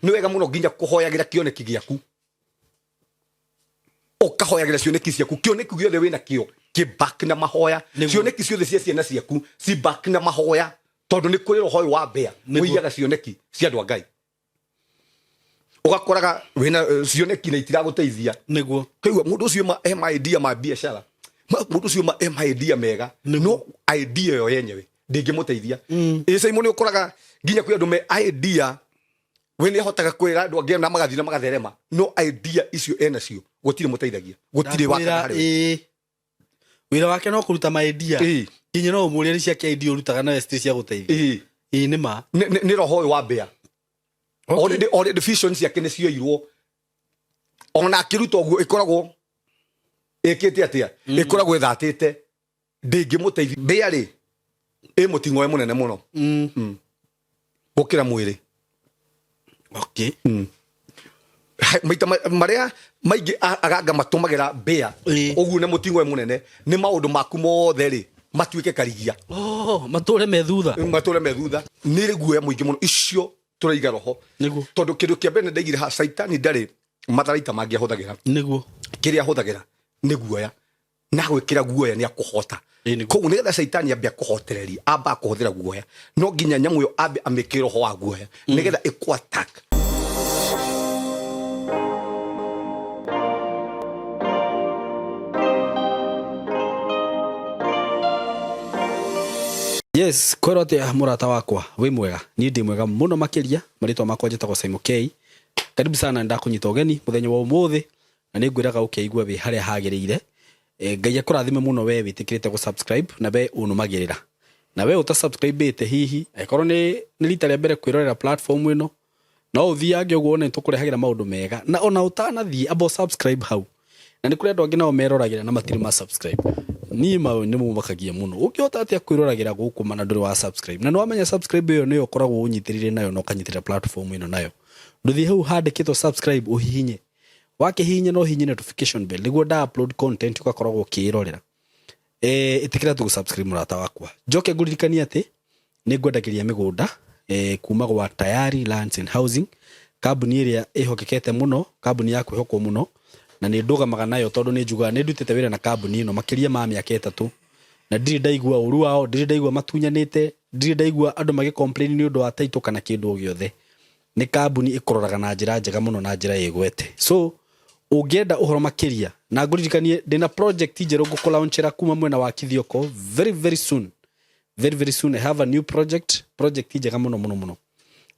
Nĩ wega mũno nginya kũhoyagĩra kĩoneki gĩaku, ũkahoyagĩra cioneki ciaku, kĩoneki gĩothe wĩna kĩo kĩ back na mahoya. Cioneki ciothe cia ciana ciaku ci back na mahoya, tondũ nĩ kũrĩ roho ũyũ wa mbĩa ũiyaga cioneki cia andũ a Ngai. Ũgakoraga wĩna cioneki na itiragũteithia. Kaigua mũndũ ũcio ma e ma idea ma biacara, mũndũ ũcio ma e ma idea mega, no idea ĩyo yenyewe ndĩngĩmũteithia. Ĩ Simon, nĩ ũkoraga nginya kwĩ andũ me idea, we nĩ ahotaga kwĩra andũ angĩ na magathiĩ na magatherema, no idea icio enacio gũtirĩ mũteithagia, gũtirĩ wakaga harĩ we. Ĩĩ, wĩra wake no kũruta ma idea. Nginya no ũmũrie nĩ ciake idea ũrutaga nawe citirĩ cia gũteithia. Ĩĩ, nĩ ma. Nĩ roho ũyũ wa mbĩa. Already vision ciake nĩ cioirwo, ona akĩruta ũguo ĩkoragwo ĩkĩte atĩa? Ĩkoragwo ĩthatĩte, ndĩngĩmũteithia. Mbĩa rĩ, ĩ mũting'oe mũnene mũno gũkĩra mwĩrĩ. Maita marĩa maingĩ aganga matũmagĩra mbĩa ũguo na mũting'oe mũnene nĩ maũndũ maku mothe rĩ matuĩke karigia. Oh, matũre me thutha. Matũre me thutha. Nĩ guoya mũingĩ mũno icio tũraiga roho. Tondũ kĩndũ kĩa mbere nĩ ndaigire haha, caitani ndarĩ matharaita mangĩ ahũthagĩra. Kĩrĩa ahũthagĩra nĩ guoya, na gwĩkĩra guoya nĩ akũhota. Koguo nĩgetha caitani ambe akũhotereria, amba akũhũthĩra guoya. No nginya nyamũ ĩyo ambe amĩkĩre roho wa guoya nĩgetha ĩkũ attack. Yes, kwĩrwo atĩa mũrata wakwa? Wĩ mwega? Niĩ ndĩ mwega mũno makĩria. Marĩtwa makwa njĩtagwo Simon K. Karibu sana, nĩndakũnyita ũgeni mũthenya wa ũmũthĩ na nĩ ngwĩraga ũkeigua wĩ harĩa hagĩrĩire. Ngai akũrathime mũno we wĩtĩkĩrĩte gũ subscribe na we ũnũmagĩrĩra. Na we ũta subscribe ĩte, hihi angĩkorwo nĩ rita rĩa mbere kwĩrorera platform ĩno, no ũthiange ũguo wone nĩtũkũrehagĩra maũndũ mega. Na ona ũtanathiĩ, amba subscribe hau. Na nĩ kũrĩ andũ angĩ nao meroragĩra na matirĩ ma subscribe. Niĩ maũ nĩ mũmakagia mũno. Ũngĩhota atĩa kwĩroragĩra gũkũ mana ndũrĩ wa subscribe? Na nĩ wamenya subscribe ĩyo nĩyo ũkoragwo ũnyitĩrĩire nayo na ũkanyitĩrĩra platform ĩno nayo. Ndũthiĩ hau handĩkĩtwo subscribe ũhihinye. Wakĩhihinya no ũhihinye notification bell nĩguo nda upload content ũgakoragwo ũkĩĩrorera. Ĩtĩkĩra tu gũ-subscribe mũrata wakwa. Njoke ngũririkanie atĩ nĩ ngwendagĩria mĩgũnda kuma gwa Tayari Lands and Housing, kambuni ĩrĩa ĩhokekete mũno, kambuni ya kwĩhokwo mũno, na nĩ ndũgamaga nayo tondũ nĩ njugaga nĩ ndutĩte wĩra na kambuni ĩno makĩria ma mĩaka 3 na ndirĩ ndaigua ũru wao, ndirĩ ndaigua matunyanĩte, ndirĩ ndaigua andũ magĩ complain nĩ ũndũ wa title kana kĩndũ o gĩothe. Nĩ kambuni ĩkũroraga na njĩra njega mũno na njĩra ĩgwete. So ũngĩenda ũhoro makĩria, na ngũririkanie ndĩna project njerũ ngũkũ-launchĩra kuma mwena wa Kithioko very very soon. Very very soon I have a new project, project njega mũno mũno mũno.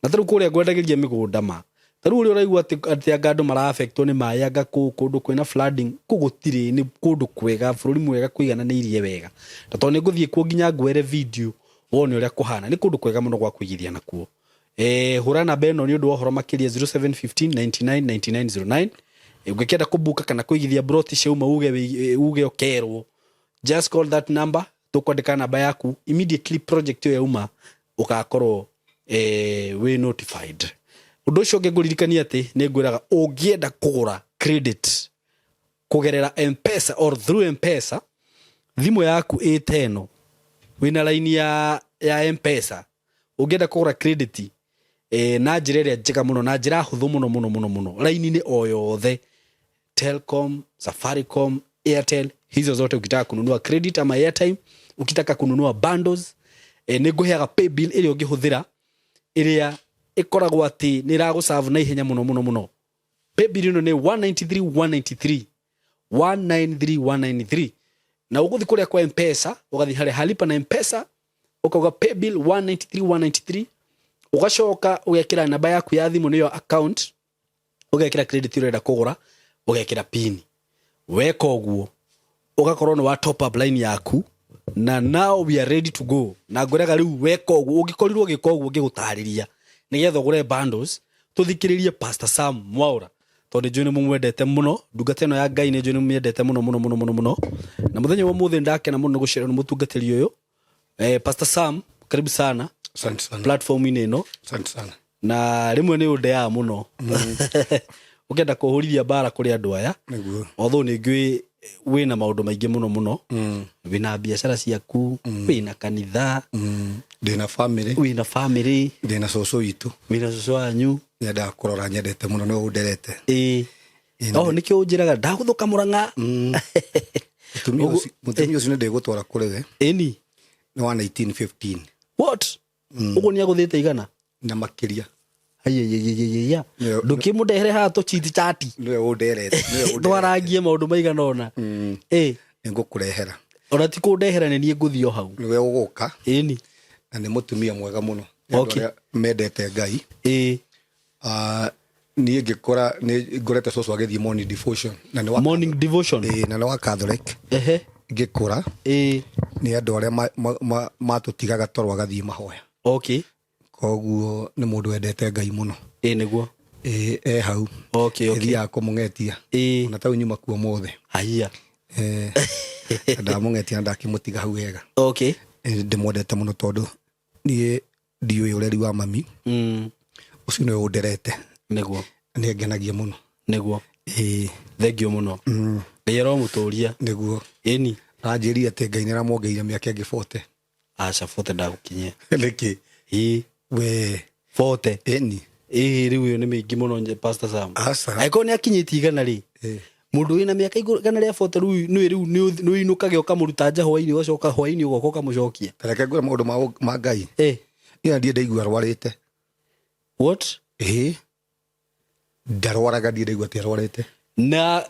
Na tarĩu kũrĩa ngwendagĩria mĩgũnda ma. Tarĩu ũrĩa ũraigua atĩ anga andũ mara affectwo nĩ maĩ, anga kũu kũndũ kwĩna flooding, kũu gũtirĩ, nĩ kũndũ kwega, bũrũri mwega kũigananĩirie wega. Na tondũ nĩ ngũthiĩ kuo nginya ngwere video wone ũrĩa kũhana, nĩ kũndũ kwega mũno gwa kũigithia nakuo. Hũra namba ĩno nĩ ũndũ wa ũhoro makĩria, 0715 99 99 09. Ũngĩkĩenda kũbuka kana kũigithia broti ciauma uge ũkerwo, just call that number, tũkwandĩka namba yaku immediately project ĩyo yauma ũgakorwo wĩ notified. Ũndũ ũcio ũngĩ ngũririkania atĩ nĩ ngwĩraga ũngĩenda kũgũra credit kũgerera M-Pesa or through M-Pesa, thimũ yaku ĩta ĩno wĩna raini ya M-Pesa, ũngĩenda kũgũra credit na njĩra ĩrĩa njega mũno na njĩra hũthũ mũno mũno mũno mũno, raini-inĩ o yothe, Telcom, Safaricom, Airtel, hizo zote, ukitaka kununua credit ama airtime, ukitaka kununua bundles, nĩ ngũheaga paybill ĩrĩa ũngĩhũthĩra ĩrĩa ĩkoragwo atĩ nĩ ĩragũserve na ihenya mũno mũno mũno. Paybill ĩno nĩ 193 193 193 193, na ũgũthiĩ kũrĩa kwa M-Pesa, ũgathiĩ harĩa ha lipa na M-Pesa, ũkauga paybill 193 193, ũgacoka ũgekĩra namba yaku ya thimũ nĩyo account, ũgekĩra credit ũrenda kũgũra, ũgekĩra pin. Weka ũguo ũgakorwo nĩ wa top up line yaku na now we are ready to go. Na ngwĩraga rĩu weka ũguo, ũngĩkorirwo ũgĩka ũguo ngĩgũtarĩria nĩgetha ũgũre bundles, tũthikĩrĩrie Pastor Sam Mwaura tondũ nĩnjũĩ nĩ mũmwendete mũno, ndungata ĩno ya Ngai nĩnjũĩ nĩ mũmĩendete mũno mũno mũno mũno mũno. Na mũthenya wa ũmũthĩ ndakena mũno nĩ gũcererwo nĩ mũtungatĩri ũyũ. Pastor Sam, karibu sana. Asante sana. Platform-inĩ ĩno. Asante sana. Na rĩmwe nĩ ũndeaga mũno ũkenda kũhũrithia mbara kũrĩ andũ aya. Although nĩ ngĩũĩ wĩna maũndũ maingĩ mũno mũno, wĩna biacara ciaku, wĩna kanitha, Ndĩna family, wĩna family, ndĩna cũcũ witũ, wĩna cũcũ wanyu. Nyendaga kũrora, nyendete mũno, nĩwe ũnderete. Ĩĩ. Ĩĩ. Oh, nĩkĩo ũnjĩraga ndagũthũka Mũrang'a. Mũtumia ũcio nĩ ndĩgũtwara kũrĩ we. Ĩni. Nĩ wa 1915. What? Ũguo nĩ agũthĩte igana? Na makĩria. Aiaiaiaiaia. Nĩwe- Ndũkĩmũndehere haha tũchiti chati. Nĩwe ũnderete, nĩwe ũnderete. Twarangie maũndũ maigana ũna. Ĩĩ. Nĩ ngũkũrehera. Ona ti kũndehera, nĩ niĩ ngũthiĩ o hau. Nĩwe ũgũka. Ĩni. Na nĩ mũtumia mwega mũno. Nĩ andũ arĩa mendete Ngai. Ah, niĩ ngĩkũra nĩ ngorete cũcũ agĩthiĩ morning devotion na nĩ wa Morning devotion. Ĩĩ, na nĩ wa Catholic. Ngĩkũra nĩ andũ arĩa matũtigaga toro agathiĩ mahoya. Koguo nĩ mũndũ wendete Ngai mũno. Ĩĩ nĩguo. Ĩĩ, e hau. Ĩthiaga kũmũng'etia. Ona tau nyuma kuo mothe. Haiya. Ndamũng'etia na ndakĩmũtiga hau wega. Ndĩmwendete mũno tondũ niĩ ndiũĩ ũreri wa mami. Ũcio nĩwe ũnderete. Nĩguo. Nĩ ngenagia mũno. Nĩguo. Ĩĩ. Thengiũ mũno. Ngai aromũtũria. Nĩguo. Ĩni. Aranjĩrire atĩ Ngai nĩ aramwongereire mĩaka ĩngĩ 40. Aca, 40 ndagũkinyia. Nĩkĩ? Ĩĩ. We. 40. Ĩni. Ĩĩ, rĩu ĩyo nĩ mĩingĩ mũno Pastor Sam. Aca. Angĩkorwo nĩ akinyĩtie igana rĩ, mũndũ wĩna mĩaka igana rĩa 40 rĩu nĩwe rĩu nĩ ũinũkage ũkamũruta nja hwainĩ, ũgacoka hwainĩ ũgoka ũkamũcokia. Ta reke ngwĩre maũndũ ma Ngai. Niĩ ndiĩ ndaigua arwarĩte. What? Ĩĩ. Ndarwaraga, ndiĩ ndaigua atĩ arwarĩte. Na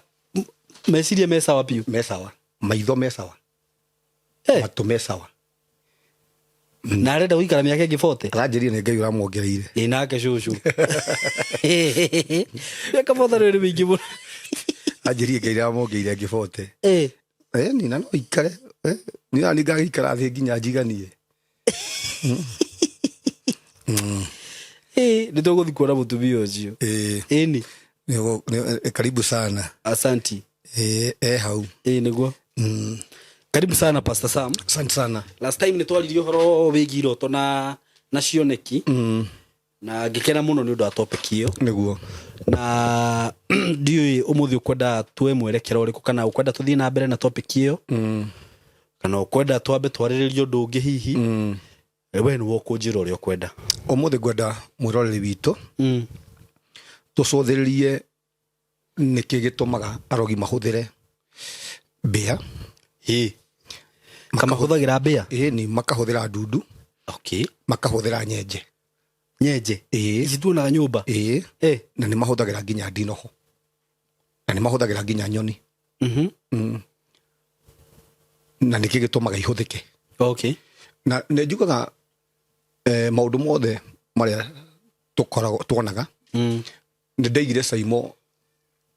meciria me sawa biũ? Me sawa. Maitho me sawa. Matũ me sawa. Na arenda gũikara mĩaka ĩngĩ 40? Aranjĩrire nĩ Ngai ũramwongereire. Ĩ nake cũcũ. Mĩaka 40 rĩu nĩ mĩingĩ mũno. Anjĩrire Ngai ũramwongereire ĩngĩ 40. Ni na no ikare. Ni na ningagĩikara thĩ nginya njiganie. Nĩ tũgũthiĩ kuona mũtumia ũcio. Ĩni. Karibu sana. Asanti. Hau. Nĩguo. Karibu sana Pastor Sam. Asante sana. Last time nĩ twaririe ũhoro wĩgiĩ iroto na cioneki. Na ngĩkena mũno nĩ ũndũ wa topic ĩyo. Nĩguo. Na ndiũĩ ũmũthĩ ũkwenda tuoe mwerekero ũrĩkũ, kana ũkwenda tũthiĩ na mbere na topic ĩyo? Kana ũkwenda twambe twarĩrĩrie ũndũ ũngĩ hihi? We nĩwe ũkũnjĩra ũrĩa ũkwenda. Ũmũthĩ ngwenda mwĩroreri witũ tũcũthĩrĩrie nĩkĩ gĩtũmaga arogi mahũthĩre mbĩa. Kamahũthagĩra mbĩa? Ĩĩ, ni makahũthĩra ndundu. Makahũthĩra nyenje. Nyenje? Ĩĩ. Ici tuonaga nyũmba? Ĩĩ. Na nĩ mahũthagĩra nginya ndinoho. Na nĩ mahũthagĩra nginya nyoni. Na nĩkĩ gĩtũmaga ihũthĩke? Na nĩ njugaga, maũndũ mothe marĩa tũkoragwo tuonaga, nĩ ndaigire Saimo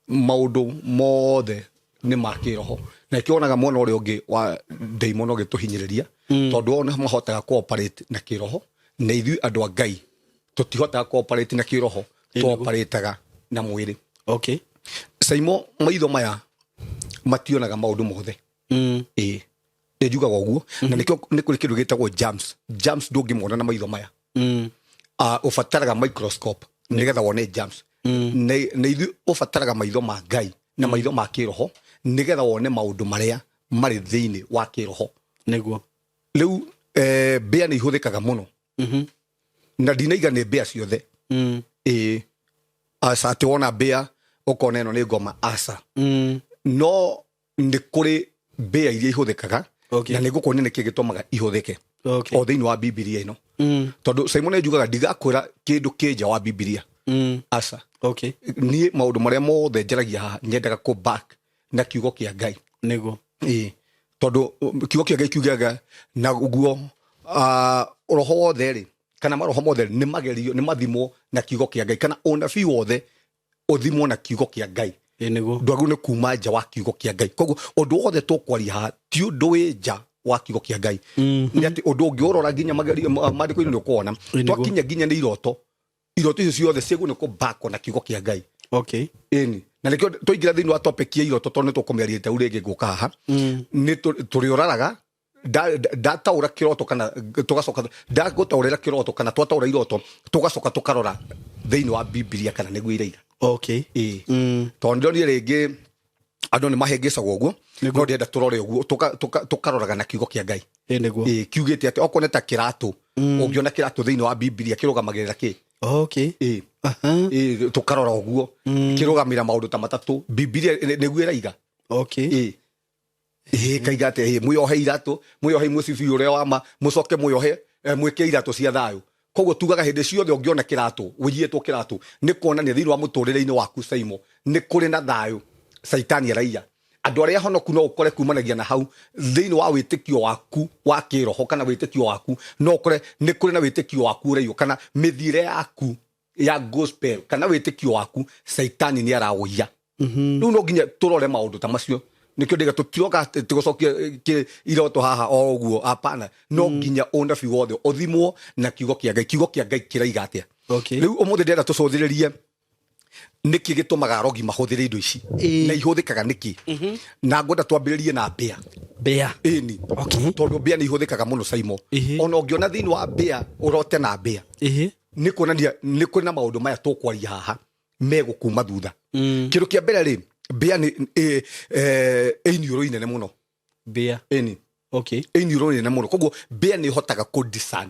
maũndũ mothe nĩ ma kĩroho. Na nĩkĩo wonaga mwena ũrĩa ũngĩ wa ndaimono ũgĩtũhinyĩrĩria, tondũ o nĩ mahotaga cooperate na kĩroho, na ithuĩ andũ a Ngai tũtihotaga cooperate na kĩroho, tũoperataga na mwĩrĩ. Saimo, maitho maya mationaga maũndũ mothe. Ĩĩ. Nĩ njugaga ũguo. Na nĩkĩo nĩ kũrĩ kĩndũ gĩtagwo germs. Germs ndũngĩmona na maitho maya. Ũbataraga microscope nĩgetha wone germs. Na ithuĩ ũbataraga maitho ma Ngai na maitho ma kĩroho nĩgetha wone maũndũ marĩa marĩ thĩinĩ wa kĩroho. Nĩguo. Rĩu, mbĩa nĩ ihũthĩkaga mũno. Na ndinaiga nĩ mbĩa ciothe. Ĩĩ. Aca, atĩ wona mbĩa ũkona ĩno nĩ ngoma, aca. No nĩ kũrĩ mbĩa iria ihũthĩkaga, na nĩ ngũkuonia nĩkĩ gĩtũmaga ihũthĩke. O thĩinĩ wa Bibilia ĩno. Tondũ Simon nĩ njugaga ndigakwĩra kĩndũ kĩ nja wa Bibilia. Aca. Niĩ maũndũ marĩa mothe njaragia haha nyendaga kũ back na kiugo kĩa Ngai. Nĩguo. Ĩĩ. Tondũ kiugo kĩa Ngai kiugaga na guo, roho wothe rĩ, kana maroho mothe nĩ magerio, nĩ mathimwo na kiugo kĩa Ngai, kana ũnabii wothe ũthimwo na kiugo kĩa Ngai. Ĩĩ, nĩguo. Ndwagĩrĩirwo nĩ kuma nja wa kiugo kĩa Ngai. Koguo ũndũ wothe tũkwaria haha ti ũndũ wĩ nja wa kiugo kĩa Ngai. Nĩ atĩ ũndũ ũngĩ ũrora nginya magerio, maandĩko-inĩ nĩ ũkuona. Ĩĩ, nĩguo. Twakinya nginya nĩ iroto. Iroto icio ciothe ciagĩrĩirwo nĩ kũbakwo na kiugo kĩa Ngai. Ĩni. Na nĩkĩo twaingĩra thĩinĩ wa topic ya iroto, tondũ nĩ tũkũmĩaria ta rĩu rĩngĩ ngũka haha. Nĩ tũrĩũraraga, ndataũra kĩroto kana tũgacoka, ndagũtaũrĩra kĩroto kana twataũra iroto, tũgacoka tũkarora thĩinĩ wa Bibilia kana nĩguo iraiga. Ĩĩ. Tondũ ndĩronire rĩngĩ andũ nĩ mahĩngĩcagwo ũguo, no ndĩrenda tũrore ũguo, tũkaroraga na kiugo kĩa Ngai. Ĩĩ, nĩguo. Ĩĩ, kiugĩte atĩ okorwo nĩ ta kĩratũ, ũngĩona kĩratũ thĩinĩ wa Bibilia kĩrũgamagĩrĩra kĩ? Okay. Ĩ. Aha. Ĩ, tũkarora ũguo kĩrũgamĩra maũndũ ta matatũ. Bibilia nĩguo ĩraiga. Okay. Ĩ, ĩ, kaiga atĩ ĩ, mwĩohe iratũ, mwĩohe mũcibi ũrĩa wa ma, mũcoke mwĩohe mwĩke iratũ cia thayũ. Koguo tugaga hĩndĩ ciothe ũngĩona kĩratũ wĩiyĩtwo kĩratũ, nĩ kuonania thĩinĩ wa mũtũrĩre-inĩ waku, Saimo, nĩ kũrĩ na thayũ caitani araiya. Andũ arĩa honoku no ũkore kumanagia na hau thĩinĩ wa wĩtĩkio waku wa kĩroho, kana wĩtĩkio waku no ũkore nĩ kũrĩ na wĩtĩkio waku ũraiywo, kana mĩthiĩre yaku ya gospel, kana wĩtĩkio waku caitani nĩ araũiya. Rĩu no nginya tũrore maũndũ ta macio. Nĩkĩo ndĩga tũtiroka tũgũcokia iroto haha o ũguo, hapana. No nginya ũnabii wothe ũthimwo na kiugo kĩa Ngai. Kiugo kĩa Ngai kĩraiga atĩa? Okay. Rĩu ũmũthĩ ndĩrenda tũcũthĩrĩrie nĩkĩ gĩtũmaga arogi mahũthĩre indo ici na ihũthĩkaga nĩkĩ, na ngwenda twambĩrĩrie na mbĩa. Mbĩa. Ĩni. Okay. Tondũ mbĩa nĩ ihũthĩkaga mũno, Saimo. Ona ũngĩona thĩinĩ wa mbĩa, ũrote na mbĩa, nĩ kuonania nĩ kũrĩ na maũndũ maya tũkwaria haha megũkuma thutha. Kĩndũ kĩa mbere rĩ, mbĩa nĩ ĩ iniũrũ inene mũno. Mbĩa. Ĩni. Okay. Ĩ iniũrũ inene mũno, koguo mbĩa nĩ ĩhotaga kũ discern.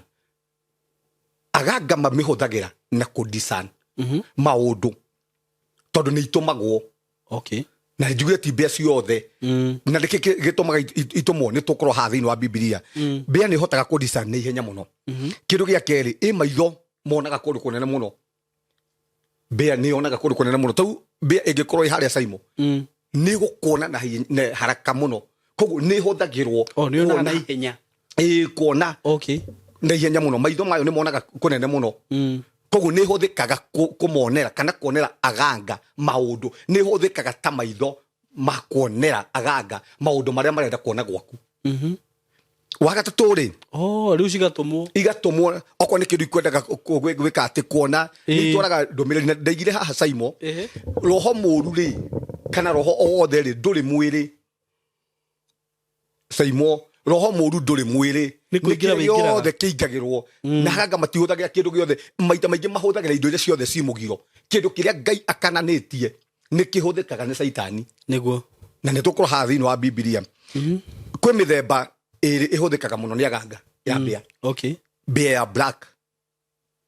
Aganga mamĩhũthagĩra na kũ discern maũndũ, tondũ nĩ itũmagwo. Okay. Na njuge ti mbĩa ciothe. Na nĩkĩ gĩtũmaga itũmwo? Nĩ tũkorwo haha thĩinĩ wa Bibilia. Mbĩa nĩ ĩhotaga kũ discern na ihenya mũno. Kĩndũ gĩa kerĩ, ĩ maitho monaga kũndũ kũnene mũno. Mbĩa nĩ yonaga kũndũ kũnene mũno. Tau mbĩa ĩngĩkorwo ĩ harĩa, Saimo, nĩ gũkuona na haraka mũno, koguo nĩ ĩhũthagĩrwo Oh, nĩ yonaga kuona- na ihenya. Ĩ, kuona na ihenya mũno. Maitho mayo nĩ monaga kũnene mũno, koguo nĩ ĩhũthĩkaga kũmonera kana kuonera aganga maũndũ. Nĩ ĩhũthĩkaga ta maitho ma kuonera aganga maũndũ marĩa marenda kuona gwaku. Wa gatatũ rĩ, Oh, rĩu cigatũmwo. Igatũmwo okorwo nĩ kĩndũ ikwendaga gwĩka atĩ kuona, nĩ itwaraga ndũmĩrĩri. Na ndaigire haha, Saimo, roho mũru rĩ, kana roho o wothe rĩ, ndũrĩ mwĩrĩ, Saimo. Roho mũru ndũrĩ mwĩrĩ. Nĩ kũingĩra Nĩ kĩrĩa wĩingĩraga. gĩothe kĩingagĩrwo na hanga matihũthagĩra kĩndũ gĩothe. Maita maingĩ mahũthagĩra indo iria ciothe ci mũgiro. Kĩndũ kĩrĩa Ngai akananĩtie nĩ kĩhũthĩkaga nĩ caitani. Na nĩ tũkorwo haha thĩinĩ wa Bibilia. Kwĩ mĩthemba ĩrĩ ĩhũthĩkaga mũno nĩ aganga ya mbĩa. Mbĩa ya black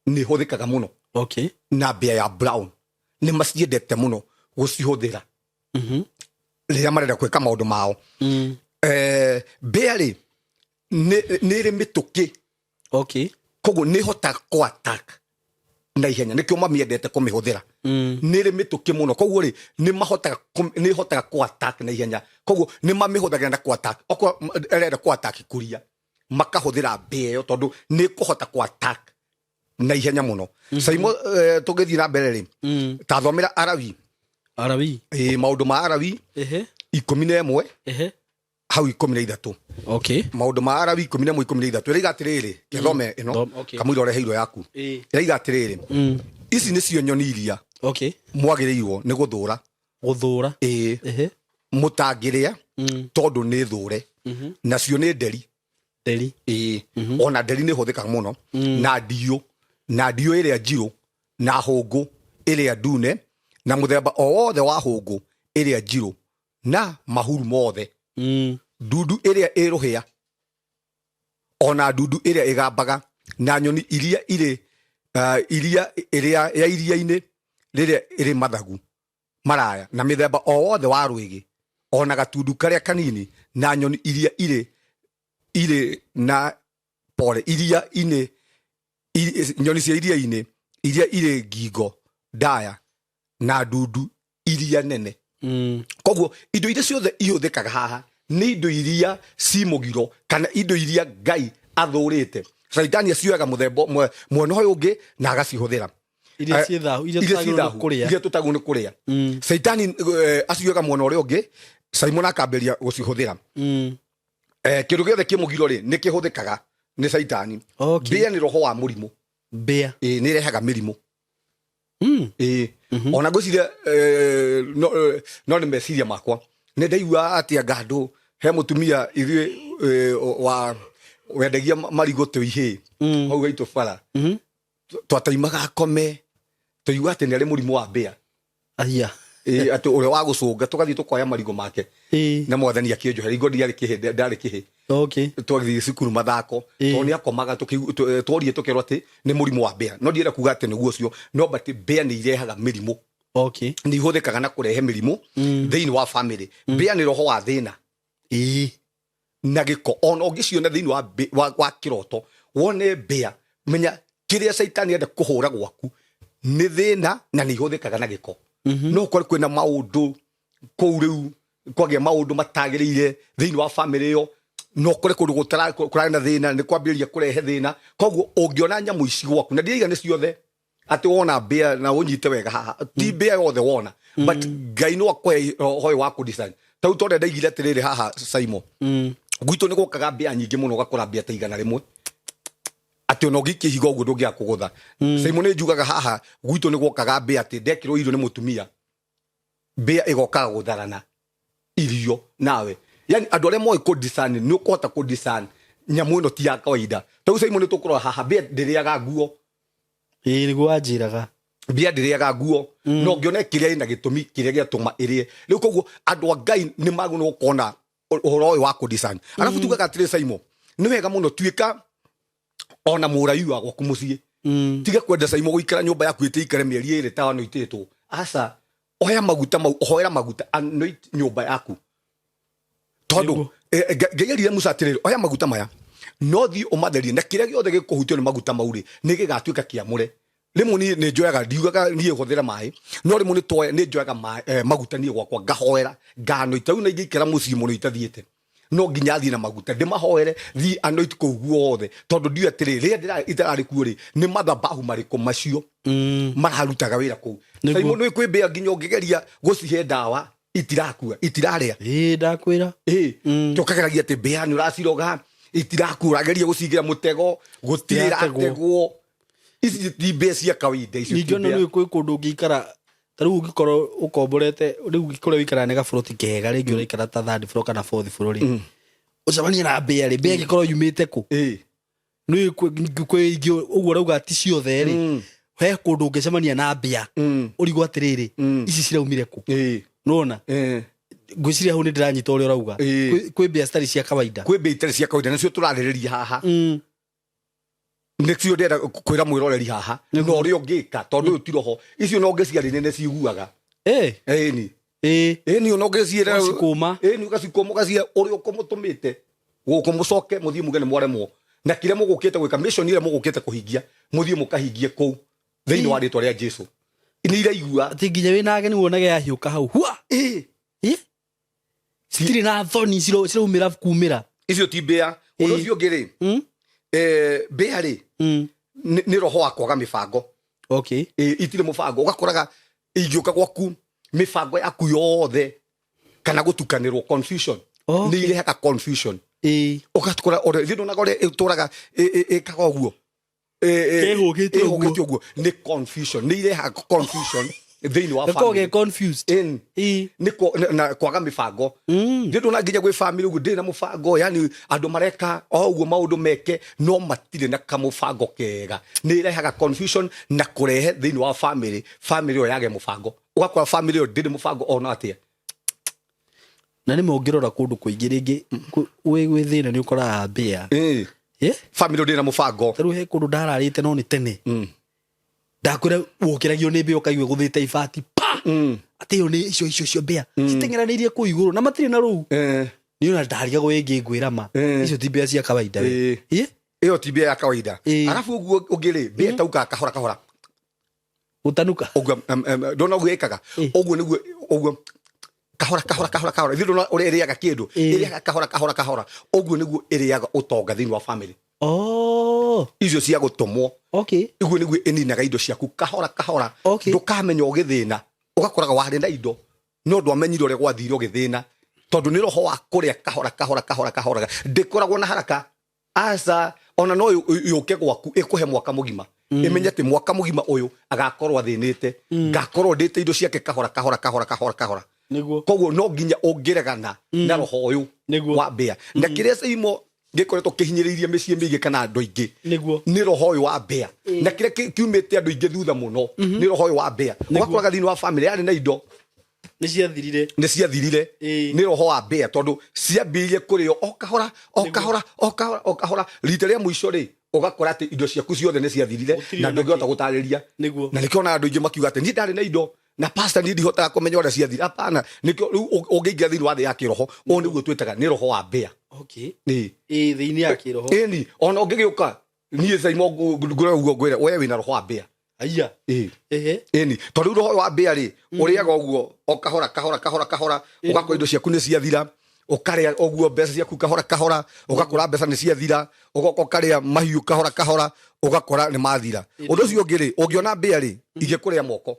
nĩ ĩhũthĩkaga mũno na mbĩa ya brown. Nĩ maciendete mũno gũcihũthĩra rĩrĩa marenda gwĩka maũndũ mao. Mbĩa rĩ, nĩ ĩrĩ mĩtũkĩ. Koguo nĩ ĩhotaga kũ attack na ihenya, nĩkĩo mamiendete kũmĩhũthĩra. Nĩ ĩrĩ mĩtũkĩ mũno, koguo rĩ, nĩ mahotaga nĩ ĩhotaga kũ attack na ihenya, koguo nĩ mamĩhũthagĩra na kũ attack. Okorwo ĩrenda kũ attack kuria, makahũthĩra mbĩa ĩyo, tondũ nĩ ĩkũhota kũ attack na ihenya mũno. Saimo, tũgĩthiĩ na mbere rĩ, ta thomera Arawi. Arawi. Ĩ, Maũndũ ma Arawi 11 hau 13. Maũndũ ma Arawi 11:13 ĩraiga atĩrĩrĩ, kĩthome ĩno. Okay. Kamũira ũreheirwo yaku. Ĩraiga atĩrĩrĩ, ici nĩcio nyoni iria mwagĩrĩirwo nĩ gũthũra. Gũthũra. Ĩĩ. Mũtangĩrĩa, tondũ nĩ thũre. Nacio nĩ nderi. Nderi. Ĩĩ, ona nderi nĩ ĩhũthĩkaga mũno, na ndiũ, na ndiũ ĩrĩa njirũ, na hũngũ ĩrĩa ndune, na mũthemba o wothe wa hũngũ ĩrĩa njirũ, na mahuru mothe, ndundu ĩrĩa ĩ rũhĩa, ona ndundu ĩrĩa ĩgambaga, na nyoni iria irĩ iria ĩrĩa ya iria-inĩ rĩrĩa ĩrĩ mathagu maraya, na mĩthemba o wothe wa rwĩgĩ, ona gatundu karĩa kanini, na nyoni iria irĩ na pore iria inĩ nyoni cia iria-inĩ iria irĩ ngingo ndaya, na ndundu iria nene. Koguo indo iria ciothe ihũthĩkaga haha nĩ indo iria ci mũgiro, kana indo iria Ngai athũrĩte. Caitani acioyaga mũthemba mwena ũyũ ũngĩ na agacihũthĩra. Iria ciĩ thahu, iria iria ciĩ tũtagĩrĩirwo nĩ thahu, kũrĩa. Iria tũtagĩrĩirwo nĩ kũrĩa. Caitani acioyaga mwena ũrĩa ũngĩ, Simon, akambĩrĩria gũcihũthĩra. Kĩndũ gĩothe kĩ mũgiro rĩ, nĩ kĩhũthĩkaga nĩ caitani. Mbĩa nĩ roho wa mũrimũ. Mbĩa. Ĩ, nĩ ĩrehaga mĩrimũ. Ĩ, ona ngwĩciria no nĩ meciria makwa, nĩ ndaigua atĩ anga andũ he mũtumia ithuĩ wa wendagia marigũ twĩ ihĩĩ hau gaitũ bara. Twataimaga akome, tũigua atĩ nĩ arĩ mũrimũ wa mbĩa. Aya. Ĩ, atĩ ũrĩa wa gũcũnga, tũgathiĩ tũkoya marigũ make. Na Mwathani akĩnjohera ingo, ndiarĩ kĩhĩ, ndarĩ kĩhĩ. Twagĩthiĩ cukuru mathako, tondũ nĩ akomaga, tworie tũkerwo atĩ nĩ mũrimũ wa mbĩa, no ndienda kuga atĩ nĩguo ũcio, no but mbĩa nĩ irehaga mĩrimũ. Nĩ ihũthĩkaga na kũrehe mĩrimũ thĩinĩ wa family. Mbĩa nĩ roho wa thĩna na gĩko. Ona ũngĩciona thĩinĩ wa kĩroto, wone mbĩa, menya kĩrĩa caitani enda kũhũra gwaku nĩ thĩna, na nĩ ihũthĩkaga na gĩko. No ũkore kwĩna maũndũ kũu, rĩu kwagĩa maũndũ matagĩrĩire thĩinĩ wa family ĩyo, no ũkore kũndũ kũrarĩ na thĩna nĩ kwambĩrĩria kũrehe thĩna. Koguo ũngĩona nyamũ ici gwaku, na ndiraiga nĩ ciothe atĩ wona mbĩa na ũnyite wega haha, ti mbĩa yothe wona, but Ngai no akũhe roho ũyũ wa kũdesign. Tarĩu tondũ ndaigire atĩrĩrĩ haha, Saimo, gwitũ nĩ gũkaga mbĩa nyingĩ mũno, ũgakora mbĩa ta 100, atĩ ona ũngĩikia ihiga ũguo ndũngĩaga kũgũtha. Saimo, nĩ njugaga haha gwitũ nĩ gwokaga mbĩa atĩ ndekĩrwo irio nĩ mũtumia, mbĩa ĩgokaga gũtharana irio nawe. Yani andũ arĩa moĩ kũdesign, nĩ ũkũhota kũdesign nyamũ ĩno ti ya kawaida. Tarĩu Saimo, nĩ tũkũrora haha, mbĩa ndĩrĩaga nguo. Ĩĩ, nĩguo wanjĩraga. Mbĩa ndĩrĩaga nguo, no ngĩona kĩrĩa ĩna gĩtũmi kĩrĩa gĩatũma ĩrĩe. Rĩu koguo andũ a Ngai nĩ magũrĩirwo gũkorwo na ũhoro ũyũ wa kũdesign. Arabu tugaga atĩrĩ, Saimo, nĩ wega mũno tuĩka ona mũraii wa gwaku mũciĩ. Tiga kwenda, Saimo, gũikara nyũmba yaku ĩtĩ ikare mĩeri 2 ta anoitĩtwo. Aca, oya maguta mau, hoera maguta, anoint nyũmba yaku, tondũ Ngai erire Musa atĩrĩrĩ, oya maguta maya, no thiĩ ũmatherie, na kĩrĩa gĩothe gĩkũhutio nĩ maguta mau rĩ, nĩ gĩgatuĩka kĩamũre. Rĩmwe niĩ nĩ njoyaga, ndiugaga niĩ hũthĩre maĩ, no rĩmwe nĩ twoya, nĩ njoyaga maguta niĩ gwakwa, ngahoera, nganoita. Rĩu na ingĩikara mũciĩ mũno itathiĩte, no nginya thiĩ na maguta ndĩmahoere, thiĩ anoint kũu guothe, tondũ ndiũĩ atĩrĩ, rĩrĩa itararĩ kuo rĩ, nĩ mathabahu marĩkũ macio mararutaga wĩra kũu. Simon, nĩ kwĩ mbĩa nginya ũngĩgeria gũcihe ndawa itirakua, itirarĩa. Ĩĩ, ndakwĩra. Ĩ, tũkageragia atĩ mbĩa nĩ ũraciroga, itirakua, ũrageria gũcigĩra mũtego, gũtirĩ. Citirategwo. Irategwo. Ici ti mbĩa cia kawaida, icio ti Ningĩ ona mbĩa. nĩ kwĩ kũndũ ũngĩikara, ta rĩu ũngĩkorwo ũkomborete, rĩu kũrĩa ũikaraga nĩ gaburoti kega, rĩngĩ ũraikara ta third floor kana fourth floor rĩ, ũcemanie na mbĩa rĩ, mbĩa ĩngĩkorwo yumĩte kũ? Nĩ kwĩ ingĩ ũguo ũrauga ti ciothe rĩ, he kũndũ ũngĩcemania na mbĩa, ũrigwo atĩrĩrĩ, ici ciraumire kũ? Nona ngwĩciria hau nĩ ndĩranyita ũrĩa ũrauga. Kwĩ mbĩa citarĩ cia kawaida. Kwĩ mbĩa itarĩ cia kawaida, nĩcio tũrarĩrĩria haha. Nĩcio ndĩrenda kwĩra mwĩroreri haha na ũrĩa ũngĩka, tondũ ũyũ ti roho, icio no ũngĩciarĩ nene ciguaga. Ĩni. Ĩni, ona ũngĩciĩra. Ũgacikũma. Ĩni, ũgacikũma, ũgaciĩra ũrĩa ũkũmũtũmĩte gũkũ, mũcoke mũthiĩ muge nĩ mwaremwo na kĩrĩa mũgũkĩte gwĩka, mission ĩrĩa mũgũkĩte kũhingia, mũthiĩ mũkahingie kũu thĩinĩ wa rĩtwa rĩa Jesu. Nĩ iraigua. Atĩ nginya wĩna ageni wonage yahiũka hau hua. Citirĩ na thoni, ciraumĩra kumĩra. Icio ti mbĩa. Ũndũ ũcio ũngĩ rĩ, mbĩa rĩ, nĩ roho wa kwaga mĩbango. Itirĩ mũbango. Ũgakoraga ingĩũka gwaku, mĩbango yaku yothe kana gũtukanĩrwo, confusion. Nĩ irehaga confusion. Ũgakora ũrĩa ithuĩ ndonaga ũrĩa ĩtũraga ĩkaga ũguo. Ĩhũgĩte ũguo. Ĩhũgĩte ũguo, nĩ confusion, nĩ irehaga confusion thĩinĩ wa Gakoragwo family. ge confused. Nĩ na kwaga mĩbango. Ndĩ ndona nginya gwĩ family ũguo ndĩrĩ na mũbango, yani andũ mareka o ũguo maũndũ meke, no matirĩ na kamũbango kega. Nĩ irehaga confusion na kũrehe thĩinĩ wa family, family ĩyo yage mũbango, ũgakora family ĩyo ndĩrĩ mũbango ona atĩa. Na nĩ ũngĩrora kũndũ kũingĩ rĩngĩ wĩ thĩna nĩ ũkoraga mbĩa. Family ĩyo ndĩrĩ na mũbango. Ta rĩu he kũndũ ndararĩte, no nĩ tene, ndakwĩra wokĩragio nĩ mbĩa, ũkaigua gũthĩte ibati pa, atĩ ĩyo nĩ icio mbĩa citeng'eranĩirie kũu igũrũ na matirĩ na rũu. Nĩ ona ndarigagwo ĩngĩ ngwĩra ma, icio ti mbĩa cia kawaida we. Ĩyo ti mbĩa ya kawaida. Arabu ũguo ũngĩ rĩ, mbĩa ĩtaukaga kahora kahora. Gũtanuka. Ũguo ndona ũguo ĩkaga. Ũguo nĩguo, ũguo kahora kahora kahora kahora. Ithuĩ ndona ũrĩa ĩrĩaga kĩndũ. Ĩrĩaga kahora kahora kahora, ũguo nĩguo ĩrĩaga ũtonga thĩinĩ wa family. Icio cia gũtũmwo. Ũguo nĩguo ĩninaga indo ciaku kahora kahora. Ndũkamenya ũgĩthĩna, ũgakoraga warĩ na indo no ndwamenyire ũrĩa gwathire ũgĩthĩna, tondũ nĩ roho wa kũrĩa kahora kahora kahora kahora. Ndĩkoragwo na haraka, aca. Ona no yũke gwaku ĩkũhe mwaka mũgima, ĩmenye atĩ mwaka mũgima ũyũ agakorwo athĩnĩte, ngakorwo ndĩte indo ciake kahora kahora kahora kahora kahora. Koguo no nginya ũngĩregana na roho ũyũ wa mbĩa, na kĩrĩa ceimo gĩkoretwo kĩhinyĩrĩirie mĩciĩ mĩingĩ kana andũ aingĩ nĩ roho ũyũ wa mbĩa, na kĩrĩa kiumĩte andũ aingĩ thutha mũno nĩ roho ũyũ wa mbĩa. Ũgakoraga thĩinĩ wa family yarĩ na indo. Nĩ ciathirire. Nĩ ciathirire. Nĩ roho wa mbĩa, tondũ ciambĩrĩirie kũrĩo o kahora o kahora o kahora o kahora. Rita rĩa mũico rĩ, ũgakora atĩ indo ciaku ciothe nĩ ciathirire. Gũtirĩ Na ona ndũngĩhota kĩ. gũtarĩria. Nĩguo. Na nĩkĩo ona andũ aingĩ makiuga atĩ niĩ ndarĩ na indo na pastor, niĩ ndihotaga kũmenya ũrĩa ciathira. Hapana, nĩkĩo rĩu ũngĩingĩra thĩinĩ wa thĩ ya kĩroho, ũũ nĩguo twĩtaga nĩ roho wa mbĩa. Ĩĩ. Ĩĩ, thĩinĩ ya kĩroho. Ĩni ona ũngĩgĩũka niĩ Saimo ngũre ũguo ngwĩre we wĩna roho wa mbĩa. Aya. Ĩĩ. Ehe. Ĩni tondũ rĩu roho wa mbĩa rĩ, ũrĩaga ũguo o kahora kahora kahora kahora, ũgakora indo ciaku nĩ ciathira, ũkarĩa ũguo mbeca ciaku kahora kahora, ũgakora mbeca nĩ ciathira, ũgoka ũkarĩa mahiũ kahora kahora, ũgakora nĩ mathira. Ũndũ ũcio ũngĩ rĩ, ũngĩona mbĩa rĩ igĩkũrĩa moko.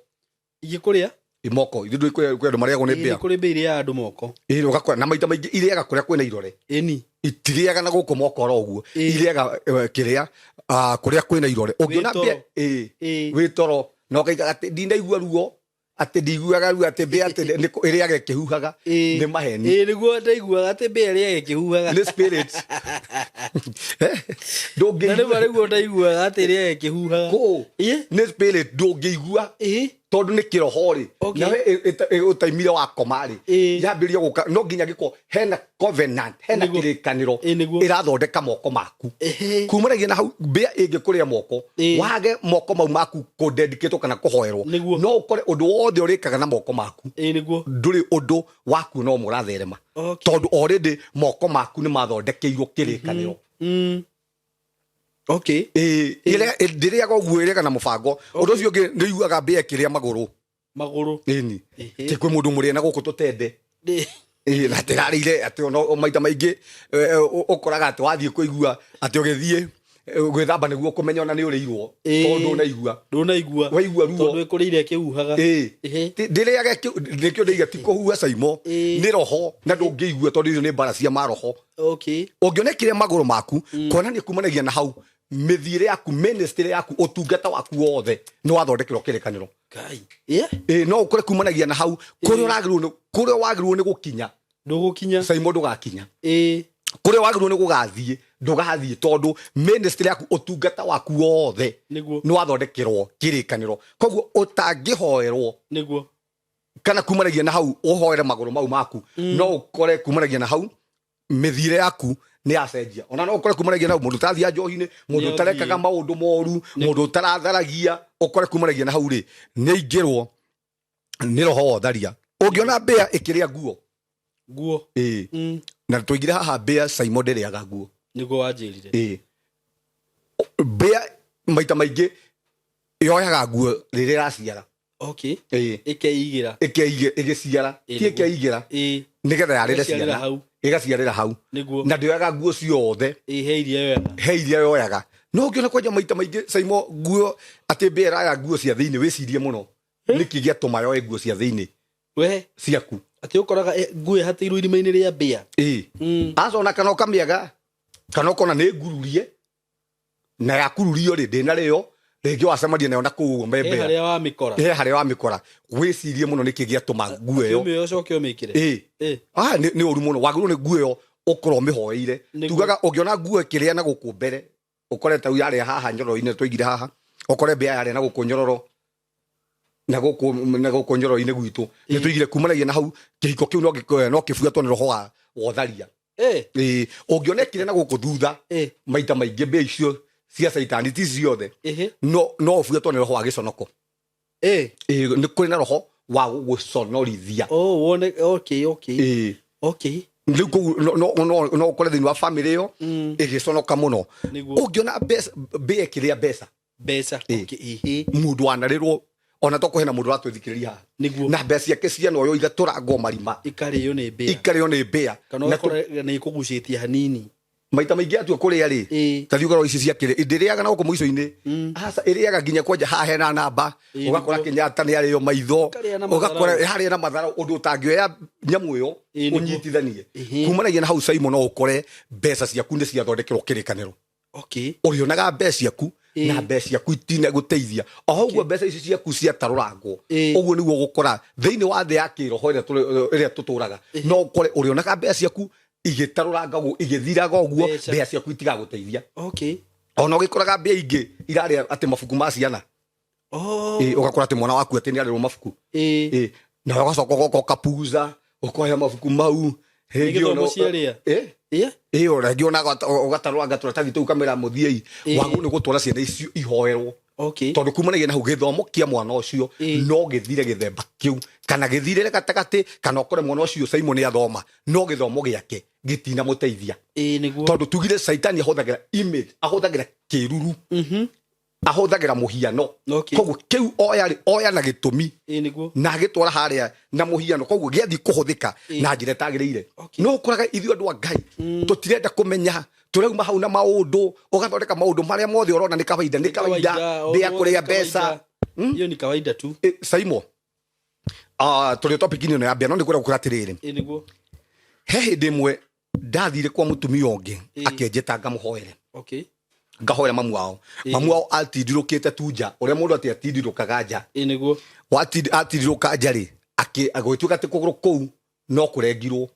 Igĩkũrĩa? Ĩ, moko. Ithuĩ ndũĩ kwĩ andũ marĩagwo nĩ Ĩĩ, mbĩa. Nĩ kũrĩ mbĩa irĩaga andũ moko. Ĩ, ũgakora na maita maingĩ irĩaga kũrĩa kwĩna irore. Itirĩaga na gũkũ moko oro ũguo. Irĩaga kĩrĩa kũrĩa kwĩna irore ũngĩona Wĩ toro. mbĩa ĩ wĩ toro na ũkaigaga atĩ ndinaigua ruo, atĩ ndiguaga ruo, atĩ mbĩa atĩ ĩrĩaga ĩkĩhuhaga. Nĩ maheni. Ĩĩ, nĩguo ndaiguaga atĩ mbĩa ĩrĩaga ĩkĩhuhaga. Nĩ spirit. Na Ndũngĩigua. rĩmwe nĩguo ndaiguaga atĩ ĩrĩaga ĩkĩhuhaga. Kũ nĩ spirit, ndũngĩigua tondũ nĩ kĩroho rĩ. Nawe ũtaimire wakoma rĩ, yambĩrĩria gũka no nginya gĩko hena covenant, hena kĩrĩkanĩro ĩrathondeka moko maku. Kumanagia na hau mbĩa ĩngĩkũrĩa moko, wage moko mau maku kũdedicatwo kana kũhoerwo, no ũkore ũndũ wothe ũrĩkaga na moko maku Ĩĩ nĩguo. Ndũrĩ ũndũ waku no mũratherema, tondũ already moko maku nĩ mathondekeirwo kĩrĩkanĩro. Ĩĩ, ndĩrĩaga ũguo, ĩrĩaga na mũbango. Ũndũ ũcio ũngĩ nĩ iguaga mbĩa ĩkĩrĩa magũrũ. Magũrũ. Ĩni ti kwĩ mũndũ mũrĩe na gũkũ tũtende. Ĩĩ, na atĩrarĩire atĩ ona maita maingĩ ũkoraga atĩ wathiĩ kũigua atĩ ũgĩthiĩ gwĩthamba nĩguo kũmenya ona nĩ ũrĩirwo, tondũ ndũnaigua. Ndũnaigua. Waigua ruo. Tondũ ĩkũrĩire ĩkĩhuhaga. Ĩĩ. Ndĩrĩaga nĩkĩo ndĩiga ti kũhuha Caimo. Nĩ roho na ndũngĩigua tondũ icio nĩ mbara cia maroho. Ũngĩona ĩkĩrĩa magũrũ maku, kuonania kumanagia na hau mĩthiĩre yaku, ministry yaku, ũtungata waku wothe nĩ wathondekerwo kĩrĩkanĩro. Ngai. Yeah. Ĩĩ, no ũkore kumanagia na hau kũrĩa ũragĩrĩirwo kũrĩa wagĩrĩirwo nĩ gũkinya, Ndũgũkinya. Caimo, ndũgakinya. Kũrĩa wagĩrĩirwo nĩ gũgathiĩ, ndũgathiĩ, tondũ ministry yaku, ũtungata waku wothe nĩ wathondekerwo kĩrĩkanĩro. Koguo ũtangĩhoerwo kana kumanagia na hau ũhoere magũrũ mau maku, no ũkore kumanagia na hau mĩthiĩre yaku nĩ yacenjia. Ona no ũkore kumanagia na hau mũndũ ũtarathiaga njohi-inĩ, mũndũ Nĩ ũtarekaga athiĩ. Maũndũ moru, mũndũ ũtaratharagia, ũkore kumanagia na hau rĩ nĩ aingĩrwo nĩ roho wa ũtharia. Ũngĩona mbĩa ĩkĩrĩa nguo. Nguo. Ĩĩ. Na tũigire haha mbĩa Saimo ndĩrĩaga nguo. Nĩguo wanjĩrire. Ĩĩ, mbĩa maita maingĩ yoyaga nguo rĩrĩa ĩraciara. Ĩĩ. Ĩkeigĩra. Ĩgĩciara. Ĩĩ, Ti nĩguo. ĩkeigĩra nĩgetha yarĩre Ĩgaciarĩra ciana. Hau. Ĩgaciarĩra hau. Na ndĩoyaga nguo ciothe. Ĩĩ, he iria yoyaga. He iria yoyaga. No ũngĩona kwanja maita maingĩ Saimo nguo atĩ mbĩa ĩraya nguo cia thĩinĩ, wĩcirie mũno nĩkĩ gĩatũma yoe nguo cia thĩinĩ We. Ciaku. Atĩ ũkoraga nguo ĩhatĩirwo irima-inĩ rĩa mbĩa. Ĩĩ. Aca, ona kana ũkamĩaga kana ũkona nĩ ngururie na yakururio rĩ, ndĩnarĩo rĩngĩ wacemania nayo na kũu ũguo He mbembea. Harĩa wamĩkora. He harĩa wamĩkora, wĩcirie mũno nĩkĩ gĩatũma nguo ĩyo. Ũmĩoe ũcoke ũmĩkĩre. Ĩĩ. Ah, nĩ ũru mũno. Wagĩrĩirwo nĩ nguo ĩyo ũkorwo ũmĩhoeire. Tugaga ũngĩona nguo ĩkĩrĩa na gũkũ mbere, ũkore tau yarĩa haha nyororo-inĩ, twaigire haha ũkore mbĩa yarĩa na gũkũ nyororo na gũkũ nyororo-inĩ gwitũ, nĩ tũigire kumanagia na hau kĩhiko kĩu no kĩbuatwo nĩ roho wa ũtharia. Ĩĩ, ũngĩona ĩkĩrĩa na gũkũ thutha, maita maingĩ mbĩa icio cia caitani, ti ciothe, no ũbuatwo nĩ roho wa gĩconoko. Ĩĩ, nĩ kũrĩ na roho wa gũgũconorithia. Oh, wone. Okay. Ĩĩ. Rĩu kũu no ũkore thĩinĩ wa bamĩrĩ ĩyo ĩgĩconoka mũno. Ũngĩona mbĩa ĩkĩrĩa mbeca. Mbeca. Ĩĩ. Mũndũ wanarĩrwo ona to kũhena mũndũ ũratwĩthikĩrĩria haha na mbeca ciake cianoywo igatũrangwo marima. Ikarĩo nĩ mbĩa. Ikarĩo nĩ mbĩa. Kana Na ũgakora nĩ ĩkũgucĩtie hanini. Maita maingĩ atua kũrĩa rĩ, ta thiĩ ũkarora ici ciakĩrĩ ndĩrĩaga na gũkũ mũico-inĩ. Aca, ĩrĩaga nginya kwanja haha hena namba. Ũgakora Kenyatta nĩ arĩo maitho. Ĩkarĩa na Ũgakora matharau. harĩa na matharau, ũndũ ũtangĩoya nyamũ ĩyo ũnyitithanie. Kumanagia na hau Saimo no ũkore mbeca ciaku nĩ ciathondekerwo kĩrĩkanĩro. Ũrĩonaga mbeca ciaku na mbeca ciaku itinagũteithia o hau ũguo mbeca ici ciaku ciatarũrangwo. Ũguo nĩguo ũgũkora thĩinĩ wa thĩ ya kĩroho ĩrĩa tũtũraga, no ũkore ũrĩonaga mbeca ciaku igĩtarũrangagwo, igĩthiraga ũguo. Mbeca. Mbeca ciaku itigagũteithia. Ona ũgĩkoraga mbĩa ingĩ irarĩa atĩ mabuku ma ciana. Oh. Ĩĩ, ũgakora atĩ mwana waku atĩ nĩ arĩrwo mabuku. Ĩĩ, Na ũgacoka ũgoka ũkapuza, ũkoya mabuku mau. Nĩ gĩthomo ciarĩa. Eh? Ĩĩ. Ĩyo rĩngĩ ona ũgatarũranga tũratathi tũu kamera mũthiei. Ĩĩ. Wagwo nĩ gũtwara ciana icio ihoerwo. Okay. Tondũ kumanagia na hau gĩthomo kĩa mwana ũcio Ĩĩ. no gĩthire gĩthemba kĩu kana gĩthirĩre gatagatĩ, kana ũkore mwana ũcio Simon nĩ athoma no gĩthomo gĩake gĩtinamũteithia. Ĩĩ nĩguo. Tondũ tugire Caitani ahũthagĩra image, ahũthagĩra kĩruru, ahũthagĩra mũhiano. Okay. Koguo kĩu oya rĩ, oya na gĩtũmi Ĩĩ nĩguo. na agĩtwara harĩa na mũhiano, koguo gĩathiĩ kũhũthĩka na njĩra ĩtagĩrĩire. Okay. No ũkoraga ithuĩ andũ a Ngai tũtirenda kũmenya, tũrauma hau na maũndũ, ũgathondeka maũndũ marĩa mothe ũrona nĩ kawaida, nĩ kawaida ndĩa kũrĩa mbeca. Hiyo ni kawaida tu. Eh, Saimo, ah, tũrĩ topic-inĩ ĩno ya mbia, no nĩ kwenda gũkwĩra atĩrĩrĩ. Ĩĩ nĩguo. He hĩndĩ ĩmwe ndathire kwa mũtumia ũngĩ, Ĩĩ. akĩnjĩta ngamũhoere. Okay. Ngahoera mamu wao. Ĩĩ. Mamu wao atindirũkĩte tu nja ũrĩa mũndũ atĩ atindirũkaga nja. Ĩĩ nĩguo. Atindirũka nja rĩ, agĩtuĩka atĩ kũgũrũ kũu no kũrengirwo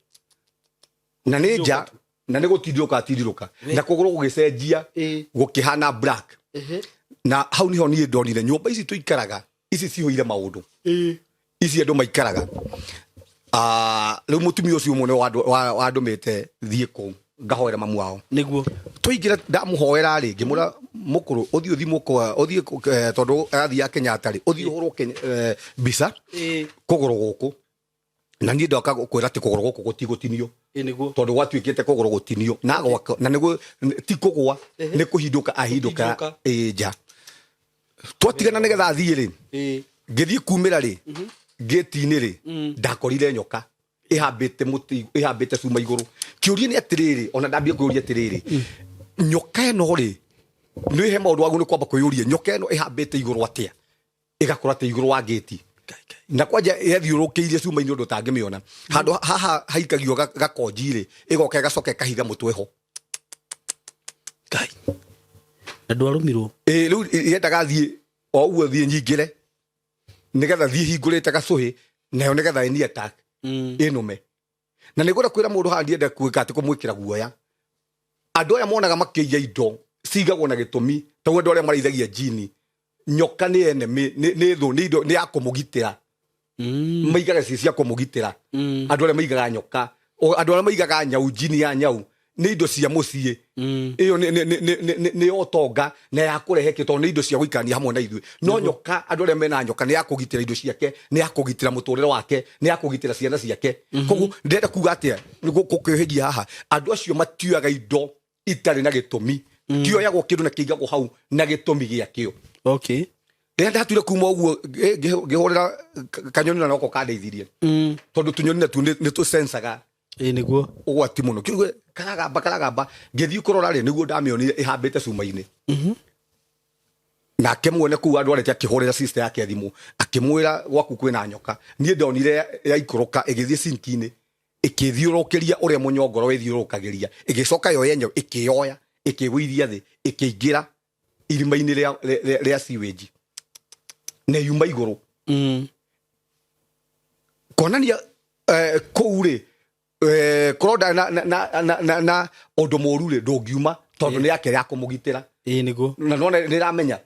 na nĩ nja, na nĩ gũtindirũka atindirũka na kũgũrũ gũgĩcenjia, Ĩĩ. gũkĩhana black. Ehe. Na hau niho niĩ ndonire nyũmba ici tũikaraga ici cihũire maũndũ. Ĩĩ. Ici andũ maikaraga. Ah, rĩu mũtumia ũcio ũmwe nĩ wandũmĩte thiĩ kũu ngahoera mamu wao. Nĩguo. Twaingĩra ndamũhoera rĩ, ngĩmwĩra mũkũrũ ũthiĩ ũthimwo kwa ũthiĩ tondũ arathiĩ Kenyatta rĩ, ũthiĩ ũhũrwo mbica Ĩĩ. kũgũrũ gũkũ, na niĩ ndoka kwĩra atĩ kũgũrũ gũkũ gũtigũtinio. Ĩĩ nĩguo. Tondũ gwatuĩkĩte kũgũrũ gũtinio na gwaka, na nĩguo ti kũgũa, Ehe. nĩ kũhindũka ahindũka. Kũhindũka. Ĩĩ nja twatigana nĩgetha athiĩ rĩ, Ĩĩ. ngĩthiĩ kumĩra rĩ ngĩti-inĩ rĩ, ndakorire nyoka ĩhambĩte mũtĩ, ĩhambĩte cuma igũrũ. Kĩũria nĩ atĩrĩrĩ, ona ndambie kwĩyũria atĩrĩrĩ, nyoka ĩno rĩ, nĩ he maũndũ wagu nĩ kwamba kwĩyũria nyoka ĩno ĩhambĩte igũrũ atĩa, ĩgakora atĩ igũrũ wa ngĩti, na kwanja yethiũrũkĩirie cuma-inĩ ũndũ ũtangĩmĩona. Handũ haha haikagio gakonji rĩ, ĩgoka ĩgacoka ĩkahitha mũtwe ho. Ngai. Na ndwarũmirwo? Ĩĩ, rĩu yendaga thiĩ o ũguo, thiĩ nyingĩre nĩgetha thiĩ hingũrĩte gacũhĩ nayo nĩgetha ĩni attack, ĩnũme. Na nĩngwenda kwĩra mũndũ haha, ndienda gwĩka atĩ kũmwĩkĩra guoya. Andũ aya monaga makĩiya indo cigagwo na gĩtũmi, ta andũ arĩa marĩithagia jini, nyoka nĩ enemy, nĩ thũ, nĩ indo, nĩ ya kũmũgitĩra. Maigaga ci cia kũmũgitĩra. Andũ arĩa maigaga nyoka, andũ arĩa maigaga nyau, jini ya nyau nĩ indo cia mũciĩ. Ĩyo nĩ ya ũtonga na ya kũrehe kĩ, tondũ nĩ indo cia gũikarania hamwe na ithuĩ. No nyoka, andũ arĩa mena nyoka, nĩ ya kũgitĩra indo ciake, nĩ ya kũgitĩra mũtũrĩre wake, nĩ ya kũgitĩra ciana ciake. Koguo ndĩrenda kuga atĩa gũkĩhĩria haha, andũ acio matioyaga indo itarĩ na gĩtũmi. Kĩoyagwo kĩndũ na kĩigagwo hau na gĩtũmi gĩakĩo. Okay. Rĩrĩa ndatuire kuma ũguo, ngĩhũrĩra kanyoni na noko kandeithirie, tondũ tũnyoni natuo nĩ tũsensaga Ĩĩ nĩguo. ũgwati mũno. Kiugo karagamba karagamba, ngĩthiĩ kũrora rĩ, nĩguo ndamĩonire ĩhambĩte cuma-inĩ. Nake mwene kũu andwarĩte akĩhũrĩra sister yake thimũ, akĩmwĩra gwaku kwĩna nyoka. Niĩ ndonire yaikũrũka ĩgĩthiĩ sinki-inĩ, ĩkĩthiũrũkĩria ũrĩa mũnyongoro wĩthiũrũrũkagĩria, ĩgĩcoka yo yenyewe ĩkĩyoya, ĩkĩgũithia thĩ, ĩkĩingĩra irima-inĩ rĩa sewage na yuma igũrũ. Kuonania kũu rĩ, korwo ndarĩ na ũndũ mũru rĩ, ndũngiuma, tondũ nĩ yake ya kũmũgitĩra. Ĩĩ nĩguo. Na nona nĩ ĩramenya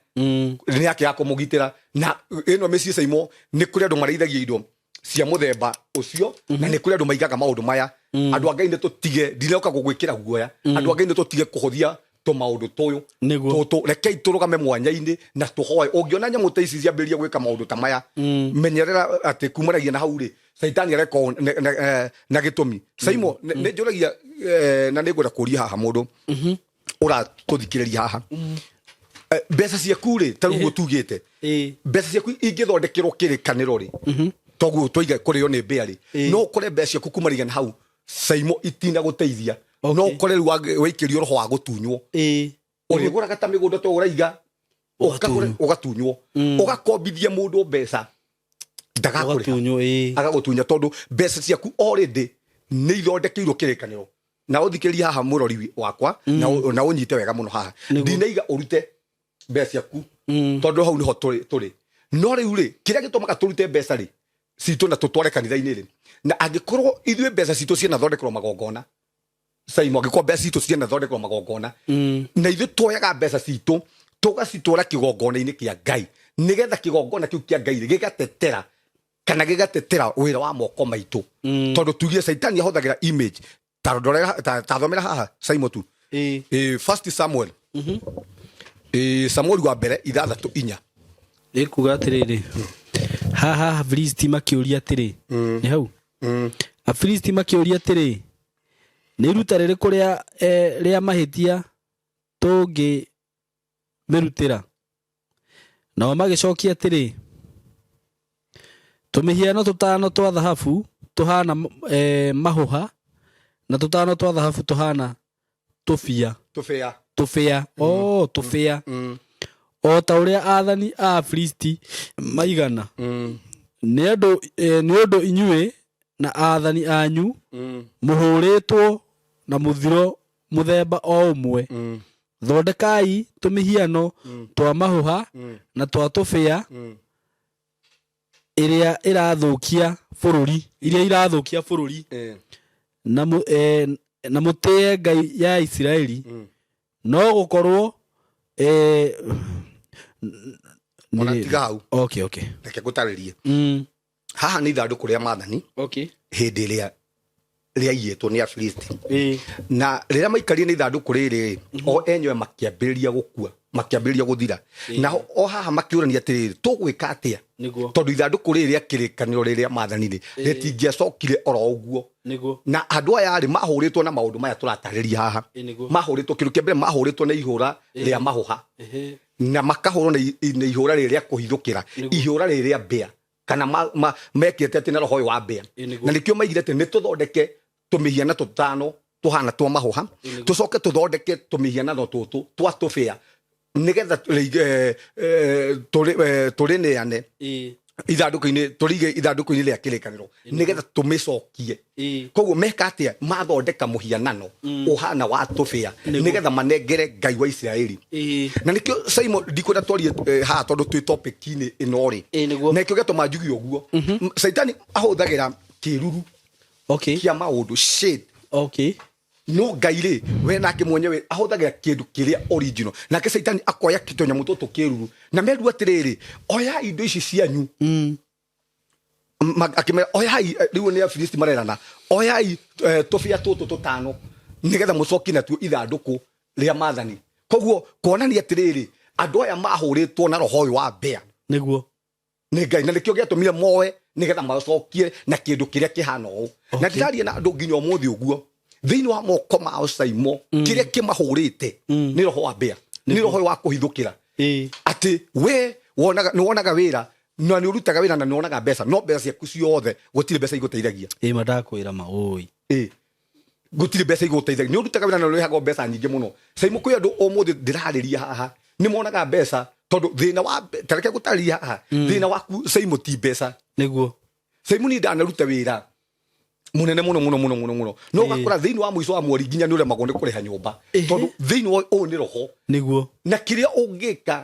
nĩ yake ya kũmũgitĩra. Na ĩno mĩciĩ caimwo nĩ kũrĩ andũ marĩithagia indo cia mũthemba ũcio, na nĩ kũrĩ andũ maigaga maũndũ maya. Andũ a Ngai, nĩ tũtige, ndinoka gũgwĩkĩra guoya. Andũ a Ngai, nĩ tũtige kũhũthia tũmaũndũ tũyũ. Nĩguo. Rekei tũrũgame mwanya-inĩ na tũhoe. Ũngĩona nyamũ ta ici ciambĩrĩria gwĩka maũndũ ta maya, menyerera atĩ kumanagia na hau rĩ, caitani areka ũũ na gĩtũmi. Saimo, nĩ njũragia, na nĩ ngwenda kũria haha mũndũ ũratũthikĩrĩria haha, mbeca ciaku rĩ, ta rĩu ũguo tugĩte, Ĩĩ. mbeca ciaku ingĩthondekerwo kĩrĩkanĩro rĩ, toguo twaiga kũrĩo nĩ mbĩa rĩ, no ũkore mbeca ciaku kumanagia na hau Saimo itina gũteithia. No ũkore rĩu waikĩrio roho wa gũtunywo. Ĩĩ. Ũrĩgũraga ta mĩgũnda to ũraiga, Ũgatunywo. ũgatunywo, ũgakombithia mũndũ mbeca ndagakũrĩha. Ũgatunywo ĩĩ. Agagũtunya, tondũ mbeca ciaku already nĩ ithondekeirwo kĩrĩkanĩro. Na ũthikĩrĩrie haha mũrori wakwa, na ũnyite wega mũno haha. Nĩguo. Ndinaiga ũrute mbeca ciaku, tondũ hau nĩho tũrĩ. No rĩu rĩ, kĩrĩa gĩtũmaga tũrute mbeca rĩ citũ na tũtware kanitha-inĩ rĩ, na angĩkorwo ithuĩ mbeca citũ cianathondekerwo magongona, Saimo, angĩkorwo mbeca citũ cianathondekerwo magongona, na ithuĩ tuoyaga mbeca citũ tũgacitwara kĩgongona-inĩ kĩa Ngai, nĩgetha kĩgongona kĩu kĩa Ngai rĩ gĩgatetera. Kana gĩgatetera wĩra wa moko maitũ, tondũ tugie Caitani ahũthagĩra image. Ta ndorera, ta thomera haha, Simon, tu. First Samuel, Samuel wa mbere 6:4. Ĩkuga atĩrĩrĩ haha, Afilisti makĩũria atĩrĩ, nĩ hau, Afilisti makĩũria atĩrĩ, nĩ iruta rĩrĩkũ rĩa mahĩtia tũngĩmĩrutĩra? Nao magĩcokia atĩrĩ, tũmĩhiano tũtano twa thahabu tũhana mahũha na tũtano twa thahabu tũhana tũbia. Tũbĩa. Tũbĩa, o tũbĩa, o ta ũrĩa athani a Afilisti maigana, nĩ ũndũ inyuĩ na athani anyu mũhũrĩtwo na mũthiro mũthemba o ũmwe. Thondekai tũmĩhiano twa mahũha na twa tũbĩa ĩrĩa ĩrathũkia bũrũri, iria irathũkia bũrũri, na mũtĩe Ngai ya Isiraeli, no gũkorwo Ona tiga hau. Okay. Reke ngũtarĩrie. Haha nĩ ithandũkũ rĩa maathani hĩndĩ ĩrĩa rĩaiyĩtwo nĩ Afilisti, na rĩrĩa maikarire nĩ ithandũkũ rĩrĩ, o enyewe makĩambĩrĩria gũkua, makĩambĩrĩria gũthira. Naho o haha makĩũrania atĩrĩrĩ, tũgwĩka atĩa? Tondũ ithandũkũ rĩrĩ rĩa kĩrĩkanĩro rĩrĩa maathani rĩ, rĩtingĩacokire oro ũguo. Na andũ aya rĩ, mahũrĩtwo na maũndũ maya tũratarĩria haha. Mahũrĩtwo, kĩndũ kĩa mbere mahũrĩtwo na ihũra rĩa mahũha, na makahũrwo na ihũra rĩrĩ rĩa kũhithũkĩra, ihũra rĩrĩ rĩa mbĩa, kana mekĩte atĩ na roho ũyũ wa mbĩa. Na nĩkĩo maigire atĩ nĩ tũthondeke tũmĩhiano tũtano tũhana twa mahũha, tũcoke tũthondeke tũmĩhianano tũtũ twa tũbĩa, nĩgetha tũrĩneane ithandũkũ-inĩ, tũrĩige ithandũkũ-inĩ rĩa kĩrĩkanĩro, nĩgetha tũmĩcokie. Koguo meka atĩa? Mathondeka mũhianano ũhana wa tũbĩa, nĩgetha manengere Ngai wa Isiraeli. Na nĩkĩo, Simon, ndikwenda twarie haha tondũ twĩ topic-inĩ ĩno rĩ. Na nĩkĩo gĩatũma njuge ũguo. Caitani ahũthagĩra kĩruru kĩa maũndũ, shade. No Ngai rĩ, we nake mwenyewe ahũthagĩra kĩndũ kĩrĩa original. Nake Caitani akoya tũnyamũ tũtũ kĩruru, na meru atĩrĩrĩ, oya indo ici cianyu. Akĩmera oyai, rĩu nĩ Afilisti marerana, oyai tũbĩa tũtũ tũtano, nĩgetha mũcokie natuo ithandũkũ rĩa maathani. Koguo kuonania atĩrĩrĩ, andũ aya mahũrĩtwo na roho ũyũ wa mbĩa nĩ Ngai, na nĩkĩo gĩatũmire moe nĩgetha macokie na kĩndũ kĩrĩa kĩhana ũũ. Na ndĩraria na andũ nginya ũmũthĩ ũguo, thĩinĩ wa moko mao, Saimo, kĩrĩa kĩmahũrĩte nĩ roho wa mbĩa, nĩ roho wa kũhithũkĩra, atĩ we wonaga, nĩ wonaga wĩra na nĩ ũrutaga wĩra na nĩ wonaga mbeca, no mbeca ciaku ciothe gũtirĩ mbeca igũteithagia. Ĩ, ma ndakwĩra ma ũĩ. Ĩ, gũtirĩ mbeca igũteithagia. Nĩ ũrutaga wĩra na nĩ ũrĩhagwo mbeca nyingĩ mũno. Saimu, kwĩ andũ ũmũthĩ ndĩrarĩria haha nĩ monaga mbeca, tondũ thĩna wa tareke gũtarĩria haha, thĩna waku, Saimu, ti mbeca. Saimu, niĩ ndanaruta wĩra munene muno muno muno muno muno, no ũgakora thĩinĩ wa mũico wa mweri nginya nĩ ũremagwo nĩ kũrĩha nyũmba, tondũ thĩinĩ wa ũyũ nĩ roho. Na kĩrĩa ũngĩka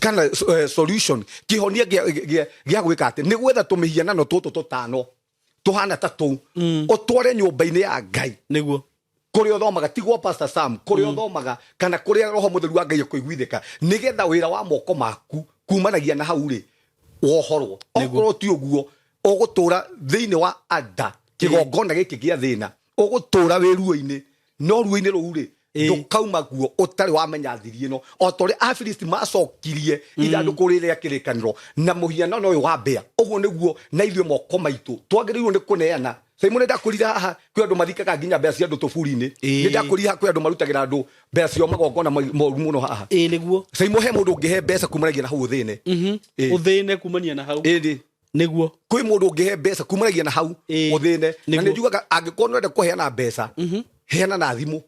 kana solution, kĩhonia gĩa gwĩka atĩ nĩ gwetha tũmĩhianano tũtũ tũtano tũhana ta tũu, ũtware nyũmba-inĩ ya Ngai kũrĩa ũthomaga, ti gwa Pastor Sam, kũrĩa ũthomaga kana kũrĩa roho mũtheru wa Ngai ũkũiguithĩka, nĩgetha wĩra wa moko maku kumanagia na hau rĩ wohorwo. Okorwo ti ũguo, ũgũtũra thĩinĩ wa ada kĩgongona gĩkĩ gĩa thĩna, ũgũtũra wĩ ruo-inĩ, no ruo-inĩ rũu rĩ, ndũkauma guo ũtarĩ wamenya thiri ĩno, o ta ũrĩa Afilisti macokirie ithandũkũ rĩrĩ rĩa kĩrĩkanĩro na mũhianano ũyũ wa mbĩa. Ũguo nĩguo na ithuĩ moko maitũ twagĩrĩirwo nĩ kũneana. Saimo, nĩ ndakwĩrire haha kwĩ andũ mathikaga nginya mbeca cia andũ tũburi-inĩ. Nĩ ndakwĩrire haha kwĩ andũ marutagĩra andũ mbeca ciao magongona moru mũno haha. Saimo, he mũndũ ũngĩhe mbeca kumanagia na hau ũthĩne. Ũthĩne kumania na hau. Ĩĩ. Kwĩ mũndũ ũngĩhe mbeca kumanagia na hau ũthĩne. Na nĩ njugaga angĩkorwo nĩ ũrenda kũheana mbeca, heana na thimũ.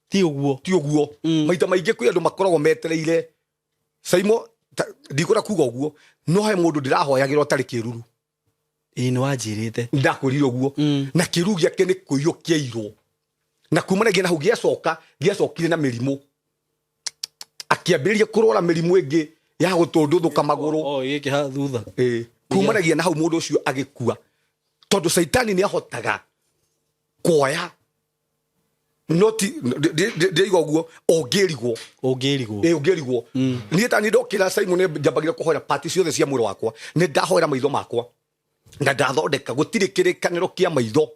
Ti ũguo. Ti ũguo. Maita maingĩ kwĩ andũ makoragwo metereire. Saimo, ndikwenda kuga ũguo, no he mũndũ ndĩrahoyagĩra ũtarĩ kĩruru. Ĩ, nĩ wanjĩrĩte. Ndakwĩrire ũguo. Na kĩruru gĩake nĩ kũiywo kĩairwo, na kumanagia na hau gĩacoka gĩacokire na mĩrimũ, akĩambĩrĩria kũrwara mĩrimũ ĩngĩ ya gũtũndũthũka magũrũ. O gĩkĩ ha thutha. Ĩĩ. Kumanagia na hau mũndũ ũcio agĩkua, tondũ Caitani nĩ ahotaga kuoya. No ti ndĩraigua ũguo ũngĩrigwo. Ũngĩrigwo. Ĩ, ũngĩrigwo. Niĩ ta niĩ ndokĩra, Simon, njambagira kũhoera pati ciothe cia mwĩrĩ wakwa. Nĩ ndahoera maitho makwa na ndathondeka gũtirĩ kĩrĩkanĩro kĩa maitho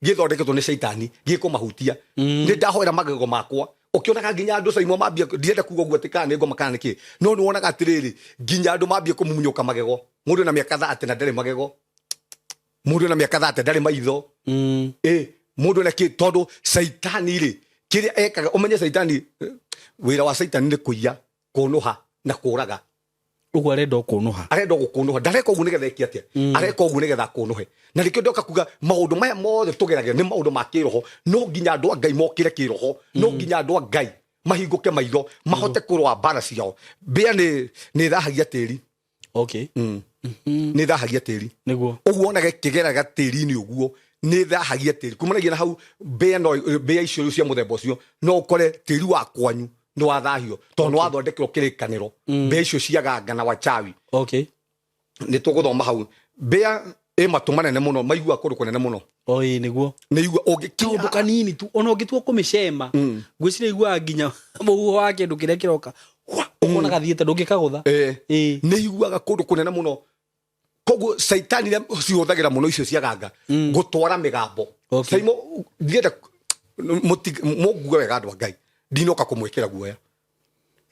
gĩthondeketwo nĩ caitani gĩkũmahutia. Nĩ ndahoera magego makwa. Ũkĩonaga nginya andũ, Simon, mambia, ndirenda kuga ũguo atĩ kana nĩ ngoma kana nĩ kĩ, no nĩ wonaga atĩrĩrĩ, nginya andũ mambie kũmumunyũka magego. Mũndũ na mĩaka 30 na ndarĩ magego, mũndũ na mĩaka 30 ndarĩ maitho. Ĩ, mũndũ na kĩ? Tondũ caitani rĩ, kĩrĩa ekaga, ũmenye caitani, wĩra wa caitani nĩ kũiya, kũnũha na kũraga. Ũguo arenda ũkũnũha. Arenda gũkũnũha. Ndareka ũguo nĩgetha eke atĩa? Areka ũguo nĩgetha akũnũhe. Na nĩkĩo ndoka kuga maũndũ maya mothe tũgeragĩra nĩ maũndũ ma kĩroho. No nginya andũ a Ngai mokĩre kĩroho, no nginya andũ a Ngai mahingũke maitho mahote kũrũa mbara ciao. Mbĩa nĩ thahagia tĩri. Nĩ thahagia tĩri. Ũguo wonaga ĩkĩgeraga tĩri-inĩ ũguo, nĩ thahagia tĩri. Kumanagia na hau mbĩa, no mbĩa icio rĩu cia mũthemba ũcio, no ũkore tĩri wa kwanyu nĩ wathahio tondũ nĩ wathondekerwo kĩrĩkanĩro, mbĩa icio ciaganga na wachawi. Nĩ tũgũthoma hau. Mbĩa ĩ matũ manene mũno, maiguaga kũndũ kũnene mũno. O ĩ, nĩguo. Nĩ igua ũngĩkinya Kaũndũ kanini tu, ona ũngĩtua kũmĩcema, ngwĩciria iguaga nginya mũhuho wa kĩndũ kĩrĩa kĩroka. Hwa, ũkona gathiĩte, ndũngĩkagũtha. Nĩ iguaga kũndũ kũnene mũno. Koguo caitani nĩ cihũthagĩra mũno icio ciaganga gũtwara mĩgambo. Saimo, ndienda mũngue wega, andũ a Ngai, ndinoka kũmwĩkĩra guoya,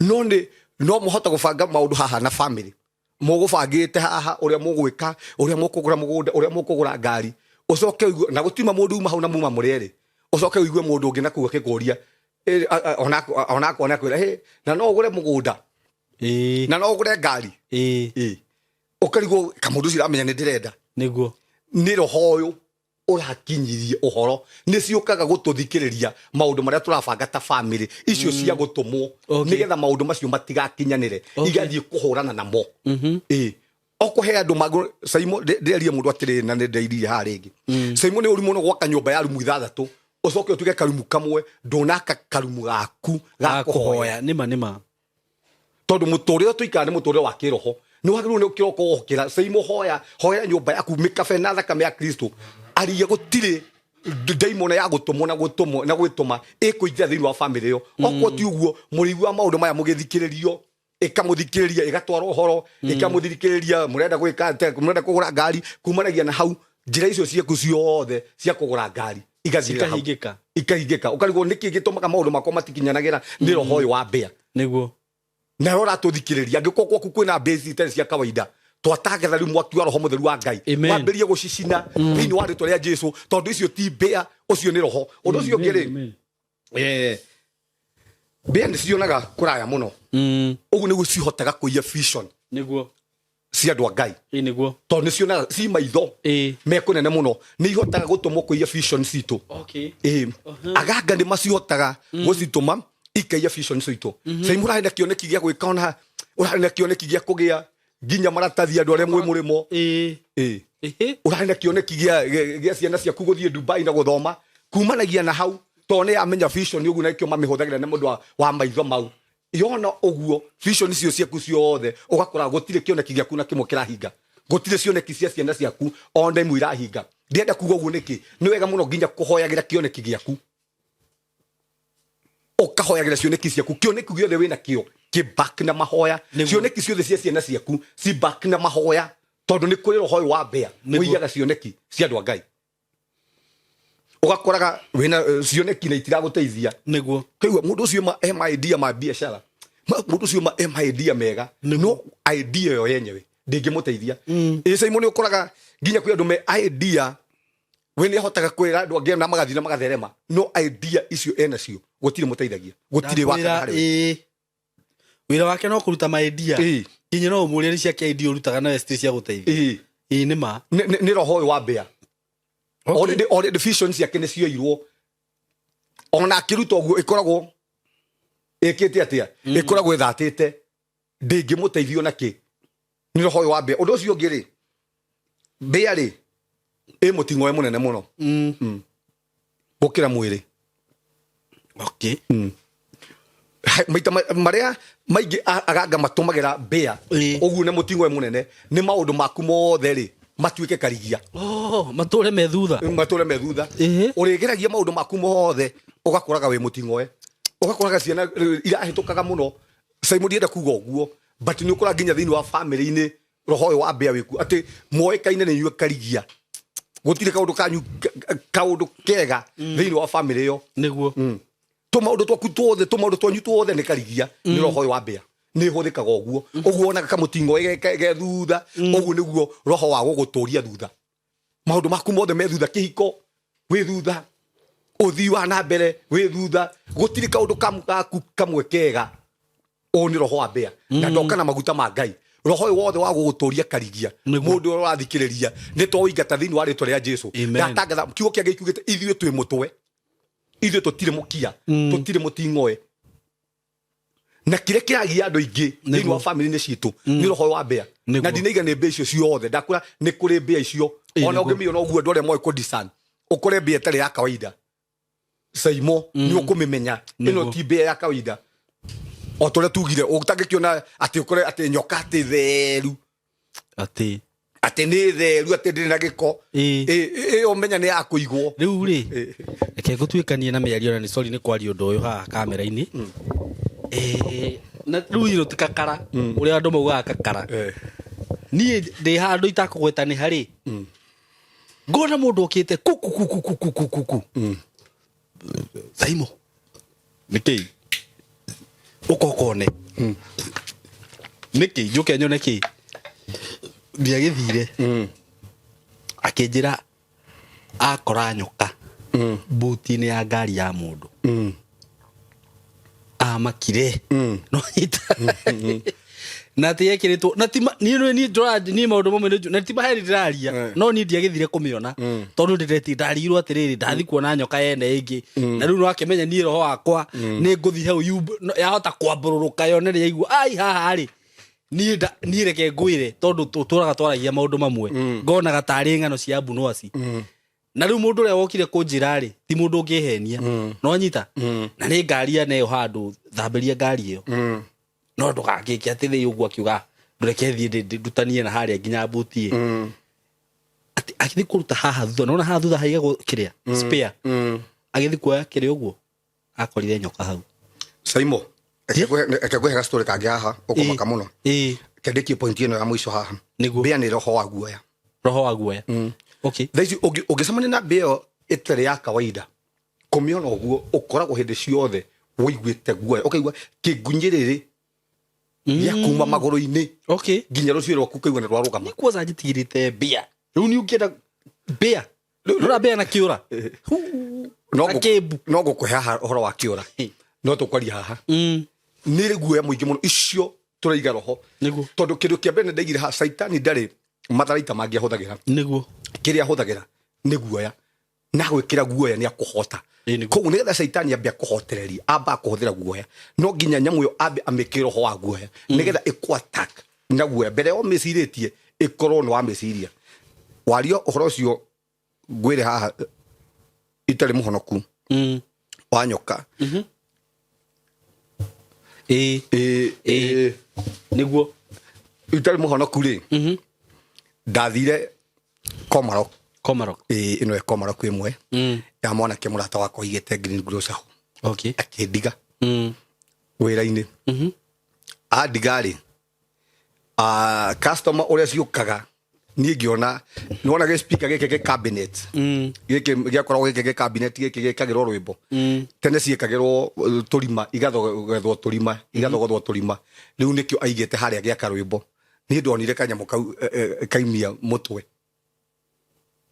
no nĩ no mũhote gũbanga maũndũ haha na family. Mũgũbangĩte haha ũrĩa mũgwĩka, ũrĩa mũkũgũra mũgũnda, ũrĩa mũkũgũra ngari, ũcoke ũigue na gũtiuma mũndũ uma hau na muma mũrĩ erĩ, ũcoke ũigue mũndũ ũngĩ na kũu akĩkũria, onakwa nĩ akwĩra, "Hĩ, na no ũgũre mũgũnda na no ũgũre ngari?" Ũkarigwo kamũndũ ũcio ũramenya nĩ ndĩrenda. Nĩ roho ũyũ ũrakinyirie ũhoro. Nĩ ciũkaga gũtũthikĩrĩria maũndũ marĩa tũrabanga ta family, icio cia gũtũmwo, nĩgetha maũndũ macio matigakinyanĩre. Igathiĩ kũhũrana namo. Ĩ, okũhe andũ magũ. Saimo, ndĩrerie mũndũ atĩrĩrĩ, na nĩ ndĩreirie haha rĩngĩ. Saimo, nĩ ũru mũno gwaka nyũmba ya rumu ithathatũ, ũcoke ũtuge karumu kamwe ndũnaka karumu gaku ga kũhoya. Kũhoya, nĩma nĩma. Tondũ mũtũrĩre tũikara nĩ mũtũrĩre wa kĩroho. Nĩ wagĩrĩirwo nĩ kĩroko wokĩra, Saimo, hoya, hoya nyũmba yaku mĩkabe na thakame ya Kristo. Aria gũtirĩ ndaimono ya gũtũmwo na gũtũmwo na gwĩtũma ĩkũingĩra thĩinĩ wa famĩlĩ ĩyo. Okorwo ti ũguo, mũrĩiguaga maũndũ maya mũgĩthikĩrĩrio, ĩkamũthikĩrĩria, ĩgatwara ũhoro, ĩkamũthikĩrĩria mũrenda gwĩka atĩa, mũrenda kũgũra ngari. Kumanagia na hau, njĩra icio ciaku ciothe cia kũgũra ngari igathirĩra hau. Cikahingĩka. Ikahingĩka. Ũkarigwo nĩkĩ gĩtũmaga maũndũ makwa matikinyanagĩra. Nĩ roho ũyũ wa mbĩa. Nawe ũratũthikĩrĩria, angĩkorwo gwaku kwĩna mbĩa ici itarĩ cia kawaida, twatangatha rĩu mwaki wa roho mũtheru wa Ngai Amen. wambĩrĩrie gũcicina thĩinĩ wa rĩtwa rĩa Jesu, tondũ icio ti mbĩa, ũcio nĩ roho. Ũndũ ũcio ũngĩ rĩ, mbĩa nĩ cionaga kũraya mũno. Ũguo nĩguo cihotaga kũiya vision cia andũ a Ngai. Tondũ nĩ cionaga ci maitho mekũnene mũno, nĩ ihotaga gũtũmwo kũiya vision citũ. Ĩ, aganga nĩ macihotaga gũcitũma ikaiya vision citũ. Saimu, ũrarĩ na kĩoneki gĩa gwĩka, ona ũrarĩ na kĩoneki gĩa kũgĩa nginya maratathi andũ arĩa mwĩ mũrĩmo. Ĩ, ũrarĩ na kĩoneki gĩa ciana ciaku gũthiĩ Dubai na gũthoma. Kumanagia na hau, tondũ nĩ yamenya vision ũguo, na nĩkĩo mamĩhũthagĩra nĩ mũndũ wa maitho mau. Yona ũguo, vision icio ciaku ciothe, ũgakora gũtirĩ kĩoneki gĩaku na kĩmwe kĩrahinga, gũtirĩ cioneki cia ciana ciaku ona imwe irahinga. Ndĩrenda kuga ũguo nĩkĩ? Nĩ wega mũno nginya kũhoyagĩra kĩoneki gĩaku, ũkahoyagĩra cioneki ciaku. Kĩoneki gĩothe wĩna kĩo kĩ back na mahoya. Cioneki ciothe cia ciana ciaku ci back na mahoya, tondũ nĩ kũrĩ roho ũyũ wa mbĩa ũiyaga cioneki cia andũ a Ngai. Ũgakoraga wĩna cioneki na itiragũteithia. Kaigua mũndũ ũcio ma e ma idea ma biacara, mũndũ ũcio ma e ma idea mega, no idea ĩyo yenyewe ndĩngĩmũteithia. Ĩ, Simon, nĩ ũkoraga nginya kwĩ andũ me idea, we nĩ ahotaga kwĩra andũ angĩ na magathiĩ na magatherema, no idea icio enacio gũtirĩ mũteithagia, gũtirĩ wakaga harĩ we. Wĩra wake no kũruta ma idea. Nginya no ũmũrie nĩ ciake idea ũrutaga nawe citirĩ cia gũteithia. Ĩĩ, nĩ ma. Nĩ roho ũyũ wa mbĩa. Already vision ciake nĩ cioirwo. Ona akĩruta ũguo, ĩkoragwo ĩkĩte atĩa? Ĩkoragwo ĩthatĩte, ndĩngĩmũteithio na kĩ. Nĩ roho ũyũ wa mbĩa. Ũndũ ũcio ũngĩ rĩ, mbĩa rĩ, ĩ mũting'oe mũnene mũno gũkĩra mwĩrĩ. Maita marĩa maingĩ aganga matũmagĩra mbĩa ũguo na mũting'oe mũnene nĩ maũndũ maku mothe rĩ matuĩke karigia. Oh, matũre me thutha. Matũre me thutha. Ũrĩgeragia maũndũ maku mothe. Ũgakoraga wĩ mũting'oe, ũgakoraga ciana irahĩtũkaga mũno. Simon, ndienda kuga ũguo, but nĩ ũkora nginya thĩinĩ wa family-inĩ roho ũyũ wa mbĩa wĩkuo, atĩ moĩkaine nĩ inyuĩ karigia, gũtirĩ kaũndũ kanyu kaũndũ kega thĩinĩ wa family ĩyo. Tũmaũndũ twaku tuothe, tũmaũndũ twanyu tuothe nĩ karigia, nĩ roho ũyũ wa mbĩa nĩ hũthĩkaga ũguo. Ũguo wonaga kamũting'oe ge thutha ũguo, nĩguo roho wa gũgũtũria thutha, maũndũ maku mothe me thutha, kĩhiko wĩ thutha, ũthii wa na mbere wĩ thutha, gũtirĩ kaũndũ gaku kamwe kega. Ũyũ nĩ roho wa mbĩa na ndoka na maguta ma Ngai. Roho ũyũ wothe wa gũgũtũria karigia, Nĩguo. mũndũ ũrĩa ũrathikĩrĩria, nĩ twaũingata thĩinĩ wa rĩtwa rĩa Jesu. Amen. Ndatangatha kiugo kĩa Ngai kiugĩte ithuĩ twĩ mũtwe, ithuĩ tũtirĩ mũkia, tũtirĩ mũting'oe. Na kĩrĩa kĩragia andũ aingĩ thĩinĩ wa family-inĩ citũ nĩ roho wa mbĩa. Na ndinaiga nĩ mbĩa icio ciothe, ndakwĩra nĩ kũrĩ mbĩa icio. Ona ũngĩmĩona ũguo, andũ arĩa moĩ kũ discern, ũkore mbĩa ĩtarĩ ya kawaida, Saimo, nĩ ũkũmĩmenya ĩno ti mbĩa ya kawaida. O ta ũrĩa tugire, ũtangĩkĩona atĩ ũkore atĩ nyoka atĩ theru, Atĩ atĩ nĩ theru, atĩ ndĩrĩ na gĩko. Ĩyo menya nĩ ya kũigwo. Rĩu rĩ, reke ngũtuĩkanie na mĩario, na nĩ sorry nĩ kwaria ũndũ ũyũ haha kamera-inĩ. Na rĩu ĩno ti kakara ũrĩa andũ maugaga kakara. Niĩ ndĩ handũ itakũgweta nĩ harĩ ngona mũndũ okĩte kuku kuku kuku kuku kuku, "Saimo, nĩkĩ ũkokone nĩkĩ njũke nyone kĩ?" Ndiagĩthire, akĩnjĩra akora nyoka buti-inĩ ya ngari ya mũndũ. Amakire no nyita na atä ekĩrĩtwo na ti niĩ niĩ njũra niĩ maũndũ mamwe na ti maheri ndĩraria. No niĩ ndiagĩthire kũmĩona tondũ ndĩreti ndarigirwo atĩrĩrĩ, ndathi kuona nyoka yene ĩngĩ na rĩu nĩwakĩmenya niĩ roho wakwa nĩ ngũthi hau yahota kwambũrũrũka yone nĩ yaigua ai haha rĩ. Niĩ reke ngwĩre, tondũ tũtũraga twaragia maũndũ mamwe, ngonaga tarĩ ng'ano cia mbunoaci. Na rĩu mũndũ ũrĩa wokire kũnjĩra rĩ, ti mũndũ ũngĩhenia, no nyita na nĩ ngari yaneyo handũ thambĩria ngari ĩyo, no ndũgangĩke atĩ thĩ ũguo. Akiuga ndũreke thiĩ ndutanie na harĩa nginya mbuti ĩ atĩ agĩthiĩ kũruta haha thutha, nona haha thutha haigagwo kĩrĩa spare. Agĩthiĩ kuoya kĩrĩa ũguo, akorire nyoka hau. Saimo, reke ngũhe gastori kangĩ haha ũkũmaka mũno. Kendĩkie point ĩno ya mũico haha. Mbĩa nĩ roho wa guoya. Roho wa guoya, okay. Thaa ici ũngĩcemania na mbĩa ĩyo ĩtarĩ ya kawaida, kũmĩona ũguo ũkoragwo hĩndĩ ciothe wũiguĩte guoya, ũkaigua kĩngunyĩrĩrĩ gĩa kuma magũrũ-inĩ nginya rũciũ rwaku ũkaigua nĩ rwarũgama. Nĩ kwanza njĩtigĩrĩte mbĩa rĩu nĩ ũngĩenda mbĩa rora mbĩa na kĩũra. No Na kĩmbu. No ngũkũhe haha ũhoro wa kĩũra, no tũkwaria haha. Nĩ rĩ guoya mũingĩ mũno icio tũraiga roho. Tondũ kĩndũ kĩa mbere nĩ ndaigire haha, caitani ndarĩ matharaita mangĩ ahũthagĩra. Kĩrĩa ahũthagĩra nĩ guoya, na gwĩkĩra guoya nĩ akũhota. Koguo nĩgetha caitani ambe akũhotereria, amba akũhũthĩra guoya. No nginya nyamũ ĩyo ambe amĩkĩre roho wa guoya nĩgetha ĩkũ attack na guoya mbere yo mĩcirĩtie ĩkorwo nĩ wamĩciria waria ũhoro ũcio. Ngwĩre haha itarĩ mũhonoku wa nyoka. Ĩ. Itarĩ mũhonoku rĩ, ndathire Komarok. Komarok. Ĩ, ĩno ĩ Komarok ĩmwe ya mwanake mũrata wakwa aigĩte green grocer ho. Akĩndiga wĩra-inĩ. Andiga rĩ, customer ũrĩa ciũkaga, niĩ ngĩona nĩwona gĩ speaker gĩkĩ gĩ cabinet gĩkĩ gĩakoragwo gĩkĩ gĩ cabinet gĩkĩ gĩkagĩrwo rwĩmbo. Tene ciĩkagĩrwo tũrima, igathogethwo tũrima, igathogothwo tũrima. Rĩu nĩkĩo aigĩte harĩa gĩaka rwĩmbo. Niĩ ndonire kanyamũ kau kaimia mũtwe.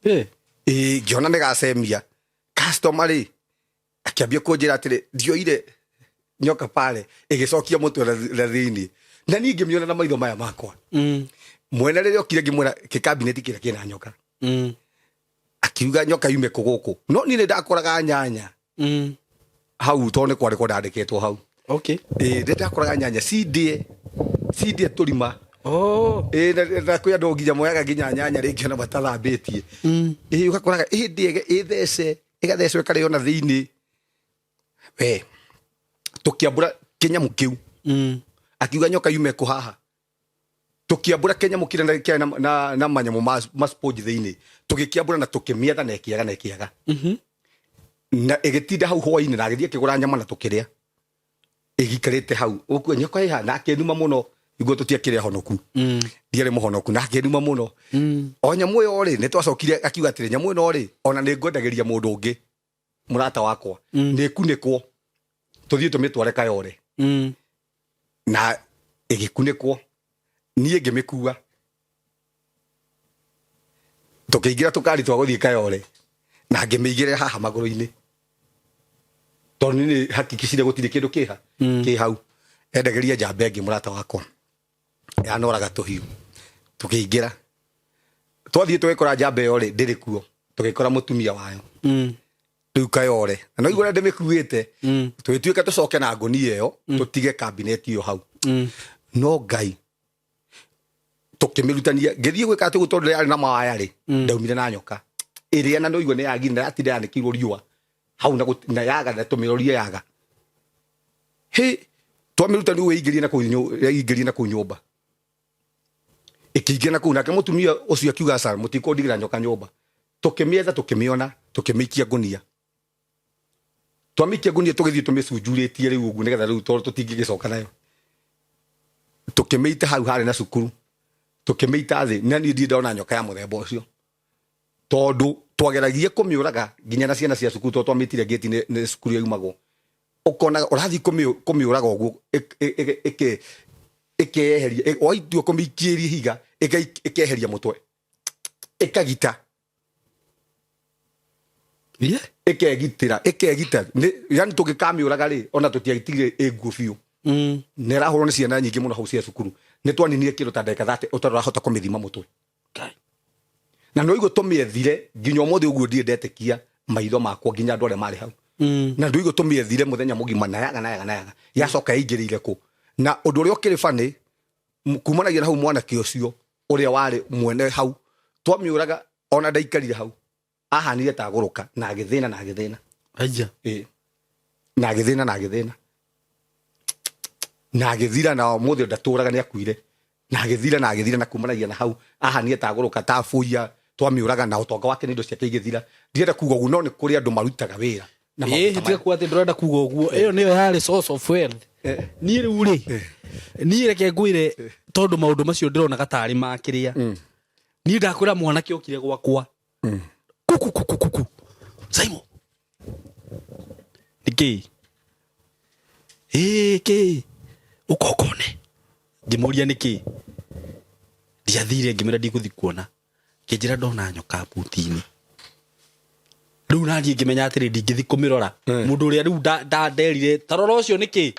Ĩ, ngĩona nĩ gacemia customer rĩ, akĩambia kũnjĩra atĩrĩ, ndioire nyoka pale ĩgĩcokia mũtwe na thĩinĩ, na niĩ ngĩmĩona na maitho maya makwa. Mwene rĩrĩa okire, ngĩmwĩra kĩkabineti kĩrĩa kĩna nyoka. Akiuga nyoka yume kũ gũkũ? No niĩ nĩ ndakoraga nyanya hau, tondũ nĩ kwandĩkwo ndandĩkĩtwo hau. Ĩ, nĩ ndakoraga nyanya cindĩe cindĩe tũrima. Ĩ, na kwĩ andũ nginya moyaga nginya nyanya rĩngĩ ona matathambĩtie. Ĩ, ũgakoraga ĩndĩ ĩthece, ĩgathecwo, ĩkarĩo na thĩinĩ. We tũkĩambũra kĩnyamũ kĩu. Akiuga nyoka yume kũ haha? Tũkĩambũra kĩnyamũ kĩrĩa kĩarĩ na manyamũ ma sponge thĩinĩ, tũgĩkĩambũra na tũkĩmĩetha na ĩkĩaga na ĩkĩaga. Na ĩgĩtinda hau hwainĩ na agĩthiĩ akĩgũra nyama na tũkĩrĩa ĩgikarĩte hau ũkua nyoka ĩha na akĩnuma mũno iguo tũtiakĩrĩ ahonoku. Ndiarĩ mũhonoku na akĩnuma mũno. O nyamũ ĩyo rĩ, nĩ twacokire akiuga atĩrĩ, nyamũ ĩno rĩ, ona nĩ ngwendagĩria mũndũ ũngĩ mũrata wakwa, nĩ ĩkunĩkwo tũthiĩ tũmĩtware Kayore. Na ĩgĩkunĩkwo, niĩ ngĩmĩkua, tũkĩingĩra tũkari twa gũthiĩ Kayore na ngĩmĩigĩrĩra haha magũrũ-inĩ tondũ nĩ hakikicire gũtirĩ kĩndũ kĩha kĩ hau. Endagĩria njamba ĩngĩ mũrata wakwa yanoraga tũhiũ, tũkĩingĩra, twathiĩ tũgĩkora njamba ĩyo rĩ ndĩrĩ kuo, tũgĩkora mũtumia wayo. Rĩu Kayore na no igũrĩa ndĩmĩkuĩte. Tũgĩtuĩka tũcoke na ngũnia ĩyo, tũtige kabineti ĩyo hau. No Ngai tũkĩmĩrutania, ngĩthiĩ gwĩka atĩ ũguo tondũ yarĩ na mawaya rĩ, ndaumire na nyoka ĩrĩa na no igua nĩ yagire na yatinda yanĩkĩirwo riũa hau na na yaga na tũmĩrorie yaga hĩ twamĩrutania ũguo ĩingĩrie na kũu ĩingĩrie na kũu nyũmba, ĩkĩingĩra na kũu. Nake mũtumia ũcio akiuga, "Aca, mũtikũndigĩra nyoka nyũmba." Tũkĩmĩetha, tũkĩmĩona, tũkĩmĩikia ngũnia. Twamĩikia ngũnia, tũgĩthiĩ tũmĩcunjurĩtie rĩu ũguo nĩgetha rĩu tondũ tũtingĩgĩcoka nayo, tũkĩmĩita hau harĩ na cukuru, tũkĩmĩita thĩ. Na niĩ ndirĩ ndona nyoka ya mũthemba ũcio tondũ twageragia kũmĩũraga nginya na ciana cia cukuru, tondũ twamĩtire ngĩti nĩ cukuru yaumagwo, ũkona ũrathiĩ kũmĩũraga ũguo ĩkeyeheria, waitua kũmĩikĩria ihiga ĩkeheria mũtwe ĩkagita. Ĩkegitĩra, ĩkegita. Yani tũngĩkamĩũraga rĩ, ona tũtiatigire ĩ nguo biũ. Nĩ ĩrahũrwo nĩ ciana nyingĩ mũno hau cia cukuru. Nĩ twaninire kĩndũ ta ndagĩka 30 ũtarĩ ũrahota kũmĩthima mũtwe. Ngai. Na no igũ tũmĩethire nginya ũmũthĩ ũguo ndirĩ ndetĩkia maitho makwa, nginya andũ arĩa marĩ hau. Na ndå igũ tũmĩethire mũthenya mũgima na yaga na yaga na yaga, yacoka yaingĩrĩire kũ. Na ũndũ ũrĩa ũkĩrĩ bani kumanagia na hau, mwanake ũcio ũrĩa warĩ mwene hau twamĩũraga ona ndaikarire hau, ahanire ta agũrũka na agĩthĩna na agĩthĩna. Aija. Ĩĩ. Na agĩthĩna na agĩthĩna na agĩthira, na ũmũthĩ ndatũraga, nĩ akuire. Na agĩthira na agĩthira, na kumanagia na hau ahanire ta agũrũka ta buia twamĩũraga, na ũtonga wake nĩ indo ciake igĩthira. Ndirenda kuga ũguo, no nĩ kũrĩ andũ marutaga wĩra na maũndũ ta tiga maya. Kuga atĩ ndũrenda kuga ũguo, ĩyo nĩyo yarĩ source of wealth. Niĩ rĩu rĩ, niĩ reke ngwĩre, tondũ maũndũ macio ndĩronaga tarĩ ma kĩrĩa niĩ ndakwĩra, mwanake okire gwakwa kuku kuku kuku, "Simon, nĩkĩ ĩĩ kĩ ũkokone?" Ngĩmũria nĩkĩ. Ndiathire, ngĩmwĩra ndigũthi kuona. Kĩnjĩra ndona nyoka buti-inĩ. Rĩu naniĩ ngĩmenya atĩrĩ, ndingĩthi kũmĩrora. Mũndũ ũrĩa rĩu nderire tarora ũcio nĩkĩ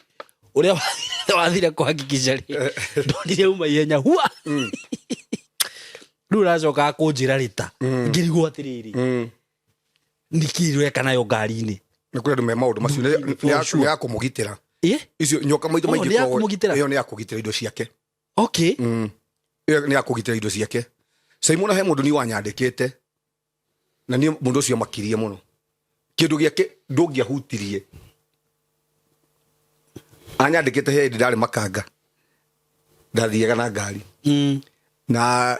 ũrĩa wathire kũhakikisha rĩ, ndonire uma ihenya hua. Rĩu ũracoka kũnjĩra rĩta, ngĩrigwo atĩrĩrĩ, nĩkĩ ũreka nayo ngari-inĩ? Nĩ kũrĩ andũ me maũndũ macio. For sure. Nĩ ya kũmũgitĩra. Ĩ? Icio nyoka maitũ Oh, maingĩ nĩ ya ikoragwo- kũmũgitĩra? Ĩyo nĩ ya kũgitĩra indo ciake. Ĩyo nĩ ya kũgitĩra indo ciake. Simon, he mũndũ niĩ wanyandĩkĩte na niĩ mũndũ ũcio makirie mũno, kĩndũ gĩake ndũngĩahutirie. Anyandĩkĩte he hĩndĩ ndarĩ makanga, ndathiaga na ngari na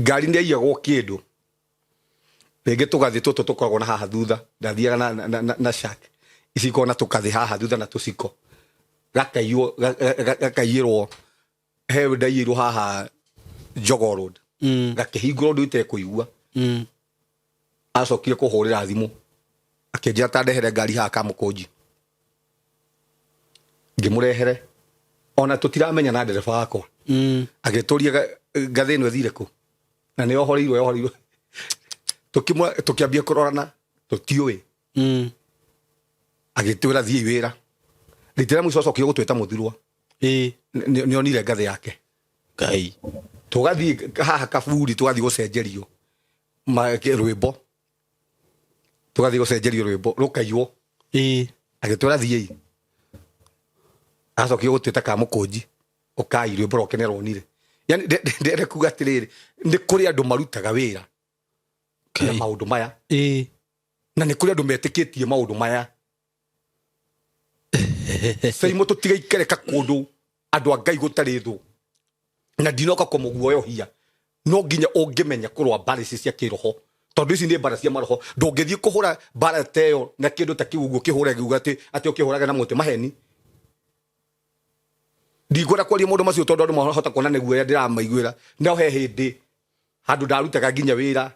ngari nĩ yaiyagwo kĩndũ rĩngĩ, tũgathĩ tũtũ tũkoragwo na haha thutha. Ndathiaga na shack ici ikoragwo na tũkathĩ haha thutha na tũciko, gakaiywo, gakaiyĩrwo. He ndaiyĩirwo haha Jogoo Road, gakĩhingũrwo ũndũ itekũigua. Acokire kũhũrĩra thimũ akĩnjĩra ta ndehere ngari haha Kamũkũnji. Ngĩmũrehere, ona tũtiramenya na ndereba wakwa. Agĩtũria ngathĩ ĩno ĩthire kũ na nĩ yohoreirwo yohoreirwo. Tũkĩambia kũrorana, tũtiũĩ. Agĩtwĩra thiĩi wĩra. Rita rĩa mũico acokire gũtwĩta mũthurwa nĩ onire ngathĩ yake. Ngai. Tũgathiĩ haha kaburi, tũgathiĩ gũcenjerio rwĩmbo, tũgathiĩ gũcenjerio rwĩmbo rũkaiywo. Agĩtwĩra thiĩi. Acokire gũtwĩta Kamũkũnji, ũkai, rwĩmbo rwake nĩ aronire. Yani ndĩrenda kuga atĩrĩrĩ, nĩ kũrĩ andũ marutaga wĩra na Ngai. maũndũ maya, na nĩ kũrĩ andũ metĩkĩtie maũndũ maya. Caimo, tũtigaikereka kũndũ andũ a Ngai gũtarĩ thũ, na ndinoka kũmũguoyohia, no nginya ũngĩmenya kũrũa mbarĩ ici cia kĩroho. Tondu ici nĩ mbara cia maroho, ndũngĩthiĩ kũhũra mbara ta ĩyo na kĩndũ ta kĩu ũguo kĩhũre ngiuga atĩ atĩ ũkĩhũraga na mũtĩ. Maheni, ndingwenda kwaria maũndũ macio tondũ andũ mahota kuona nĩ guoya ndĩramaiguĩra. No he hĩndĩ handũ ndarutaga nginya wĩra,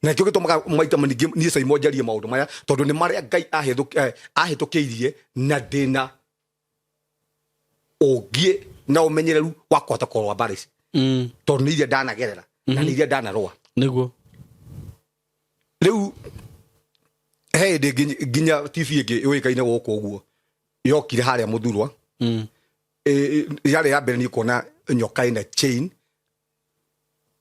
na nĩkĩo gĩtũmaga maita maingĩ niĩ Saimo njarie maũndũ maya, tondũ nĩ marĩa Ngai ahĩtũkĩirie na ndĩna ũngĩ na ũmenyereru wa kũhota kũrũa mbara ici, tondũ nĩ iria ndanagerera na nĩ iria ndanarũa. Rĩu he hĩndĩ nginya TV ĩngĩ yũĩkaine gũkũ ũguo yokire harĩa Mũthurwa. Yarĩ ya mbere niĩ kuona nyoka ĩna chain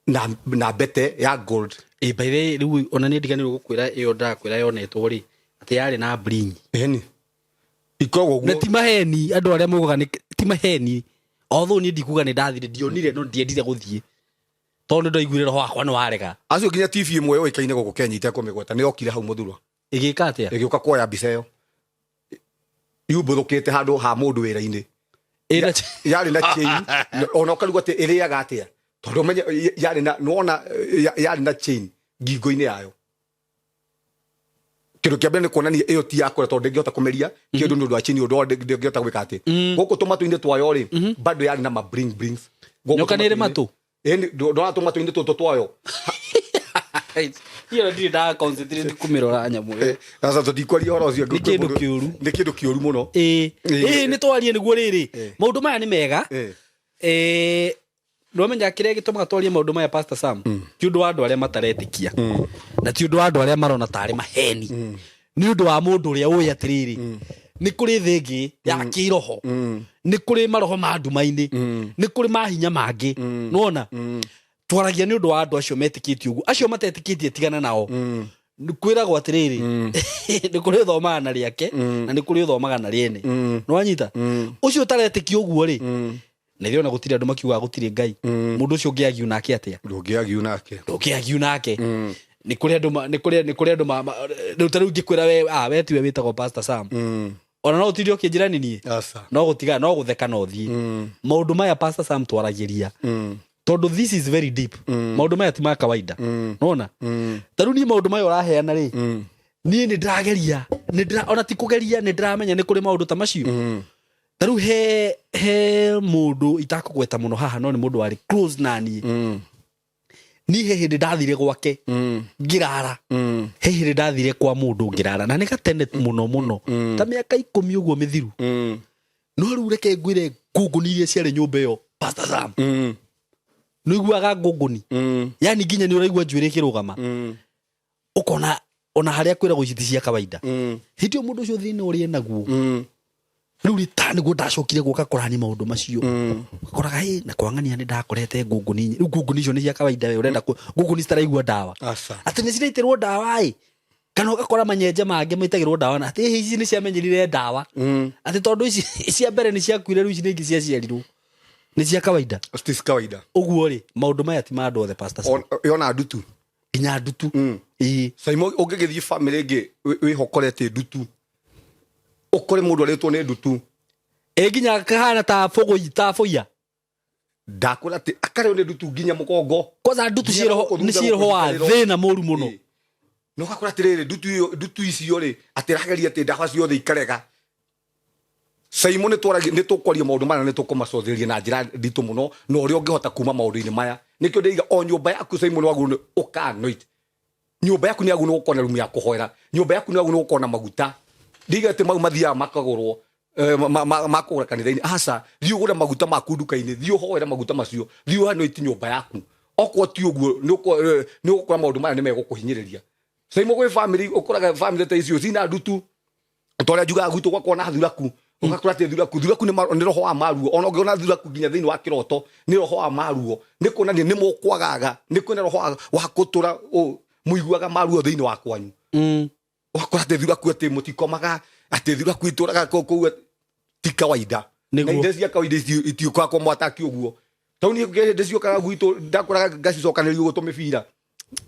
na mbete ya gold. Ĩ, by the way, rĩu ona nĩ ndiganĩirwo gũkwĩra ĩyo ndakwĩra yonetwo rĩ, atĩ yarĩ na bling. Ĩni ikoragwo Na ũguo. ti maheni, andũ arĩa maugaga nĩ ti maheni, although niĩ ndikuga nĩ ndathire ndionire, no ndiendire gũthiĩ tondũ nĩ ndaiguire roho wakwa nĩ warega. Acio nginya TV ĩmwe yũĩkaine gũkũ Kenya itekũmĩgweta nĩ yokire hau Mũthurwa. Ĩgĩka atĩa? Ĩgĩũka kuoya mbica ĩyo yumbũthũkĩte handũ ha mũndũ wĩra-inĩ. Ĩna Yarĩ na chain ona ũkarigwo atĩ ĩrĩaga atĩa, tondũ ũmenye yarĩ na nĩwona yarĩ na chain ngingo-inĩ yayo. Kĩndũ kĩa mbere nĩ kuonania ĩyo ti yakũrĩa, tondũ ndĩngĩhota kũmeria kĩndũ nĩ ũndũ wa chain, ũndũ wa ndĩngĩhota gwĩka atĩ gũkũ tũmatũ-inĩ twayo rĩ, bado yarĩ na ma bling blings gũkũ Nyoka nĩ ĩrĩ tũmatũ-inĩ. matũ? Ĩni, ndona tũmatũ-inĩ tũtũ twayo. Iyo ndirĩ nda concentrate kũmĩrora nyamũ ĩyo. Sasa tũtikwaria ũhoro ũcio. Nĩ kĩndũ kĩũru. Nĩ kĩndũ kĩũru mũno. Ĩĩ. Ĩĩ, nĩ twarie nĩguo rĩrĩ, maũndũ maya nĩ mega. Nĩwamenya kĩrĩa gĩtũmaga twarie maũndũ maya, Pastor Sam, ti ũndũ wa andũ arĩa mataretĩkia na ti ũndũ wa andũ arĩa marona tarĩ maheni, nĩ ũndũ wa mũndũ ũrĩa ũĩ atĩrĩrĩ, nĩ kũrĩ thĩ ĩngĩ ya kĩroho, nĩ kũrĩ maroho ma nduma-inĩ, nĩ kũrĩ mahinya mangĩ. Nĩwona twaragia nĩ ũndũ wa andũ acio metĩkĩtie ũguo. Acio matetĩkĩtie, tigana nao. Nĩ kwĩragwo atĩrĩrĩ, nĩ kũrĩ ũthomaga na rĩake na nĩ kũrĩ ũthomaga na rĩene. Nĩwanyita? Ũcio ũtaretĩkia ũguo rĩ, na ithuĩ ona gũtirĩ andũ makiugaga gũtirĩ Ngai, mũndũ ũcio ũngĩagiu nake atĩa? Ndũngĩagiu nake. Ndũngĩagiu nake. Nĩ kũrĩ andũ nĩ kũrĩ andũ rĩu ta rĩu ngĩkwĩra we, we tiwe wĩtagwo Pastor Sam, ona no ũtinde ũkĩnjĩra nĩ niĩ. Aca. No gũtiga no gũtheka no thiĩ. Maũndũ maya, Pastor Sam, twaragĩria tondũ this is very deep. Maũndũ maya ti ma kawaida. Nona ta rĩu niĩ maũndũ maya ũraheana rĩ, niĩ nĩ ndĩrageria, nĩ ndĩra ona ti kũgeria, nĩ ndĩramenya nĩ kũrĩ maũndũ ta macio. Ta rĩu he mũndũ itakũgweta mũno haha, no nĩ mũndũ warĩ close na niĩ. Niĩ he hĩndĩ ndathire gwake ngĩrara. He hĩndĩ ndathire kwa mũndũ ngĩrara, na nĩ gatene mũno mũno, ta mĩaka 10 ũguo mĩthiru. No rĩu reke ngwĩre, ngũngũni iria ciarĩ nyũmba ĩyo, Pastor Sam, nĩ ũiguaga ngũngũni, yani nginya nĩ ũraigua njuĩrĩ ĩkĩrũgama, ũkona ona harĩa kwĩragwo ici ti cia kawaida. Hĩndĩ ĩyo mũndũ ũcio thĩna ũrĩa enaguo rĩu rĩ, ta nĩguo ndacokire gũka kũrani maũndũ macio, ũkoraga hĩ na kwang'ania nĩ ndakorete ngũngũni. Rĩu ngũngũni icio nĩ cia kawaida, we ũrenda ngũngũni citaraigua ndawa? Aca. Atĩ nĩ ciraitĩrwo ndawa ĩ, kana ũgakora manyenje mangĩ maitagĩrwo ndawa, na atĩ "Ĩ, ici nĩ ciamenyerire ndawa," atĩ tondũ ici cia mbere nĩ ciakuire, rĩu ici nĩ ingĩ ciaciarirwo nĩ cia kawaida. Ti kawaida. Ũguo rĩ, maũndũ maya ti ma andũ othe, Pastor Sam. Yona ndutu. Nginya ndutu, ĩĩ. Saimo, ũngĩgĩthiĩ famĩlĩ ĩngĩ wĩhokore atĩ ndutu, ũkore mũndũ arĩtwo nĩ ndutu. Ĩ, nginya kahana ta bũgũi ta bũiya. Ndakwĩra atĩ akarĩo nĩ ndutu nginya mũgongo. Kwanza ndutu Nginya ciĩroho gũkũ nĩ thutha ciĩroho wa gũkũ thĩna mũru mũno. Ĩĩ. Na ũgakora atĩrĩrĩ, ndutu ĩyo, ndutu icio rĩ, atĩ ĩrageria atĩ ndawa ciothe ikarega. Saimo, nĩ tũkwaria maũndũ maya na nĩ tũkũmacotheria na njĩra nditũ mũno na ũrĩa ũngĩhota kuma maũndũ-inĩ maya. Nĩkĩo ndĩiga o nyũmba yaku, Saimo, nĩ wagĩrĩirwo nĩ ũka-anoint nyũmba yaku, nĩ yagĩrĩirwo nĩ gũkorwo na rumu ya kũhoera, nyũmba yaku nĩ yagĩrĩirwo nĩ gũkorwo na maguta. Ndiga atĩ mau mathiaga makagũrwo makũgũra kanitha-inĩ. Aca, thiĩ ũgũre maguta maku nduka-inĩ, thiĩ ũhoere maguta macio, thiĩ ũanoint nyũmba yaku. Okorwo ti ũguo, nĩ ũgũkora maũndũ maya nĩ megũkũhinyĩrĩria. Saimo, gwĩ family ũkoraga family ta icio cina ndutu, ta ũrĩa njugaga gwitũ gwakorwo na thuraku, ũgakora atĩ thuraku nĩ roho wa maruo. Ona ũngĩona thuraku nginya thĩinĩ wa kĩroto, nĩ roho wa maruo, nĩ kuonania nĩ mũkwagaga, nĩ kwĩna roho wa gũtũra mũiguaga maruo thĩinĩ wa kwanyu. Ũgakora atĩ thuraku, atĩ mũtikomaga, atĩ thuraku itũraga kũu ti kawaida. Na indo cia kawaida itiũkaga kwa mwataki ũguo. Tau niĩ hĩndĩ ciũkaga gwitũ, ndakoraga ngacicokanĩria ũguo tũmĩbira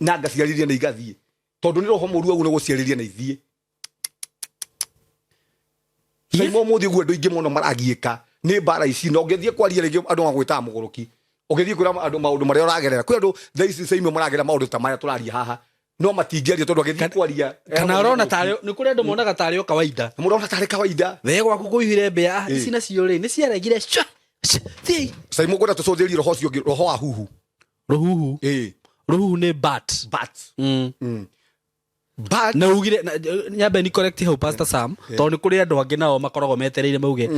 na ngaciarĩria na igathiĩ, tondũ nĩ roho mũru agu nĩ gũciarĩria na ithiĩ. Saimo, ũmũthĩ ũguo andũ aingĩ mũno maragiĩka nĩ mbara ici, na ũngĩthiĩ kwaria rĩngĩ andũ magwĩtaga mũgũrũki. Ũgĩthiĩ kwĩra andũ maũndũ marĩa ũragerera, kwĩ andũ thaa ici caimwe maragerera maũndũ ta maya tũraria haha, no matingĩaria tondũ agĩthiĩ kwaria Kana arona tarĩ nĩ kũrĩ andũ monaga tarĩ o kawaida. Mũndũ arona tarĩ kawaida. We gwaku kũihire mbĩa ici nacio rĩ nĩ ciaregire cua, cua, thiĩi. Caimwe, ngwenda tũcũthĩrie roho ũcio ũngĩ, roho wa huhu. Rũhuhu. Ĩĩ. Rũhuhu nĩ bat. Bat. Bat. Na ugire nyambe ni correct hau, Pastor Sam, tondũ nĩ kũrĩ andũ angĩ nao makoragwo metereire mauge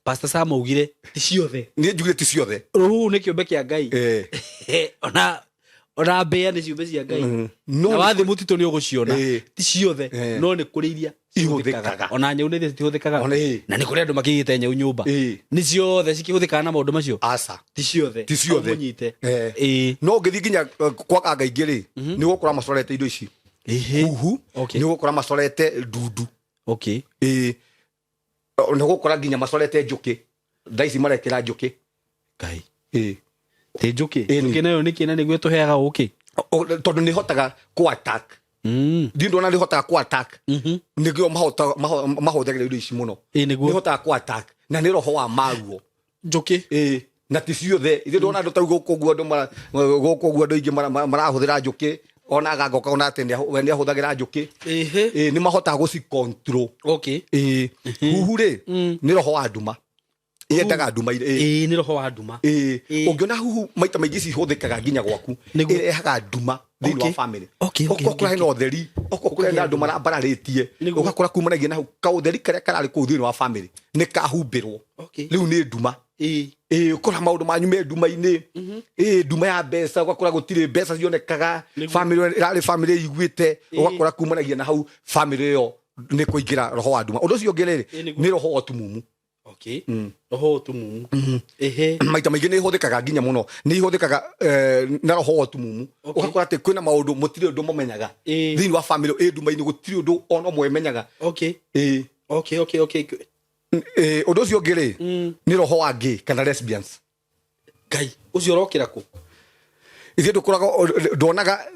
Pastor Sam augire ti ciothe. Niĩ njugire ti ciothe. Rũhuhu nĩ kĩũmbe kĩa Ngai. Ona mbĩa nĩ ciũmbe cia Ngai. No na wathiĩ mũtitũ nĩ ũgũciona. Ti ciothe, no nĩ kũrĩ iria Ihũthĩkaga. Ona nyau nĩ citihũthĩkaga. Ona ĩĩ. Na nĩ kũrĩ andũ makĩigĩte nyau nyũmba. Nĩ ciothe cikĩhũthĩkaga na maũndũ macio? Aca. Ti ciothe. Ti ciothe. Hau mũnyite. No ũngĩthiĩ nginya kwa kanga ingĩ rĩ, nĩ ũgũkora macorete indo ici, huhu. Nĩ ũgũkora macorete ndundu. Ĩĩ, nĩ ũgũkora nginya macorete njũkĩ, thaa ici marekĩra njũkĩ. Ngai. Ĩĩ. Ti njũkĩ? Ĩĩ. Njũkĩ nayo nĩkĩ na nĩguo ĩtũheaga ũkĩ? Tondũ nĩ hotaga kũ attack. Ndiũ ndona nĩ hotaga kũ attack, nĩkĩo mahũthagĩra indo ici mũno. Ĩĩ, nĩguo. Nĩ hotaga kũ attack na nĩ roho wa maruo. Njũkĩ. Ĩĩ, na ti ciothe. Ithuĩ ndona andũ tau gũkũ ũguo, andũ gũkũ ũguo, andũ aingĩ marahũthĩra njũkĩ, ona agangoka ona atĩ we nĩ ahũthagĩra njũkĩ. Ĩĩ, nĩ mahotaga gũci control. Ĩĩ, huhu rĩ, nĩ roho wa nduma, yendaga nduma ĩĩ. Ĩĩ, nĩ roho wa nduma. Ĩĩ. Ĩĩ. Ũngĩona huhu maita maingĩ cihũthĩkaga nginya gwaku, ĩrehaga nduma thĩinĩ wa family. Ũgakora hena ũtheri, ũgakora hena andũ marambararĩtie, ũgakora kumanagia na hau kaũtheri karĩa kararĩ kũu thĩinĩ wa family nĩ kahumbĩrwo. Rĩu nĩ nduma. Ĩĩ, ũkora maũndũ manyu me nduma-inĩ. Ĩĩ, nduma ya mbeca, ũgakora gũtirĩ mbeca cionekaga. Family ĩrarĩ family ĩiguĩte, ũgakora kumanagia na hau family ĩyo nĩ kũingĩra roho wa nduma. Ũndũ ũcio ũngĩ rĩrĩ, Ĩĩ, nĩguo. nĩ roho wa ũtumumu. Okay, roho ũtumumu, ehe. Maita maingĩ nĩ ihũthĩkaga nginya mũno, nĩ ihũthĩkaga na roho wa ũtumumu. Ũgakora atĩ kwĩna maũndũ mũtirĩ ũndũ mũmenyaga thĩinĩ wa family ĩ nduma-inĩ, gũtirĩ ũndũ ona ũmwe ĩmenyaga. Ĩĩ. Ĩĩ, ũndũ ũcio ũngĩ rĩ, nĩ roho wa gay kana lesbians. Ngai, ũcio ũrokĩra kũ? Ithuĩ ndũkoragwo ndonaga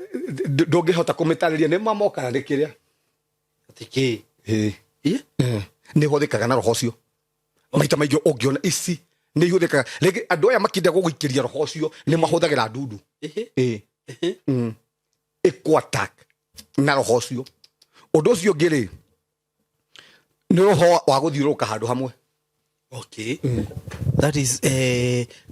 ndũngĩhota kũmĩtarĩria nĩ mamokaga nĩ kĩrĩa. Atĩ kĩ? Ĩĩ. Ĩ? Nĩ ihũthĩkaga na roho ũcio maita maingĩ. Ũngĩona ici nĩ ihũthĩkaga rĩngĩ, andũ aya makĩenda gũgũikĩria roho ũcio nĩ mahũthagĩra ndundu. Ĩĩ. Ĩkũ attack na roho ũcio. Ũndũ ũcio ũngĩ rĩ, nĩ roho wa gũthiũrũrũka handũ hamwe. Okay, that is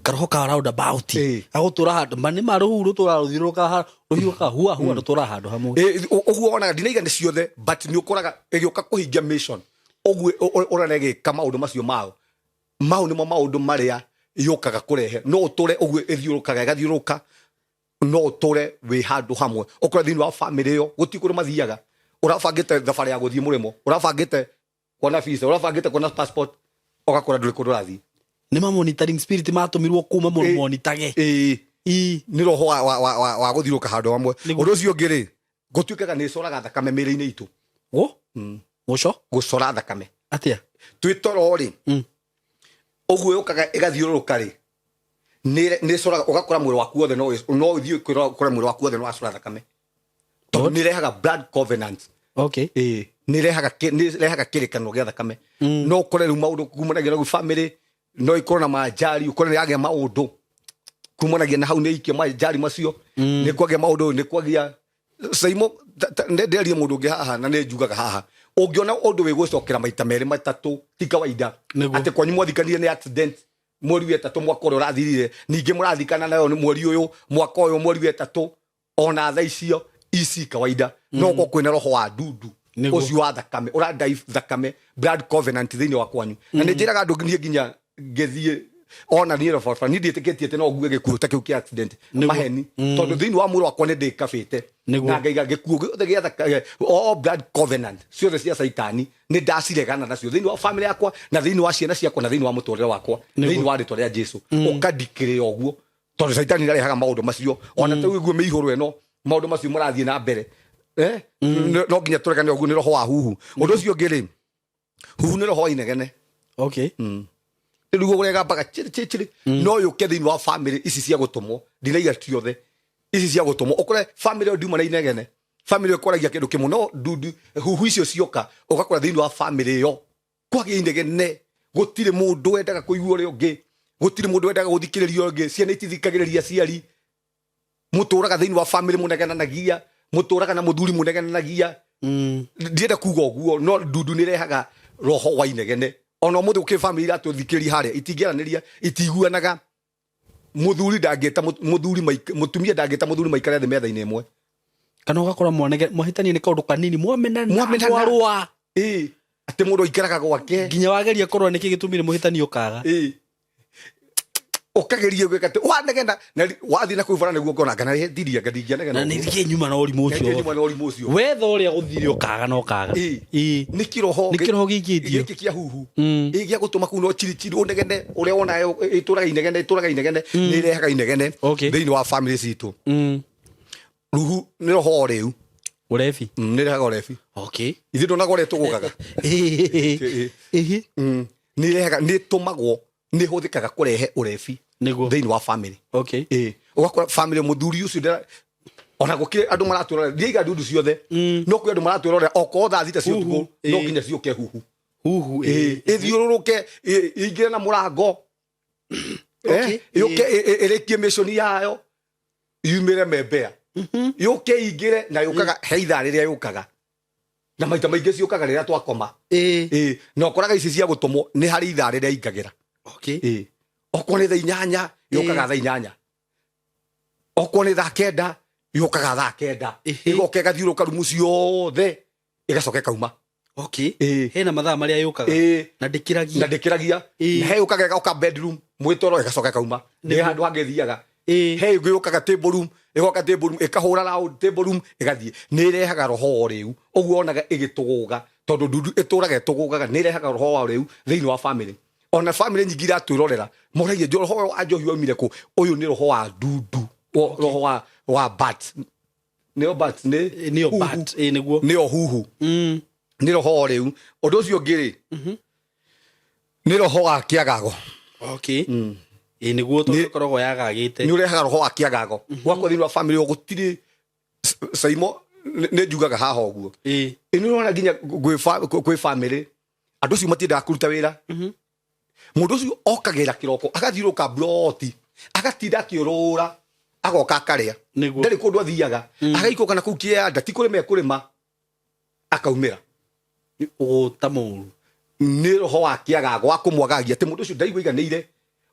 karoho ka roundabout. Agũtũra handũ ma nĩ ma rũhuhu rũtũraga rũthiũrũrũka, rũhiũka hua hua, rũtũraga handũ hamwe. Ĩ, ũguo wonaga ndinaiga nĩ ciothe, but nĩ ũkoraga ĩgĩũka kũhingia mission ũguo ũrona ĩgĩka maũndũ macio mao mau nĩmo maũndũ marĩa yũkaga kũrehe. No ũtũre ũguo ĩthiũrũkaga ĩgathiũrũka, no ũtũre wĩ handũ hamwe, ũkore thĩinĩ wa family ĩyo gũtirĩ kũndũ mathiaga. Ũrabangĩte thabarĩ ya gũthiĩ mũrĩmo, ũrabangĩte kuona visa, ũrabangĩte kuona passport, ũgakora ndũrĩ kũndũ ũrathiĩ. Nĩ ma monitoring spirit matũmirwo kuma Ĩ. monitage. Ĩĩ. Ĩ. Nĩ roho wa gũthiũrũka handũ hamwe. Nĩguo. Ũndũ ũcio ũngĩ rĩ, gũtuĩkaga nĩ ĩcoraga thakame mĩĩrĩ-inĩ itũ. Gũ gũco? Gũcora thakame. Atĩa? Twĩ toro rĩ, ũguo yũkaga ĩgathiũrũrũka rĩ, nĩ ĩcoraga, ũgakora mwĩrĩ waku wothe no ũthiĩ ũkore mwĩrĩ waku wothe nĩ wacora thakame, tondũ nĩ ĩrehaga blood covenant. Ĩĩ, nĩ ĩrehaga kĩrĩkanĩro gĩa thakame. No ũkore rĩu maũndũ kumanagia na rĩu family no ikorwo na manjari, ũkore nĩ yagĩa maũndũ kumanagia na hau, nĩ ikia manjari macio, nĩ kwagĩa maũndũ, nĩ kwagĩa Saimo. Nderie mũndũ ũngĩ haha na nĩ njugaga haha, ũngĩona ũndũ wĩ gũcokera maita merĩ matatũ, ti kawaida. Atĩ kwanyu mwathikanire nĩ accident mweri wa ĩtatũ mwaka ũrĩa ũrathirire, ningĩ mũrathikana nayo nĩ mweri ũyũ, mwaka ũyũ, mweri wa ĩtatũ, ona thaa icio ici kawaida no gũkorwo kwĩna roho wa ndundu. Ũcio wa thakame ũradai thakame, blood covenant thĩinĩ wa kwanyu. Na nĩ njĩraga andũ niĩ nginya ngĩthiĩ ona niĩ barabara, niĩ ndiĩtĩkĩtie atĩ no ngue gĩkuũ ta kĩu kĩa accident. Maheni, tondũ thĩinĩ wa mwĩrĩ wakwa nĩ ndĩkabĩte na ngaiga gĩkuũ gĩothe gĩa thakame, all blood covenant ciothe cia caitani nĩ ndaciregana nacio thĩinĩ wa family yakwa na thĩinĩ wa ciana ciakwa na thĩinĩ wa mũtũrĩre wakwa, thĩinĩ wa rĩtwa rĩa Jesu. Ũkandikĩrĩra ũguo, tondũ caitani nĩarehaga maũndũ macio ona ta ũguo mĩihũro ĩno, maũndũ macio marathiĩ na mbere. No nginya tũregane ũguo, nĩ roho wa huhu. Ũndũ ũcio ũngĩ rĩ, huhu nĩ roho wa inegene. Rĩu ũregambaga chiri chiri chiri, no yũke thĩinĩ wa family ici cia gũtũmwo, ndinaiga ciothe, ici cia gũtũmwo, ũkore family ĩyo ndiuma na inegene, family ĩyo ĩkwaragia kĩndũ kĩmwe, no ndundu huhu icio cioka, ũgakora thĩinĩ wa family ĩyo kwagĩa inegene, gũtirĩ mũndũ wendaga kũigua ũrĩa ũngĩ. Gũtirĩ mũndũ wendaga gũthikĩrĩria ũngĩ. Ciana itithikagĩrĩria aciari. Mũtũraga thĩinĩ wa family mũnegenanagia, mũtũraga na mũthuri mũnegenanagia. Ndienda kuga ũguo, no ndundu nĩ ĩrehaga roho wa inegene. Ona ũmũthĩ gũkĩrĩ family iratũthikĩrĩria harĩa itingĩaranĩria, itiguanaga. Mũthuri ndangĩta mũthuri, mũtumia ndangĩta mũthuri maikare thĩ metha-inĩ ĩmwe. Kana ũgakora mwahĩtania nĩ kaũndũ kanini, mwamenana, Mwamenana. mwarũa. Ĩĩ, atĩ mũndũ aikaraga gwake. Nginya wageria kũrora nĩkĩ gĩtũmire mũhĩtanie ũkaga. Ĩĩ, ũkageria gwĩka atĩ wanegena na wathiĩ na kũu bara nĩguo ũkona kana ndiria ndingĩanegena. Na nĩ nĩkĩ nyuma na ũrimũ Na ũcio? ningĩ nyuma na ũrimũ ũcio. Wetha ũrĩa gũthire ũkaga na ũkaga. Ĩĩ. Ĩĩ. Nĩ kĩroho. Nĩ kĩroho gĩikĩtio. Gĩkĩ kĩa huhu. Ĩ gĩa gũtũma kuu no chiri chiri ũnegene ũrĩa wona ĩtũraga inegene, ĩtũraga inegene, nĩ ĩrehaga inegene thĩinĩ wa family citũ. Ruhu nĩ roho rĩu. Ũrebi. Nĩ ĩrehaga ũrebi. Ithuĩ ndonaga ũrĩa tũgũgaga. Ĩhĩ. Nĩ ĩrehaga, nĩ ĩtũmagwo, nĩ ĩhũthĩkaga kũrehe ũrebi thĩinĩ wa family. Ĩĩ, ũgakora family mũthuri ũcio ona gũkĩrĩ andũ maratwĩrorera, ndiaiga ndundu ciothe, no kwĩ andũ maratwĩrorera okorwo thaa 6 cia Huhu, ũtukũ no ĩĩ. nginya ciũke huhu. Huhu. Ĩĩ, ĩthiũrũrũke, ĩingĩre na mũrango. Yũke ĩrĩkie mission yayo, yumĩre membea, yũke ingĩre na yũkaga he ithaa rĩrĩa yũkaga, na maita maingĩ ciũkaga rĩrĩa twakoma. Ĩĩ, na ũkoraga ici cia gũtũmwo nĩ harĩ ithaa rĩrĩa ingagĩra. Ĩĩ, okorwo nĩ thaa 8 yũkaga thaa 8, okorwo nĩ thaa 9 yũkaga thaa 9. Ĩgoka ĩgathiũrũka rumu ciothe, ĩgacoka ĩkauma. Ĩĩ. Hena mathaa marĩa yũkaga. Ĩĩ. Na Na ndĩkĩragia. Ndĩkĩragia. Na he yũkaga ĩgoka bedroom mwĩtoro, ĩgacoka ĩkauma. Nĩ handũ hangĩ ĩthiaga. He ĩngĩ yũkaga table room, ĩgoka table room, ĩkahũra round table room, ĩgathiĩ. Nĩ ĩrehaga roho wa ũrĩu ũguo wonaga ĩgĩtũgũga, tondũ ndundu ĩtũraga ĩtũgũgaga, nĩ ĩrehaga roho wa ũrĩu thĩinĩ wa family. Ona family nyingĩ iratwĩrorera moragia, roho wa njohi waumire kũ? Ũyũ nĩ roho wa ndundu, roho wa bat, nĩyo bat, nĩ Nĩyo huhu. Bat, ĩĩ, nĩguo. Nĩyo huhu. Nĩ roho wa ũrĩu. Ũndũ ũcio ũngĩ rĩ, nĩ roho wa kĩagago. Ĩĩ, nĩguo, tondũ ĩkoragwo yagagĩte. Nĩ ũrehaga roho wa kĩagago gwakwa thĩinĩ wa family ũyũ gũtirĩ Saimo, nĩ njugaga haha ũguo. Ĩ nĩ ũrona nginya gwĩ family andũ acio matiendaga kũruta wĩra. Mũndũ ũcio okagĩra kĩroko, agathiũrũka mburoti, agatinda akĩũrũra, agoka akarĩa. Ndarĩ kũndũ athiaga, agaikũrũka na kũu kĩanda, ti kũrĩma ekũrĩma, akaumĩra. Ũgũta mũru. Nĩ roho wa kĩagago wa kũmwagagia atĩ mũndũ ũcio ndaigua iganĩire,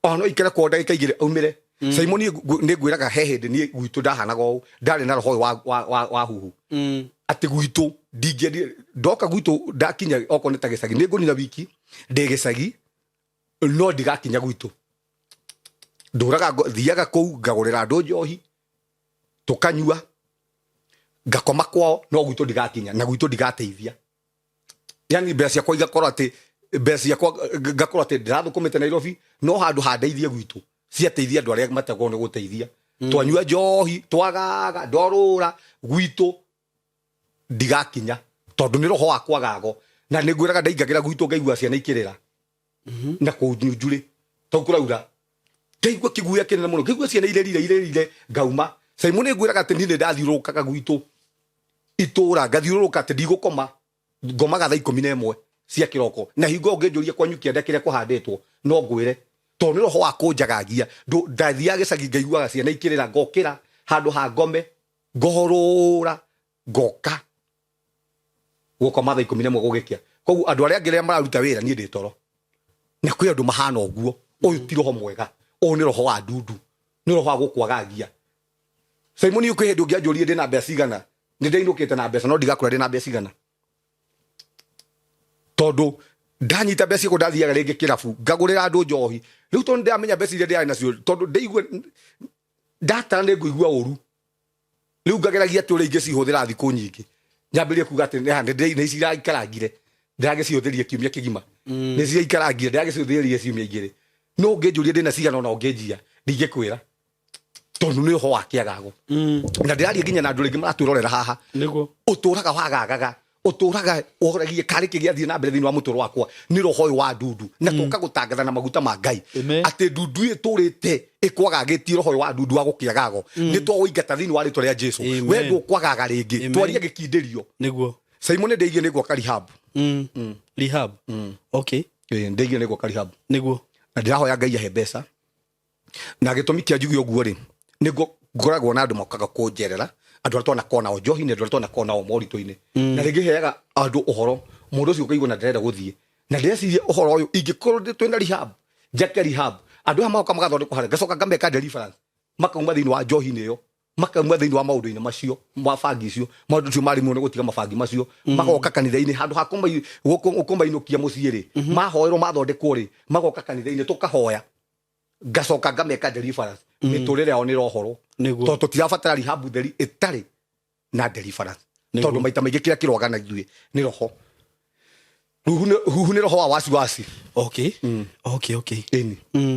ona no ikare kwao ndagĩka 2 aumĩre. Simon, niĩ nĩ ngwĩraga he hĩndĩ niĩ gwitũ ndahanaga ũũ, ndarĩ na roho ũyũ wa huhu. Atĩ gwitũ ndingĩendire ndoka gwitũ, ndakinya okorwo nĩ ta gĩcagi, nĩ ngũnina wiki ndĩ gĩcagi, no ndigakinya gwitũ. Ndũraga thiaga kũu ngagũrĩra andũ njohi tũkanyua, ngakoma kwao, no gwitũ ndigakinya na gwitũ ndigateithia. Yani mbeca ciakwa igakorwo atĩ mbeca ciakwa ngakorwo atĩ ndĩrathũkũmĩte Nairobi, no handũ handeithie gwitũ, ciateithia andũ arĩa matagwo nĩ gũteithia. Twanyua njohi, twagaga, ndorũra, gwitũ ndigakinya, tondũ nĩ roho wa kwagago. Na nĩ ngwĩraga ndaingagĩra gwitũ ngaigua ciana ikĩrĩra na kũu nyunjurĩ tondũ kũraura, ngaigua kĩguĩa kĩnene mũno, ngaigua ciana irĩrire irĩrire, ngauma. Simon, nĩ ngwĩraga atĩ niĩ nĩ ndathiũrũrũkaga gwitũ itũra, ngathiũrũrũka atĩ ndigũkoma, ngomaga thaa 11 cia kĩroko. Na hingo ũngĩnjũria kwanyu kĩanda kĩrĩa kũhandĩtwo, no ngwĩre, tondũ nĩ roho wa kũnjagagia. Ndathiaga gĩcagi ngaiguaga ciana ikĩrĩra, ngokĩra handũ ha ngome, ngohorũra, ngoka gũkoma thaa 11 gũgĩkĩa. Koguo andũ arĩa angĩ arĩa mararuta wĩra, niĩ ndĩ toro. Na kwĩ andũ mahana ũguo. Ũyũ ti roho mwega, ũyũ nĩ roho wa ndundu, nĩ roho wa gũkwagagia. Simon, kwĩ hĩndĩ ũngĩanjũrie ndĩna mbeca cigana, nĩ ndainũkĩte na mbeca, no ndigakũra ndĩna mbeca cigana, tondũ ndanyita mbeca ciakwa ndathiaga rĩngĩ kĩrabu ngagũrĩra andũ njohi. Rĩu tondũ ndĩramenya mbeca iria ndĩrarĩ nacio, tondũ ndaigua ndatara nĩ ngũigua ũru, rĩu ngageragia atĩ ũrĩa ingĩcihũthĩra thikũ nyingĩ, nyambĩrĩrie kuga atĩ nĩ ciraikarangire, ndĩragĩcihũthĩrie kiumia kĩgima, nĩ ciraikarangire, ndĩragĩcihũthĩrie ciumia 2. No ũngĩnjũria ndĩna cigana, ona ũngĩnjia ndingĩkwĩra, tondũ nĩ ũho wa kĩagago. Na ndĩraria nginya na andũ rĩngĩ maratwĩrorera haha. Ũtũraga wagagaga, ũtũraga ũragie karĩ kĩ gĩathiĩ na mbere thĩinĩ wa mũtũrũ wakwa. Nĩ roho ũyũ wa ndundu, na tũka gũtangatha na maguta ma Ngai atĩ ndundu ĩyo ĩtũrĩte ĩkwagagĩtie, roho ũyũ wa ndundu wa gũkĩagago, nĩ twawĩingata thĩinĩ wa rĩtwa rĩa Jesu. Amen. We ndũkwagaga rĩngĩ. Amen. Twaria gĩkindĩrio. Simon, ndeigire nĩ gwaka rehab. Rehab, okay. Ĩĩ, ndeigire nĩ gwaka rehab. Na ndĩrahoya Ngai ahe mbeca. Na gĩtũmi kĩa njuge ũguo rĩ, nĩ ngoragwo na andũ mokaga kũnjerera, andũ arĩa twanakorwo nao njohi-inĩ, andũ arĩa twanakorwo nao moritũ-inĩ, na rĩngĩ heaga andũ ũhoro, mũndũ ũcio ũkaigua na ndĩrenda gũthiĩ, na ndĩreciria ũhoro ũyũ ingĩkorwo twĩna rehab, njake rehab, andũ aya magoka magathondekwo harĩa, ngacoka ngameka deliverance, makauma thĩinĩ wa njohi-inĩ ĩyo, makauma thĩinĩ wa maũndũ-inĩ macio ma bangi icio, maũndũ macio marĩ nĩ gũtiga mabangi macio, magoka kanitha-inĩ handũ ha kũmainũkia mũciĩ rĩ, mahoerwo mathondekwo rĩ, magoka kanitha-inĩ tũkahoya, ngacoka ngameka deliverance, mĩtũrĩre yao nĩ rohorwo. Nĩguo. Tondũ tũtirabatara rehab theri ĩtarĩ na deliverance. Nĩguo. Tondũ maita maingĩ kĩrĩa kĩrwaga na ithuĩ nĩ roho. Huhu nĩ roho wa wasiwasi. Okay. Ĩni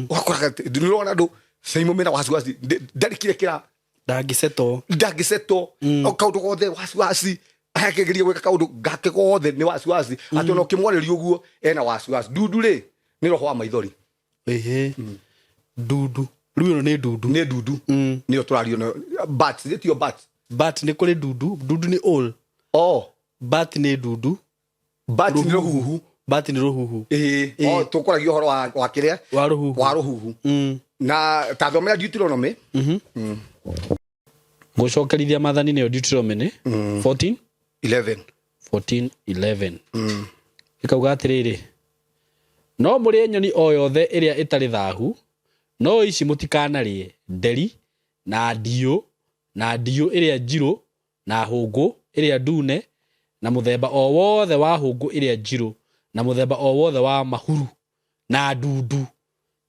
ũgakoraga atĩ nĩ ũrona andũ caimo mena wasiwasi, ndarĩ kĩrĩa kĩra Ndangĩcetwo. Ndangĩcetwo. O kaũndũ gothe wasiwasi, akĩgeria gwĩka kaũndũ gake gothe nĩ wasiwasi, atĩ ona ũkĩmwarĩria ũguo ena wasiwasi. Ndundu rĩ, nĩ roho wa maithori. Ehe, ndundu rĩu ĩno nĩ ndundu? Nĩ ndundu. Nĩyo tũrario nayo, but nĩtio but. But nĩ kũrĩ ndundu. Ndundu nĩ all. Oh. But nĩ ndundu. But nĩ rũhuhu. But nĩ rũhuhu. Ĩĩ, o tũkwaragia ũhoro wa kĩrĩa? Wa rũhuhu. Wa rũhuhu. Na ta thomera Deuteronomy. Gũcokerithia maathani nĩyo Deuteronomy 14 11. 14 11. Ĩkauga atĩrĩrĩ, no mũrĩe nyoni o yothe ĩrĩa ĩtarĩ thahu, no ici mũtikanarĩe: nderi, na ndiũ, na ndiũ ĩrĩa njirũ, na hũngũ ĩrĩa ndune, na mũthemba o wothe wa hũngũ ĩrĩa njirũ, na mũthemba o wothe wa mahuru, na ndundu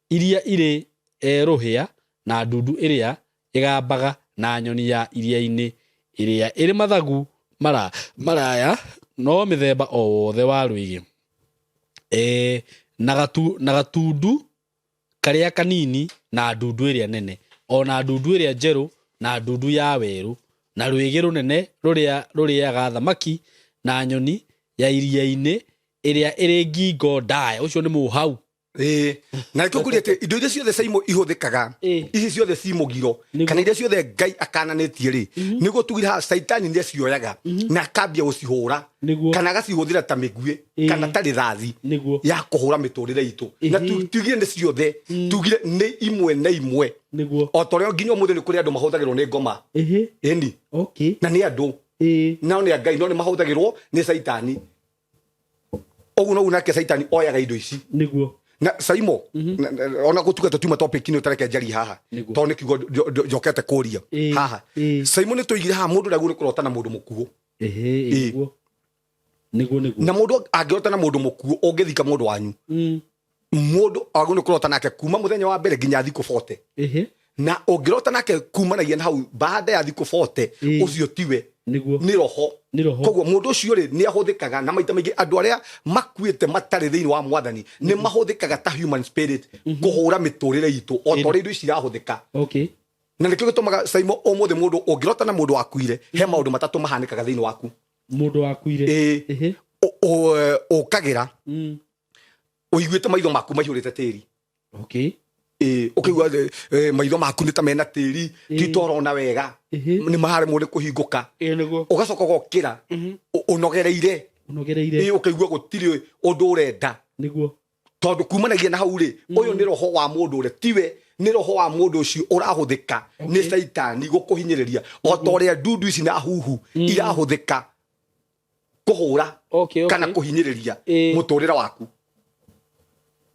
iria irĩ rũhĩa, na ndundu ĩrĩa ĩgambaga, na nyoni ya iria-inĩ ĩrĩa ĩrĩ mathagu maraya, no mĩthemba o wothe wa rwĩgĩ, na gatundu karĩa kanini, na ndundu ĩrĩa nene, o na ndundu ĩrĩa njerũ, na ndundu ya werũ, na rwĩgĩ rũnene rũrĩa rũrĩaga thamaki, na nyoni ya iria-inĩ ĩrĩa ĩrĩ ngingo ndaya. Ũcio nĩ mũhau. Ĩĩ, na nĩkĩo ngũria atĩ indo iria ciothe caimo ihũthĩkaga, ici ciothe ci mũgiro, kana iria ciothe Ngai akananĩtie rĩ, nĩguo tugire haha caitani nĩ acioyaga na akambia gũcihũra, kana agacihũthĩra ta mĩguĩ kana ta rĩthathi ya kũhũra mĩtũrĩre itũ. Na tugire nĩ ciothe, tugire nĩ imwe na imwe. O ta ũrĩa nginya ũmũthĩ nĩ kũrĩ andũ mahũthagĩrwo nĩ ngoma. Ĩni. Na nĩ andũ, nao nĩ a Ngai, no nĩ mahũthagĩrwo nĩ caitani. Ũguo noguo nake caitani oyaga indo ici. Na Saimo, ona gũtuga tũtiuma topic ĩno, tareke njarie haha, tondũ nĩ kiugo njokete kũria haha. Saimo, nĩ tũigire haha mũndũ ndagĩrĩirwo nĩ kũrota na mũndũ mũkuũ. Ehe, nĩguo nĩguo. Na mũndũ angĩrota na mũndũ mũkuũ, ũngĩthika mũndũ wanyu, mũndũ agĩrĩirwo nĩ kũrota nake kuma mũthenya wa mbere nginya thikũ 40. Na ũngĩrota nake kumanagia na hau baada ya thikũ 40, ũcio tiwe. Nĩ roho. Nĩ roho. Koguo mũndũ ũcio rĩ, nĩ ahũthĩkaga, na maita maingĩ andũ arĩa makuĩte matarĩ thĩinĩ wa mwathani nĩ mahũthĩkaga ta human spirit kũhũra mĩtũrĩre itũ, o ta ũrĩa indo ici irahũthĩka. Na nĩkĩo gĩtũmaga, Saimo, ũmũthĩ mũndũ ũngĩrota na mũndũ wakuire, he maũndũ matatũ mahanĩkaga thĩinĩ waku. Mũndũ wakuire? Ĩĩ. Ũkagĩra ũiguĩte maitho maku maihũrĩte tĩri. Ĩĩ, ũkĩigua maitho maku nĩ ta mena tĩri, ti torona wega, nĩ maremwo nĩ kũhingũka. Ĩĩ nĩguo. Ũgacoka ũgokĩra ũnogereire. Ũnogereire. Ĩĩ, ũkaigua gũtirĩ ũndũ ũrenda. Tondũ kumanagia na hau rĩ, ũyũ nĩ roho wa mũndũ ũrĩa tiwe, nĩ roho wa mũndũ ũcio ũrahũthĩka nĩ caitani gũkũhinyĩrĩria, o ta ũrĩa ndundu ici na huhu irahũthĩka kũhũra kana kũhinyĩrĩria mũtũrĩre waku.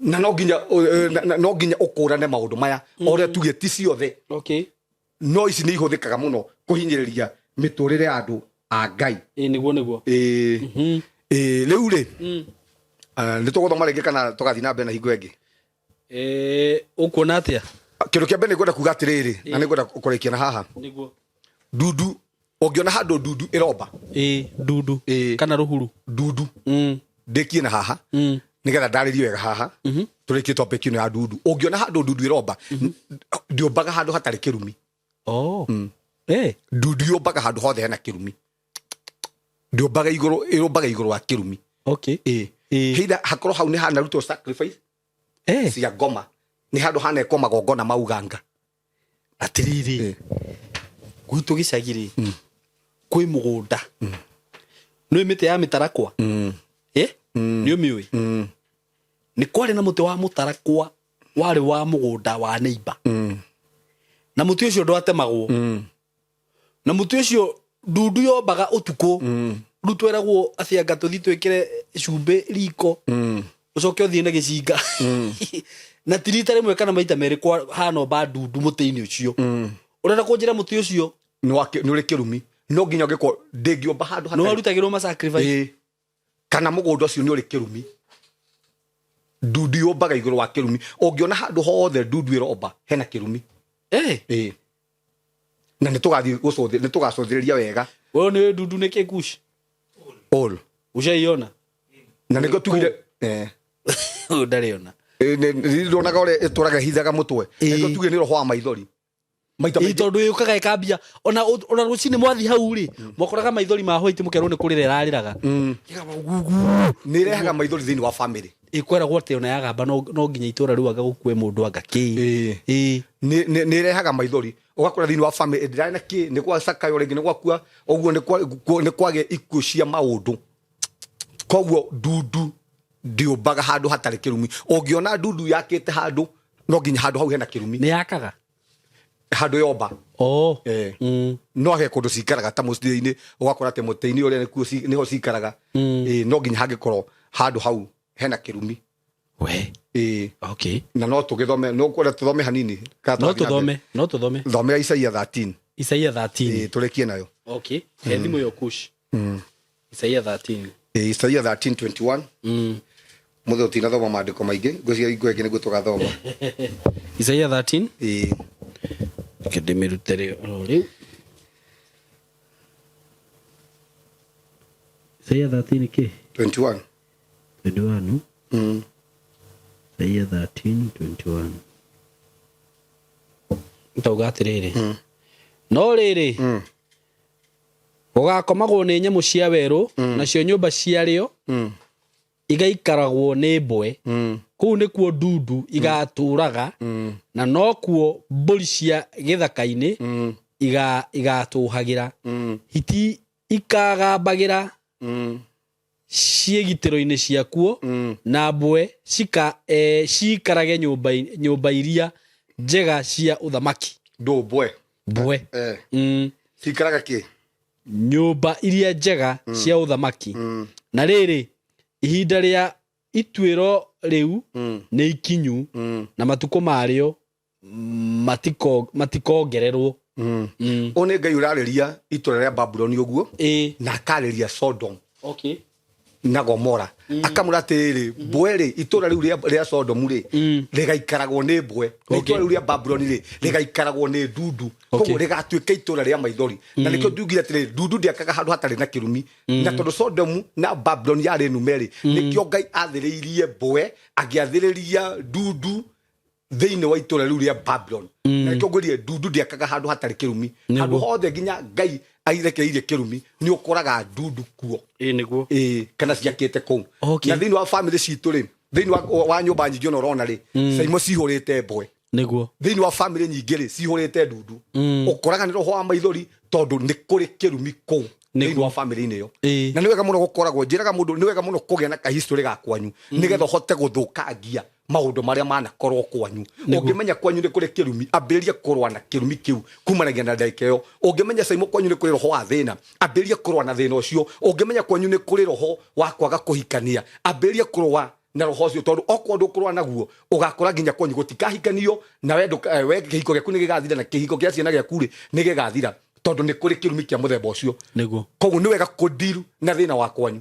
Na no nginya ũkũrane maũndũ maya, o ũrĩa tuge ti ciothe, no ici nĩ ihũthĩkaga mũno kũhinyĩrĩria mĩtũrĩre ya andũ a Ngai. Ĩĩ nĩguo nĩguo. Ĩĩ. Ĩĩ, rĩu rĩ, nĩ tũgũthoma rĩngĩ kana tũgathiĩ na mbere na hingo ĩngĩ? Ũkuona atĩa? Kĩndũ kĩa mbere nĩ ngwenda kuga atĩrĩrĩ, na nĩ ngwenda kũrĩkia na haha. Ndundu, ũngĩona handũ ndundu ĩromba, Ĩĩ, ndundu. Kana rũhuru. Ndundu. Ndĩkie na haha nĩgetha ndarĩrie wega haha, tũrĩkie topic ĩno ya ndundu. Ũngĩona handũ ndundu ĩromba, ndĩũmbaga handũ hatarĩ kĩrumi. Oh. Eh. Ndundu yũmbaga handũ hothe hena kĩrumi, ndĩũmbaga igũrũ, ĩrũmbaga igũrũ wa kĩrumi. Ĩĩ. Either hakorwo hau nĩ hanarutwo sacrifice cia ngoma, nĩ handũ hanekwo magongona ma uganga. Atiriri, gwitũ gĩcagi rĩ, kwĩ mũgũnda nĩ mĩtĩ ya mĩtarakwa. Nĩ ũmĩũĩ? Nĩ kwarĩ na mũtĩ wa mũtarakwa. Warĩ wa mũgũnda wa neighbor, na mũtĩ ũcio ndwatemagwo, na mũtĩ ũcio ndundu yombaga ũtukũ. Rĩu tweragwo atĩ anga tũthiĩ twĩkĩre cumbĩ riko, ũcoke ũthiĩ na gĩcinga, na ti rita rĩmwe kana maita merĩ kwa hanomba ndundu mũtĩ-inĩ ũcio. Ũrenda kũnjĩra mũtĩ ũcio Nĩ ũrĩ kĩrumi, no nginya ũngĩkorwo ndĩngĩũmba handũ nĩ warutagĩrwo ma sacrifice? Ĩĩ. Kana mũgũnda ũcio nĩ ũrĩ kĩrumi. Ndundu yũmbaga igũrũ wa kĩrumi. Ũngĩona handũ hothe ndundu ĩromba, hena kĩrumi. Ĩĩ, na nĩ tũgathiĩ gũcũthĩ, nĩ tũgacũthĩrĩria wega. Wewe nĩ ndundu nĩ kĩ kush? All. Ushaiona? Na nĩkĩo tugire Ũyũ ndarĩ ona. Ndonaga ũrĩa ĩtũraga ĩhithaga mũtwe. Nĩkĩo tugire nĩ roho wa maithori maita Ĩ, maingĩ. Tondũ yũkaga ĩkambia ona rũcinĩ mwathiĩ hau rĩ, mwakoraga maithori ma white, mũkerwo nĩ kũrĩra ĩrarĩraga. Nĩ ĩrehaga maithori thĩinĩ wa family. Ĩkweragwo atĩ ona yagamba no nginya itũra rĩu anga gũkue mũndũ anga kĩ. Ĩ. Nĩ ĩrehaga maithori, ũgakora thĩinĩ wa family ndĩrarĩ na kĩ, nĩ gwacakaywo rĩngĩ, nĩ gwakua ũguo, nĩ kwagĩa ikuũ cia maũndũ. Koguo ndundu ndĩũmbaga handũ hatarĩ kĩrumi. Ũngĩona ndundu yakĩte handũ, no nginya handũ hau hena kĩrumi. Nĩ yakaga? Handũ yomba. Oh. No he kũndũ cikaraga ta mũciĩ-inĩ, ũgakora atĩ mũtĩ-inĩ ũrĩa nĩkuo nĩho cikaraga. No nginya hangĩkorwo handũ hau hena kĩrumi. We. Okay. Na no tũgĩthome, no kwenda tũthome hanini kana No. tũrathiĩ na mbere? Tũthome, no tũthome. Thomera Isaia 13. Isaia 13. Tũrĩkie nayo. Okay, he thimũ ĩyo kush. Isaia 13. Isaia 13:21. Mũthĩ ũtinathoma maandĩko maingĩ, ngwĩciria hingo ĩngĩ nĩguo tũgathoma. Isaia 13. Ĩĩ. Reke ndĩmĩrute rĩ oro rĩu. Isaia 13 kĩ? 21. 21. Isaia 13:21 tauga atĩrĩrĩ, no rĩrĩ, gũgakomagwo nĩ nyamũ cia werũ, nacio nyũmba ciarĩo igaikaragwo nĩ mbwe. Kũu nĩkuo ndundu igatũũraga, na nokuo mbũri cia gĩthaka-inĩ igatũũhagĩra. Hiti ikagambagĩra ciĩgitĩro-inĩ ciakuo, na mbwe ciikarage nyũmba iria njega cia ũthamaki. Ndũ mbwe? Mbwe. Cikaraga kĩ? Nyũmba iria njega cia ũthamaki. Na rĩrĩ, ihinda rĩa ituĩro rĩu nĩ ikinyu, na matukũ marĩo matikongererwo. Ũyũ nĩ Ngai ũrarĩria itũra rĩa Babuloni ũguo, na akarĩria Sodom na Gomora, akamũra atĩrĩrĩ, mbwe rĩ, itũra rĩu rĩa Sodomu rĩ, rĩgaikaragwo nĩ mbwe, na itũra rĩu rĩa Babuloni rĩ, rĩgaikaragwo nĩ ndundu. Koguo rĩgatuĩka itũra rĩa maithori, na nĩkĩo ndugire atĩrĩrĩ, ndundu ndĩakaga handũ hatarĩ na kĩrumi. Na tondũ Sodomu na Babuloni yarĩ nume rĩ, nĩkĩo Ngai athĩrĩirie mbwe, agĩathĩrĩria ndundu thĩinĩ wa itũra rĩu rĩa Babuloni. Na nĩkĩo ngwĩrire ndundu ndĩakaga handũ hatarĩ kĩrumi. Handũ hothe nginya Ngai airekereirie kĩrumi, nĩ ũkoraga ndundu kuo. Ĩ, nĩguo. Ĩĩ, kana ciakĩte kũu. Na thĩinĩ wa family citũ rĩ, thĩinĩ wa nyũmba nyingĩ ona ũrona rĩ, caimo cihũrĩte mbwe. Thĩinĩ wa family nyingĩ rĩ, cihũrĩte ndundu. Ũkoraga nĩ roho wa maithori, tondũ nĩ kũrĩ kĩrumi kũu thĩinĩ wa family-inĩ ĩyo. Na nĩ wega mũno gũkoragwo, njĩraga mũndũ, nĩ wega mũno kũgĩa na kahistory ga kwanyu, nĩgetha ũhote gũthũkangia maũndũ marĩa manakorwo kwanyu. Ũngĩmenya kwanyu nĩ kũrĩ kĩrumi, ambĩrĩria kũrũa na kĩrumi kĩu kumanagia na ndagĩka ĩyo. Ũngĩmenya caimo kwanyu nĩ kũrĩ roho wa thĩna, ambĩrĩria kũrũa na thĩna ũcio. Ũngĩmenya kwanyu nĩ kũrĩ roho wa kwaga kũhikania, ambĩrĩria kũrũa na roho ũcio, tondũ okorwo ndũkũrũa naguo, ũgakora nginya kwanyu gũtikahikanio, na we we kĩhiko gĩaku nĩ gĩgathira, na kĩhiko kĩa ciana gĩaku rĩ, nĩ gĩgathira, tondũ nĩ kũrĩ kĩrumi kĩa mũthemba ũcio. Koguo nĩ wega kũndiru na thĩna wa kwanyu.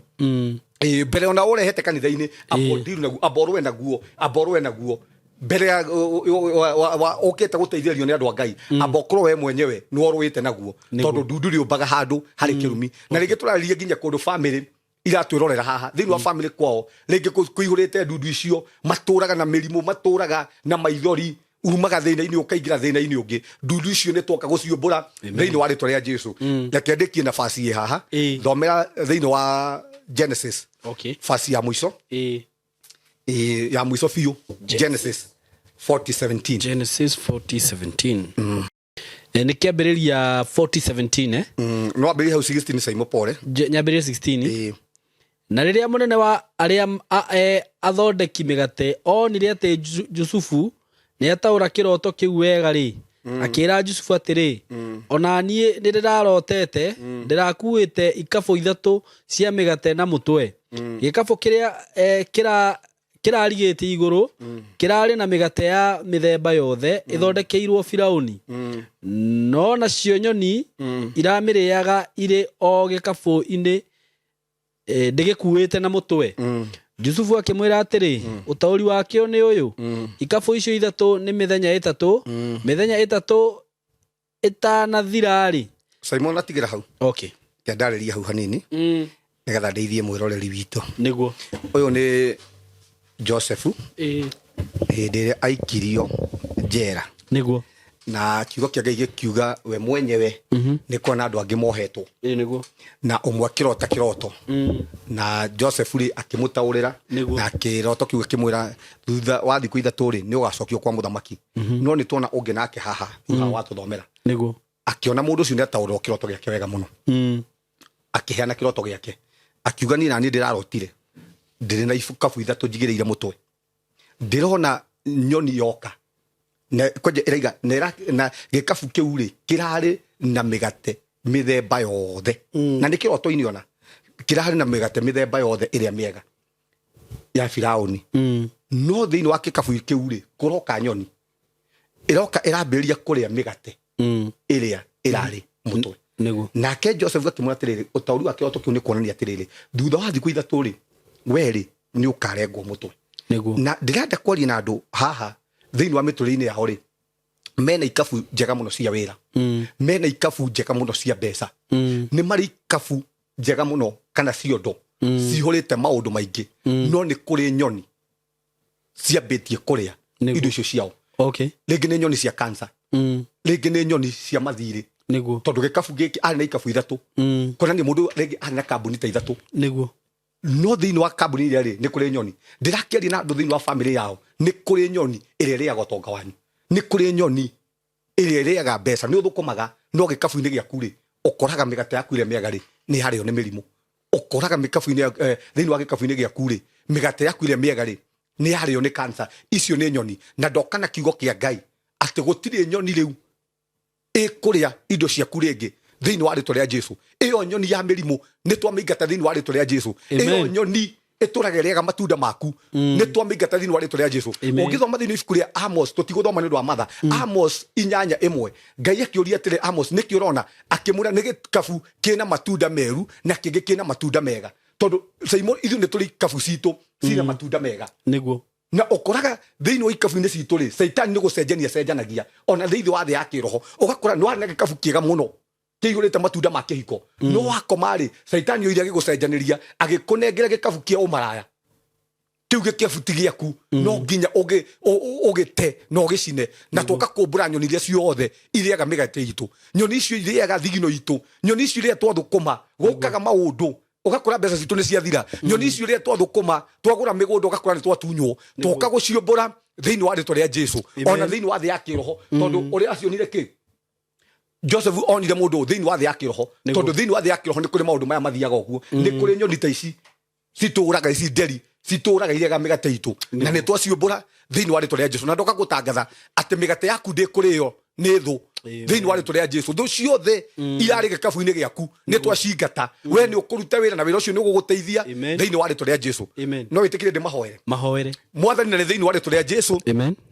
Ĩĩ, mbere ona ũrehete kanitha-inĩ, amba ũndiru naguo, amba ũrũe naguo, amba ũrũe naguo mbere ya ũkĩte gũteithĩrĩrio nĩ andũ a Ngai. Amba ũkorwo we mwenyewe nĩ ũrũĩte naguo, tondũ ndundu rĩũmbaga handũ harĩ kĩrumi. Na rĩngĩ tũrarĩria nginya kũndũ family iratwĩrorera haha, thĩinĩ wa family kwao rĩngĩ kũihũrĩte ndundu icio, matũraga na mĩrimũ, matũraga na maithori, umaga thĩna-inĩ ũkaingĩra thĩna-inĩ ũngĩ. Ndundu icio nĩ twoka gũciũmbũra thĩinĩ wa rĩtwa rĩa Jesu. Reke ndĩkie nafasi ĩ haha. Thomera thĩinĩ wa Genesis, fasi ya mũico. Ĩ, ya mũico biũ, Genesis 40:17. Genesis 40:17. Nĩ kĩambĩrĩria 40:17, eh? No ambĩrĩrie hau 16, Saimo, pole. Nyambĩrĩrie 16? Ĩ. Na rĩrĩa mũnene wa arĩa athondeki mĩgate onire atĩ Jusufu Nĩ ataũra kĩroto kĩu wega rĩ, akĩra Jusufu atĩrĩ, Ona niĩ nĩ ndĩrarotete, ndĩrakuĩte ikabũ ithatũ cia mĩgate na mũtwe. Gĩkabũ kĩrĩa eh, kĩra kĩrarigĩtie igũrũ kĩrarĩ na mĩgate ya mĩthemba yothe ĩthondekeirwo Firauni, no nacio nyoni iramĩrĩaga irĩ o gĩkabũ-inĩ ndĩgĩkuĩte na mũtwe. Jusufu akĩmwĩra atĩrĩ, Ũtaũri wakĩo nĩ ũyũ: ikabũ icio ithatũ nĩ mĩthenya 3. Mĩthenya 3 ĩtanathira-rĩ. Simon, atigĩra hau. Kĩandarĩria hau hanini nĩgetha ndeithie mwĩroreri witũ. Ũyũ nĩ Joseph hĩndĩ ĩrĩa aikirio njera, na kiugo kĩa Ngai gĩkiuga we mwenyewe nĩ kuona andũ angĩ mohetwo, na ũmwe akĩrota kĩroto na Joseph rĩ akĩmũtaũrĩra, na kĩroto kĩu akĩmwĩra thutha wa thikũ 3 rĩ, nĩ ũgacokio kwa mũthamaki. No nĩ tuona ũngĩ nake haha thutha wa tũthomera, akĩona mũndũ ũcio nĩ ataũrĩrwo kĩroto gĩake wega mũno, akĩheana kĩroto gĩake, akiuga, niĩ naniĩ ndĩrarotire ndĩrĩ na ikabu ithatũ njigĩrĩire mũtwe, ndĩrona nyoni yoka na kwanja ĩraiga na gĩkabu kĩu rĩ kĩrarĩ na mĩgate mĩthemba yothe, na nĩ kĩroto-inĩ ona kĩrarĩ na mĩgate mĩthemba yothe ĩrĩa mĩega ya Firaũni, no thĩinĩ wa gĩkabu kĩu rĩ kũroka nyoni, ĩroka ĩrambĩrĩria kũrĩa mĩgate ĩrĩa ĩrarĩ mũtwe. Nake Joseph akĩmwĩra atĩrĩrĩ, ũtaũri wa kĩroto kĩu nĩ kuonania atĩrĩrĩ, thutha wa thikũ 3 rĩ, we rĩ nĩ ũkarengwo mũtwe. Na ndĩrenda kwaria na andũ haha thĩinĩ wa mĩtũrĩre-inĩ yao rĩ, mena ikabu njega mũno cia wĩra, mena ikabu njega mũno cia mbeca, nĩ marĩ ikabu njega mũno kana ciondo cihũrĩte maũndũ maingĩ, no nĩ kũrĩ nyoni ciambĩtie kũrĩa indo icio ciao. Rĩngĩ nĩ nyoni cia cancer, rĩngĩ nĩ nyoni cia mathirĩ, tondũ gĩkabu gĩkĩ arĩ na ikabu ithatũ, kuonania mũndũ rĩngĩ arĩ na kambuni ta ithatũ, no thĩinĩ wa kambuni iria rĩ nĩ kũrĩ nyoni. Ndĩrakĩaria na andũ thĩinĩ wa famĩlĩ yao, nĩ kũrĩ nyoni ĩrĩa ĩrĩaga ũtonga wanyu, nĩ kũrĩ nyoni ĩrĩa ĩrĩaga mbeca. Nĩ ũthũkũmaga, no gĩkabu-inĩ gĩaku rĩ, ũkoraga mĩgate yaku ĩrĩa mĩega rĩ nĩ yarĩo nĩ mĩrimũ. Ũkoraga mĩkabu-inĩ thĩinĩ wa gĩkabu-inĩ gĩaku rĩ, mĩgate yaku ĩrĩa mĩega rĩ nĩ yarĩo nĩ cancer. Icio nĩ nyoni, na ndoka na kiugo kĩa Ngai atĩ gũtirĩ nyoni rĩu ĩkũrĩa indo ciaku rĩngĩ thĩinĩ wa rĩtwa rĩa Jesu. Ĩyo nyoni ya mĩrimũ nĩ twamĩingata thĩinĩ wa rĩtwa rĩa Jesu. Ĩyo nyoni ĩtũraga ĩrĩaga matunda maku nĩ twamĩingata thĩinĩ wa rĩtwa rĩa Jesu. Ũngĩthoma thĩinĩ wa ibuku rĩa Amos, tũtigũthoma nĩ ũndũ wa matha, Amos 8:1, Ngai akĩũria atĩrĩ, Amos, nĩkĩ ũrona? Akĩmwĩra nĩ gĩkabu kĩna matunda meru na kĩngĩ kĩna matunda mega, tondũ Simon, ithuĩ nĩ tũrĩ ikabu citũ cina matunda mega, na ũkoraga thĩinĩ wa ikabu-inĩ citũ rĩ, caitani nĩ gũcenjania cenjanagia. Ona thĩinĩ wa thĩ ya kĩroho ũgakora nĩ warĩ na gĩkabu kĩega mũno kĩihũrĩte matunda ma kĩhiko, no wakoma rĩ, caitani oire agĩgũcenjanĩria, agĩkũnengera gĩkabu kĩa ũmaraya. Kĩu gĩkĩabu ti gĩaku, no nginya ũgĩte na ũgĩcine. Na tũka kũmbũra nyoni iria ciothe irĩaga mĩgate itũ, nyoni icio irĩaga thigino itũ, nyoni icio iria twathũkũma gũkaga maũndũ ũgakora mbeca citũ nĩ ciathira, nyoni icio iria twathũkũma twagũra mĩgũnda ũgakora nĩ twatunywo. Tũka gũciũmbũra thĩinĩ wa rĩtwa rĩa Jesu. Ona thĩinĩ wa thĩ ya kĩroho, tondũ ũrĩa acionire kĩ Joseph onire mũndũ thĩinĩ wa thĩ ya kĩroho, tondũ thĩinĩ wa thĩ ya kĩroho nĩ kũrĩ maũndũ maya mathiaga ũguo. Nĩ kũrĩ nyoni ta ici citũraga, ici nderi citũraga irĩaga mĩgate itũ, na nĩ twaciũmbũra thĩinĩ wa rĩtwa rĩa Jesu. Na ndoka gũtangatha atĩ mĩgate yaku ndĩkũrĩo nĩ thũ thĩinĩ wa rĩtwa rĩa Jesu. Thũ ciothe irarĩ gĩkabu-inĩ gĩaku nĩ twacingata. We nĩ ũkũruta wĩra na wĩra ũcio nĩ ũgũgũteithia thĩinĩ wa rĩtwa rĩa Jesu. No wĩtĩkĩre ndĩmahoere? Mahoere. Mwathani, na nĩ thĩinĩ wa rĩtwa rĩa Jesu,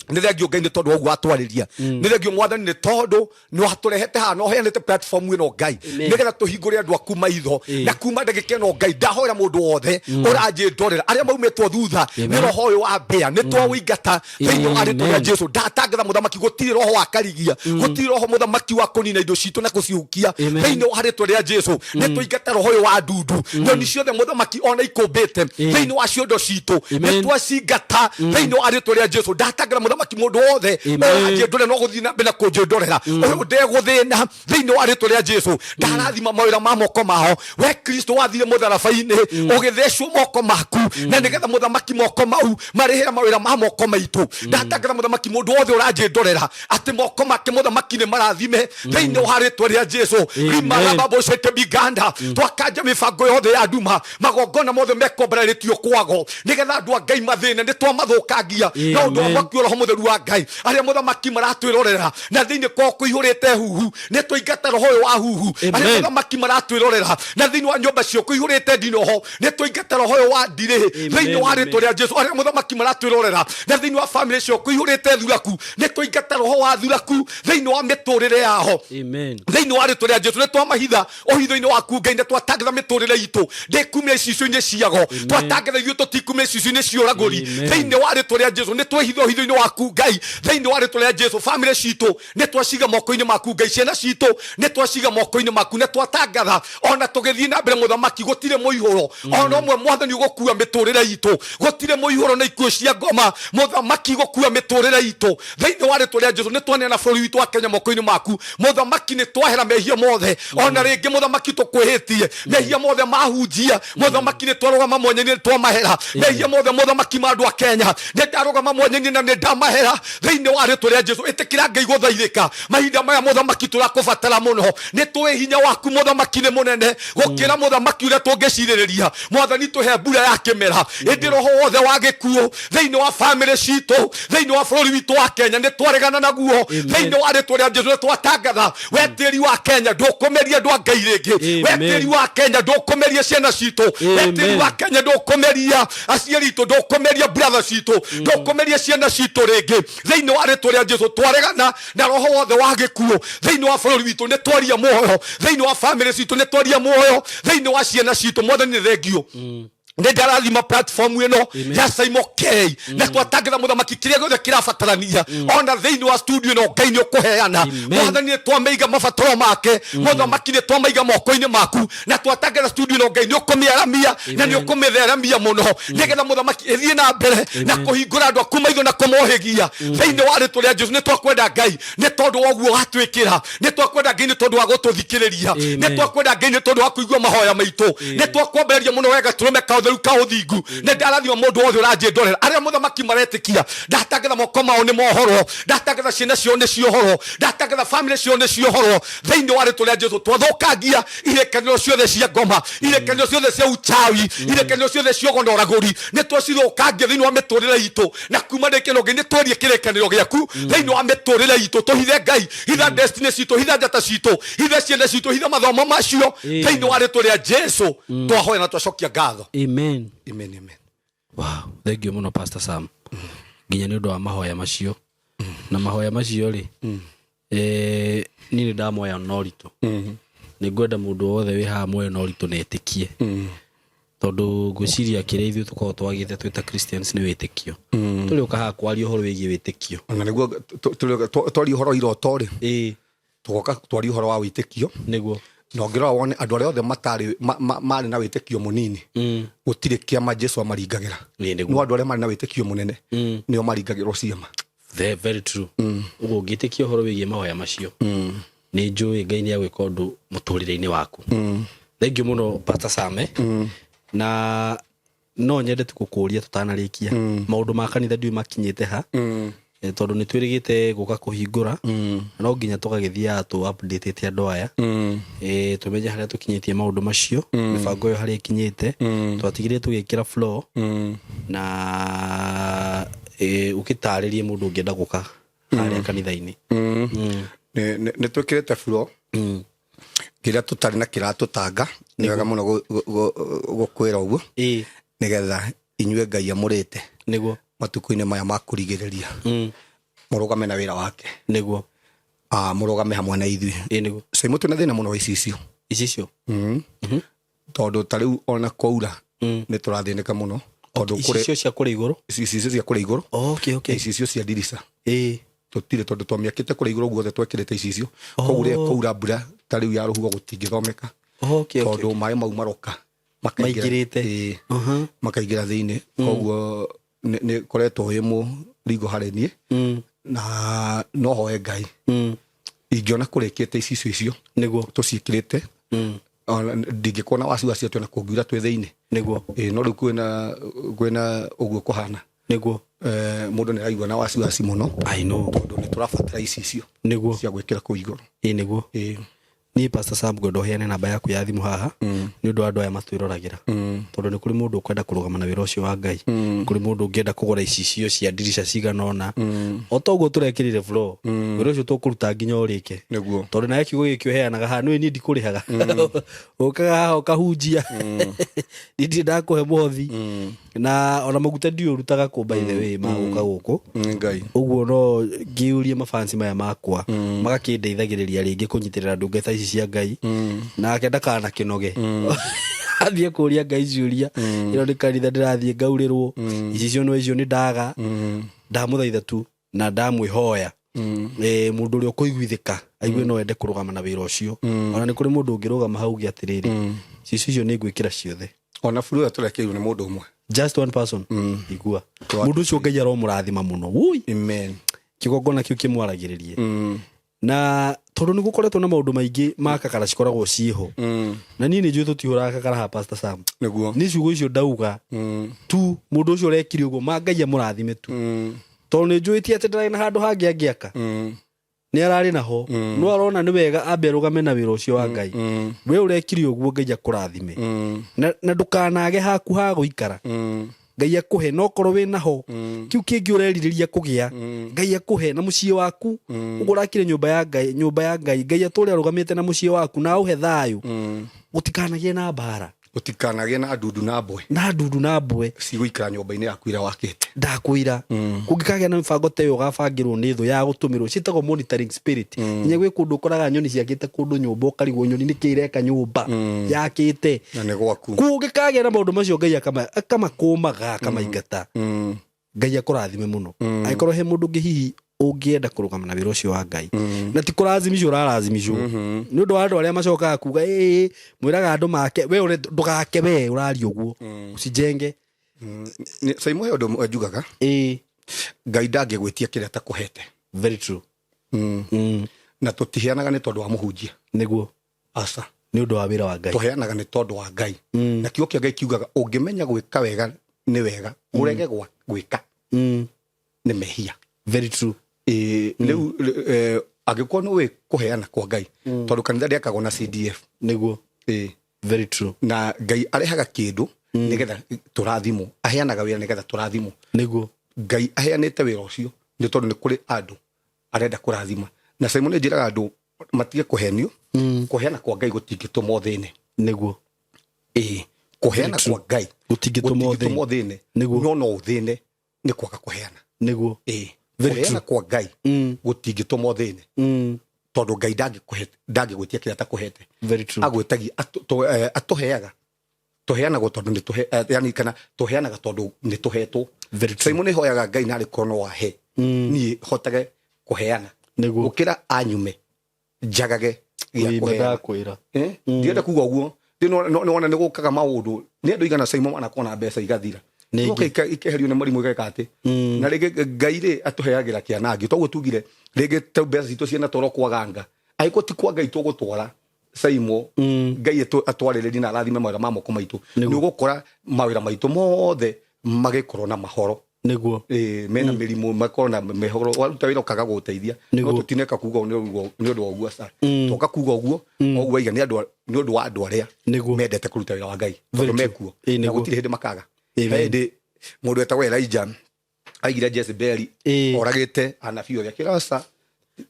nĩ thengio Ngai nĩ tondũ wa ũguo watwarĩria. Nĩ thengio Mwathani nĩ tondũ nĩ watũrehete haha na ũheanĩte platform ĩno, Ngai, nĩgetha tũhingũre andũ aku maitho. Na kuma ndagĩka ĩno, Ngai, ndahoera mũndũ wothe ũranjĩndorera, arĩa maumĩtwo thutha nĩ roho ũyũ wa mbĩa, nĩ twaũingata thĩinĩ wa rĩtwa rĩa Jesu. Ndatangatha, Mũthamaki, gũtirĩ roho wa karigia, gũtirĩ roho, Mũthamaki, wa kũnina indo citũ na kũcihukia. Thĩinĩ wa rĩtwa rĩa Jesu nĩ tũingata roho ũyũ wa ndundu. Nyoni ciothe, Mũthamaki, ona ikũmbĩte thĩinĩ wa ciondo citũ, nĩ twacingata thĩinĩ wa rĩtwa rĩa Jesu. Ndatangatha, Mũthamaki, mũndũ wothe ũranjĩndorera no gũthiĩ na mbere na kũnjĩndorera, ũyũ ndegũthĩna thĩinĩ wa rĩtwa rĩa Jesu. Ndarathima mawĩra ma moko mao. We Kristo wathire mũtharaba-inĩ ũgĩthecwo moko maku, na nĩgetha, Mũthamaki, moko mau marĩhĩra mawĩra ma moko maitũ. Ndatangatha, Mũthamaki, mũndũ wothe ũranjĩndorera atĩ moko make, Mũthamaki, nĩ marathime thĩinĩ wa rĩtwa rĩa Jesu. Rimarababocete biganda twakanja mĩbango yothe ya nduma, magongona mothe mekombereretio kwago nĩgetha andũ a Ngai mathĩne, nĩ twamathũkangia na ũndũ wa Amen. mwaki wa Roho Mũtheru wa Ngai. Arĩa mũthamaki maratwĩrorera na thĩinĩ kwao kũihũrĩte huhu, nĩ twaingata roho ũyũ wa huhu. Arĩa Amen. mũthamaki maratwĩrorera na thĩinĩ wa nyũmba cio kũihũrĩte ndinoho, nĩ twaingata roho ũyũ wa ndirĩ thĩinĩ wa Amen. rĩtwa rĩa Jesu. Arĩa mũthamaki maratwĩrorera na thĩinĩ wa famĩlĩ cio kũihũrĩte thuraku, nĩ twaingata roho wa thuraku thĩinĩ wa mĩtũrĩre yao Amen. thĩinĩ wa rĩtwa rĩa Jesu. Nĩ twamahitha ũhitho-inĩ waku Ngai, na twatangatha mĩtũrĩre itũ ndĩkumĩra icicio-inĩ ciago, twatangatha ithuĩ tũtikumĩra icicio-inĩ cia ũragũri Amen. thĩinĩ wa rĩtwa rĩa Jesu. Nĩ twehitha ũhitho-inĩ waku Ngai thĩinĩ wa rĩtwa rĩa Jesu. Famĩlĩ citũ nĩ twaciga moko-inĩ maku Ngai, ciana citũ nĩ twaciga moko-inĩ maku, nĩ twatangatha ona tũgĩthiĩ na mbere mũthamaki, gũtirĩ mũihũro ona ũmwe mwathani ũgũkua mĩtũrĩre itũ, gũtirĩ mũihũro na ikuũ cia ngoma mũthamaki gũkua mĩtũrĩre itũ thĩinĩ wa rĩtwa rĩa Jesu. Nĩ twaneana bũrũri witũ wa Kenya moko-inĩ maku mũthamaki, nĩ twahera mehia mothe ona rĩngĩ mũthamaki tũkwĩhĩtie, mehia mothe mahunjia mũthamaki nĩ twarũgama mwanya-inĩ, nĩ twamahera mehia mothe mũthamaki ma andũ a Kenya, nĩ ndarũgama mwanya-inĩ na nĩ ndamahera thĩinĩ wa rĩtwa rĩa Jesu. Ĩtĩkĩra Ngai gũthaithĩka mahinda maya mũthamaki, tũrakũbatara mũno, nĩ tũĩ hinya waku mũthamaki nĩ mũnene gũkĩra mũthamaki ũrĩa tũngĩcirĩrĩria. Mwathani tũhe mbura ya kĩmera, ĩndĩ roho wothe wa gĩkuũ thĩinĩ wa famĩlĩ citũ, thĩinĩ wa bũrũri witũ wa Kenya, nĩ twaregana naguo thĩinĩ wa rĩtwa rĩa Jesu. Nĩ twatangatha we tĩri wa Kenya ndũkũmeria andũ a Ngai rĩngĩ, we Amen. tĩri wa Kenya ndũkũmeria ciana citũ, we tĩri Amen. wa Kenya ndũkũmeria aciari itũ, ndũkũmeria brother citũ, ndũkũmeria ciana citũ rĩngĩ thĩinĩ wa rĩtwa rĩa Jesu. Twaregana na roho wothe wa gĩkuũ thĩinĩ wa bũrũri witũ, nĩ twaria muoyo thĩinĩ wa famĩlĩ citũ, nĩ twaria muoyo thĩinĩ wa ciana citũ. Mwathani nĩ thengio, nĩ ndarathima platform ĩno ya Simon K, na twatangatha mũthamaki kĩrĩa gĩothe kĩrabatarania ona thĩinĩ wa studio ĩno Ngai nĩ ũkũheana. Amen. Mwathani nĩ twamĩiga mabataro make, mũthamaki nĩ twamaiga moko-inĩ maku, na twatangatha studio ĩno Ngai nĩ ũkũmĩaramia na nĩ ũkũmĩtheramia mũno nĩgetha mũthamaki ĩthiĩ na mbere na kũhingũra andũ aku maitho na kũmohĩgia thĩinĩ wa rĩtwa rĩa Jesu. Nĩ twakwenda Ngai nĩ tondũ wa ũguo watwĩkĩra, nĩ twakwenda Ngai nĩ tondũ wa gũtũthikĩrĩria, nĩ Amen. twakwenda Ngai nĩ tondũ wa kũigua mahoya maitũ, nĩ twakwambĩrĩria mũno wega tũrũme kaũtheru ka ũthingu. Nĩ ndarathima mũndũ wothe ũranjĩndorera, arĩa mũthamaki maretĩkia, ndatangatha moko mao nĩ mohorwo, ndatangatha ciana ciao nĩ ciohorwo, ndatangatha famĩlĩ ciao nĩ ciohorwo thĩinĩ wa rĩtwa rĩa Jesu. Twathũkangia irĩkanĩro ciothe cia ngoma, irĩkanĩro ciothe cia uchawi, irĩkanĩro ciothe cia ũgo na ũragũri, nĩ twacithũkangia thĩinĩ wa mĩtũrĩre itũ, na kuma ndĩkĩno Ngai nĩ twerie kĩrĩkanĩro gĩaku thĩinĩ wa mĩtũrĩre itũ. Tũhithe Ngai, hitha destiny citũ, hitha njata citũ, hitha ciana citũ, hitha mathomo macio thĩinĩ wa rĩtwa rĩa Jesu. Twahoya na twacokia ngatho. Amen. Amen, amen. Wow, thank you mũno Pastor Sam, nginya nĩ ũndũ wa mahoya macio. Na mahoya macio rĩ, niĩ nĩ ndamoya na ũritũ. Nĩ ngwenda mũndũ wothe wĩ haha moe na ũritũ na etĩkie, tondũ ngwĩciria kĩrĩa ithuĩ tũkoragwo twagĩte twĩ ta Christians nĩ wĩtĩkio. Tũrĩ ũka haha kwaria ũhoro wĩgiĩ wĩtĩkio. Na nĩguo twaria ũhoro wa iroto rĩ, Ĩĩ. Tũgoka twaria ũhoro wa wĩtĩkio. Nĩguo. Na ũngĩrora wone andũ arĩa othe matarĩ marĩ na wĩtĩkio mũnini, gũtirĩ kĩama Jesu amaringagĩra. Ĩĩ, nĩguo. No andũ arĩa marĩ na wĩtĩkio mũnene nĩo maringagĩrwo ciama. Very true. Ũguo ũngĩtĩkia ũhoro wĩgiĩ mahoya macio, nĩ njũĩ Ngai nĩ agwĩka ũndũ mũtũrĩre-inĩ waku. Thank you mũno Pastor Same. Na no nyende tu gũkũria tũtanarĩkia, maũndũ ma kanitha ndiũĩ makinyĩte ha, tondũ nĩ twĩrĩgĩte gũka kũhingũra, no nginya tũgagĩthiaga tũ update andũ aya, tũmenye harĩa tũkinyĩtie maũndũ macio, mĩbango ĩyo harĩa ĩkinyĩte. Twatigire tũgĩkĩra floor na ũgĩtarĩrie mũndũ ũngĩenda gũka harĩa kanitha-inĩ. Nĩ twĩkĩrĩte floor kĩrĩa tũtarĩ na kĩratũtanga. Nĩ wega mũno gũkwĩra ũguo nĩgetha inyuĩ Ngai amũrĩte matukũ-inĩ maya ma kũrigĩrĩria mũrũgame na wĩra wake, mũrũgame hamwe na ithuĩ. Ĩĩ, nĩguo. Caimũ, twĩna thĩna mũno wa icicio. Icicio? Tondũ ta rĩu ona kwaura nĩ tũrathĩnĩka mũno tondũ kũrĩ Icicio cia kũrĩa igũrũ? Icicio cia kũrĩa igũrũ. Icicio cia ndirica tũtirĩ, tondũ twamĩakĩte kũrĩa igũrũ guothe twekĩrĩte icicio, koguo rĩrĩa kwaura mbura ta rĩu ya rũhuho gũtingĩthomeka tondũ maĩ mau maroka makaingĩra. Maingĩrĩte. Ĩĩ, makaingĩra thĩinĩ. Koguo nĩ koretwo wĩ mũrigo harĩ niĩ, na no hoe Ngai ingĩona kũrĩkĩte icicio icio tũciĩkĩrĩte, ona ndingĩkorwo na wasiwasi atĩ ona kũngiura twĩ thĩinĩ. Ĩĩ, no rĩu kwĩna ũguo kũhana. Mũndũ nĩ araigua na wasiwasi mũno. I know. Tondũ nĩ tũrabatara icicio Nĩguo. cia gwĩkĩra kũu igũrũ. Ĩ nĩguo. Ĩĩ. Niĩ Pastor Sam ngwenda ũheane namba yaku ya thimũ haha nĩ ũndũ wa andũ aya matwĩroragĩra, tondũ nĩ kũrĩ mũndũ ũkwenda kũrũgama na wĩra ũcio wa Ngai, kũrĩ mũndũ ũngĩenda kũgũra icicio cia ndirica cigana ũna o ta ũguo tũrekĩrire floor. Wĩra ũcio tũkũruta nginya ũrĩke. Tondũ nawe kiugo gĩkĩ ũheanaga haha nĩwe niĩ ndikũrĩhaga, ũkaga haha ũkahunjia, niĩ ndirĩ ndakũhe mũhothi na ona maguta ndiũĩ ũrutaga kũ, by the way, ma gũka gũkũ. Nĩ Ngai. Ũguo no ngĩũrie mafansi maya makwa magakĩndeithagĩrĩria rĩngĩ kũnyitĩrĩra ndungata ici cia Ngai, nake ndakana kĩnoge athiĩ kũria Ngai ciũria, ĩno nĩ kanitha ndĩrathiĩ ngaurĩrwo icicio, no icio nĩ ndaga. Ndamũthaitha tu na ndamwĩhoya, mũndũ ũrĩa ũkũiguithĩka aigue no ende kũrũgama na wĩra ũcio, ona nĩ kũrĩ mũndũ ũngĩrũgama hau uge atĩrĩrĩ, cicio icio nĩ ngwĩkĩra ciothe. Ona buru ĩyo tũrekĩirwo nĩ mũndũ ũmwe. Just one person. Igua mũndũ ũcio, Ngai aromũrathima mũno. Wui. Amen. Kĩgongona kĩu kĩmwaragĩrĩrie, na tondũ nĩ gũkoretwo na maũndũ maingĩ ma kakara cikoragwo ciĩho, na niĩ nĩ njũĩ tũtihũraga kakara ha, Pastor Sam. Nĩ ciugo icio ndauga tu, mũndũ ũcio ũrekire ũguo, ma Ngai amũrathime tu, tondũ nĩ njũĩ ti atĩ ndarĩ na handũ hangĩ angĩaka, nĩ ararĩ naho, no arona nĩ wega ambe arũgame na wĩra ũcio wa Ngai. We ũrekire ũguo, Ngai akũrathime na ndũkanage haku ha gũikara. Ngai akũhe, no korwo wĩ naho kiu kĩngĩ ũrerirĩria kũgĩa, Ngai akũhe na mũciĩ waku. Ũguo ũrakire nyũmba ya Ngai, nyũmba ya Ngai, Ngai atũre arũgamĩte na mũciĩ waku na aũhe thayũ, gũtikanagĩe na mbara. Gũtikanagĩe na ndundu na mbwe. Na ndundu na mbwe. Cigũikara nyũmba-inĩ yaku ĩrĩa wakĩte. Ndakwĩra kũngĩkagĩa na mĩbango ta ĩyo ũgabangĩrwo nĩ thũ ya gũtũmĩrwo, ciĩtagwo monitoring spirit. Nginya gwĩ kũndũ ũkoraga nyoni ciakĩte kũndũ nyũmba, ũkarigwo nyoni nĩkĩ ireka nyũmba yakĩte. Na nĩ gwaku. Kũngĩkagĩa na maũndũ macio, Ngai akamakũmaga, akamaingata. Ngai akũrathime mũno. Angĩkorwo he mũndũ ũngĩ hihi ũngĩenda kũrũgama na wĩra ũcio wa Ngai, na ti kũracimicwo ũraracimicwo nĩ ũndũ wa andũ arĩa macokaga kuga ĩĩ mwĩraga andũ make, we ndũgake, we ũraria ũguo usijenge. Saimo, he ũndũ ũmwe njugaga. Ngai ndangĩgwĩtia kĩrĩa atakũhete. Very true. Na tũtiheanaga nĩ tondũ wa mũhunjia. Aca. Nĩ ũndũ wa wĩra wa Ngai. Tũheanaga nĩ tondũ wa Ngai, na kiugo kĩa Ngai kiugaga ũngĩmenya gwĩka wega nĩ wega, ũrege gwĩka nĩ mehia. Very true. Ĩĩ, rĩu angĩkorwo nĩ ũĩ kũheana kwa Ngai, tondũ kanitha ndĩakagwo na CDF. Ĩĩ. Very true. Na Ngai arehaga kĩndũ nĩgetha tũrathimwo, aheanaga wĩra nĩgetha tũrathimwo. Ngai aheanĩte wĩra ũcio nĩ tondũ nĩ kũrĩ andũ arenda kũrathima. Na Simon, nĩ njĩraga andũ matige kũhenio, kũheana kwa Ngai gũtingĩtũma ũthĩne. Ĩĩ, kũheana Very true. kwa Ngai gũtingĩtũma gũtingĩtũma ũthĩne. ũthĩne. No no ũthĩne nĩ kwaga kũheana. Ĩĩ. Very Kũheana true. kwa Ngai gũtingĩtũma ũthĩne, tondũ Ngai ndangĩgwĩtia kĩrĩa atakũhete. Very true. Agwĩtagia atũheaga, tũheanagwo tondũ nĩ tũhe, yani kana tũheanaga tondũ nĩ tũhetwo. Very true. Simon, nĩ hoyaga Ngai narĩ korwo no wahe niĩ hotage kũheana gũkĩra anyume njagage gĩa Ĩĩ, kũheana. ndakwĩra. Eh? Ndienda kuga ũguo. Nĩwona nĩ gũkaga maũndũ nĩ andũ igana, Simon, manakorwo na mbeca igathira. Nĩ Igoka ikeherio nĩ mũrimũ, igeka atĩ na rĩngĩ Ngai rĩ atũheagĩra kĩanangio toguo tugire rĩngĩ ta mbeca citũ ciĩna toro kwaganga, angĩkorwo ti kwa Ngai tũgũtwara, Saimo, Ngai atwarĩrĩrie na arathime mawĩra ma moko maitũ, nĩ ũgũkora mawĩra maitũ mothe magĩkorwo na mahoro. Ĩĩ, mena mĩrimũ, makorwo na mĩhoro, waruta wĩra ũkaga gũgũteithia. No tũtineka kuga ũũ nĩ ũndũ wa ũguo, aca. Toka kuga ũguo o ũguo aiga nĩ ũndũ wa andũ arĩa mendete kũruta wĩra wa Ngai, Very tondũ true. mekuo Ĩĩ, na gũtirĩ hĩndĩ makaga. Amen. Hĩndĩ mũndũ wetagwo Elijah aigire Jezebeli oragĩte anabii othe, akĩra aca,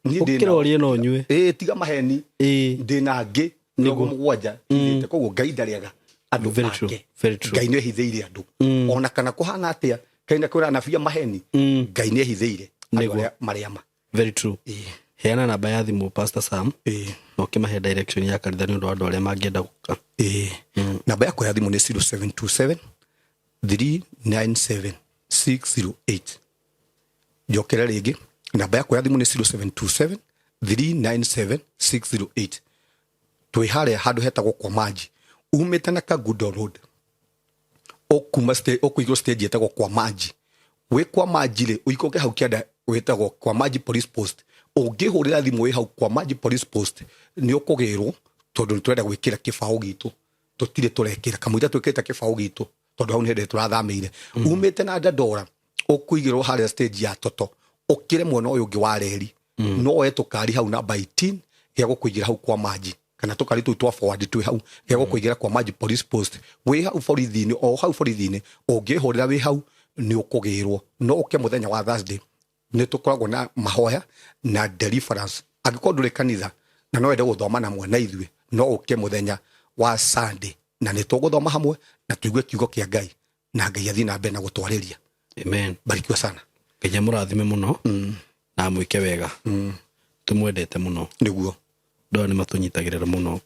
niĩ ndĩ Ũkĩra nao. ũrĩe na ũnyue. Ĩĩ, tiga maheni. Ndĩ na angĩ 70 hithĩte. Koguo Ngai ndarĩaga andũ Very true. ake. Very true. Ngai nĩ ehithĩire andũ, ona kana kũhana atĩa, kaina kwĩra anabii a maheni, Ngai nĩ ehithĩire andũ arĩa marĩa ma. Very true. Heana namba ya thimũ, Pastor Sam, na ũkĩmahe direction ya kanitha nĩ ũndũ wa andũ arĩa mangĩenda gũka. Ĩĩ, namba yakwa ya thimũ nĩ 0727 397 608. Njokere rĩngĩ, namba yakwa ya thimũ nĩ 0727 397 608. Twĩ harĩa handũ hetagwo kwa Maji, umĩte na Kangundo Road, ũkuma ũkũigwo stage ĩtagwo kwa Maji. Wĩ kwa Maji rĩ, ũikũrũke hau kĩanda wĩtagwo kwa Maji Police Post. Ũngĩhũrĩra thimũ wĩ hau kwa Maji Police Post nĩ ũkũgĩrwo, tondũ nĩ tũrenda gwĩkĩra kĩbaũ gitũ, tũtirĩ tũrekĩra kamũira twĩkĩrĩte kĩbaũ gitũ, tondũ hau nĩ hĩndĩ tũrathamĩire. Umĩte na Dandora. Ũkũigĩrwo harĩa stage ya toto, ũkĩre mwena ũyũ ũngĩ wa reri. No woe tũkari hau namba 18 gĩa gũkũigĩra hau kwa maji, kana tũkari tũu twa forward twĩ hau gĩa gũkũigĩra kwa maji police post. Wĩ hau borithi-inĩ, o hau borithi-inĩ, ũngĩhũrĩra wĩ hau nĩ ũkũgĩrwo. No ũke mũthenya wa Thursday, nĩ tũkoragwo na mahoya na deliverance. Angĩkorwo ndũrĩ kanitha na no wende gũthoma na mwana ithuĩ, no ũke mũthenya wa Sunday na nĩ tũgũthoma hamwe na tũigue kiugo kĩa Ngai, na Ngai athiĩ na mbere na gũtwarĩria. Amen. Barikiwa sana. Ngai amũrathime mũno na amwĩke wega. Tũmwendete mũno. Nĩguo. Ndona nĩ matũnyitagĩrĩra mũno.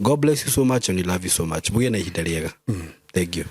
God bless you so much and we love you so much. Mũgĩe na ihinda rĩega. Thank you.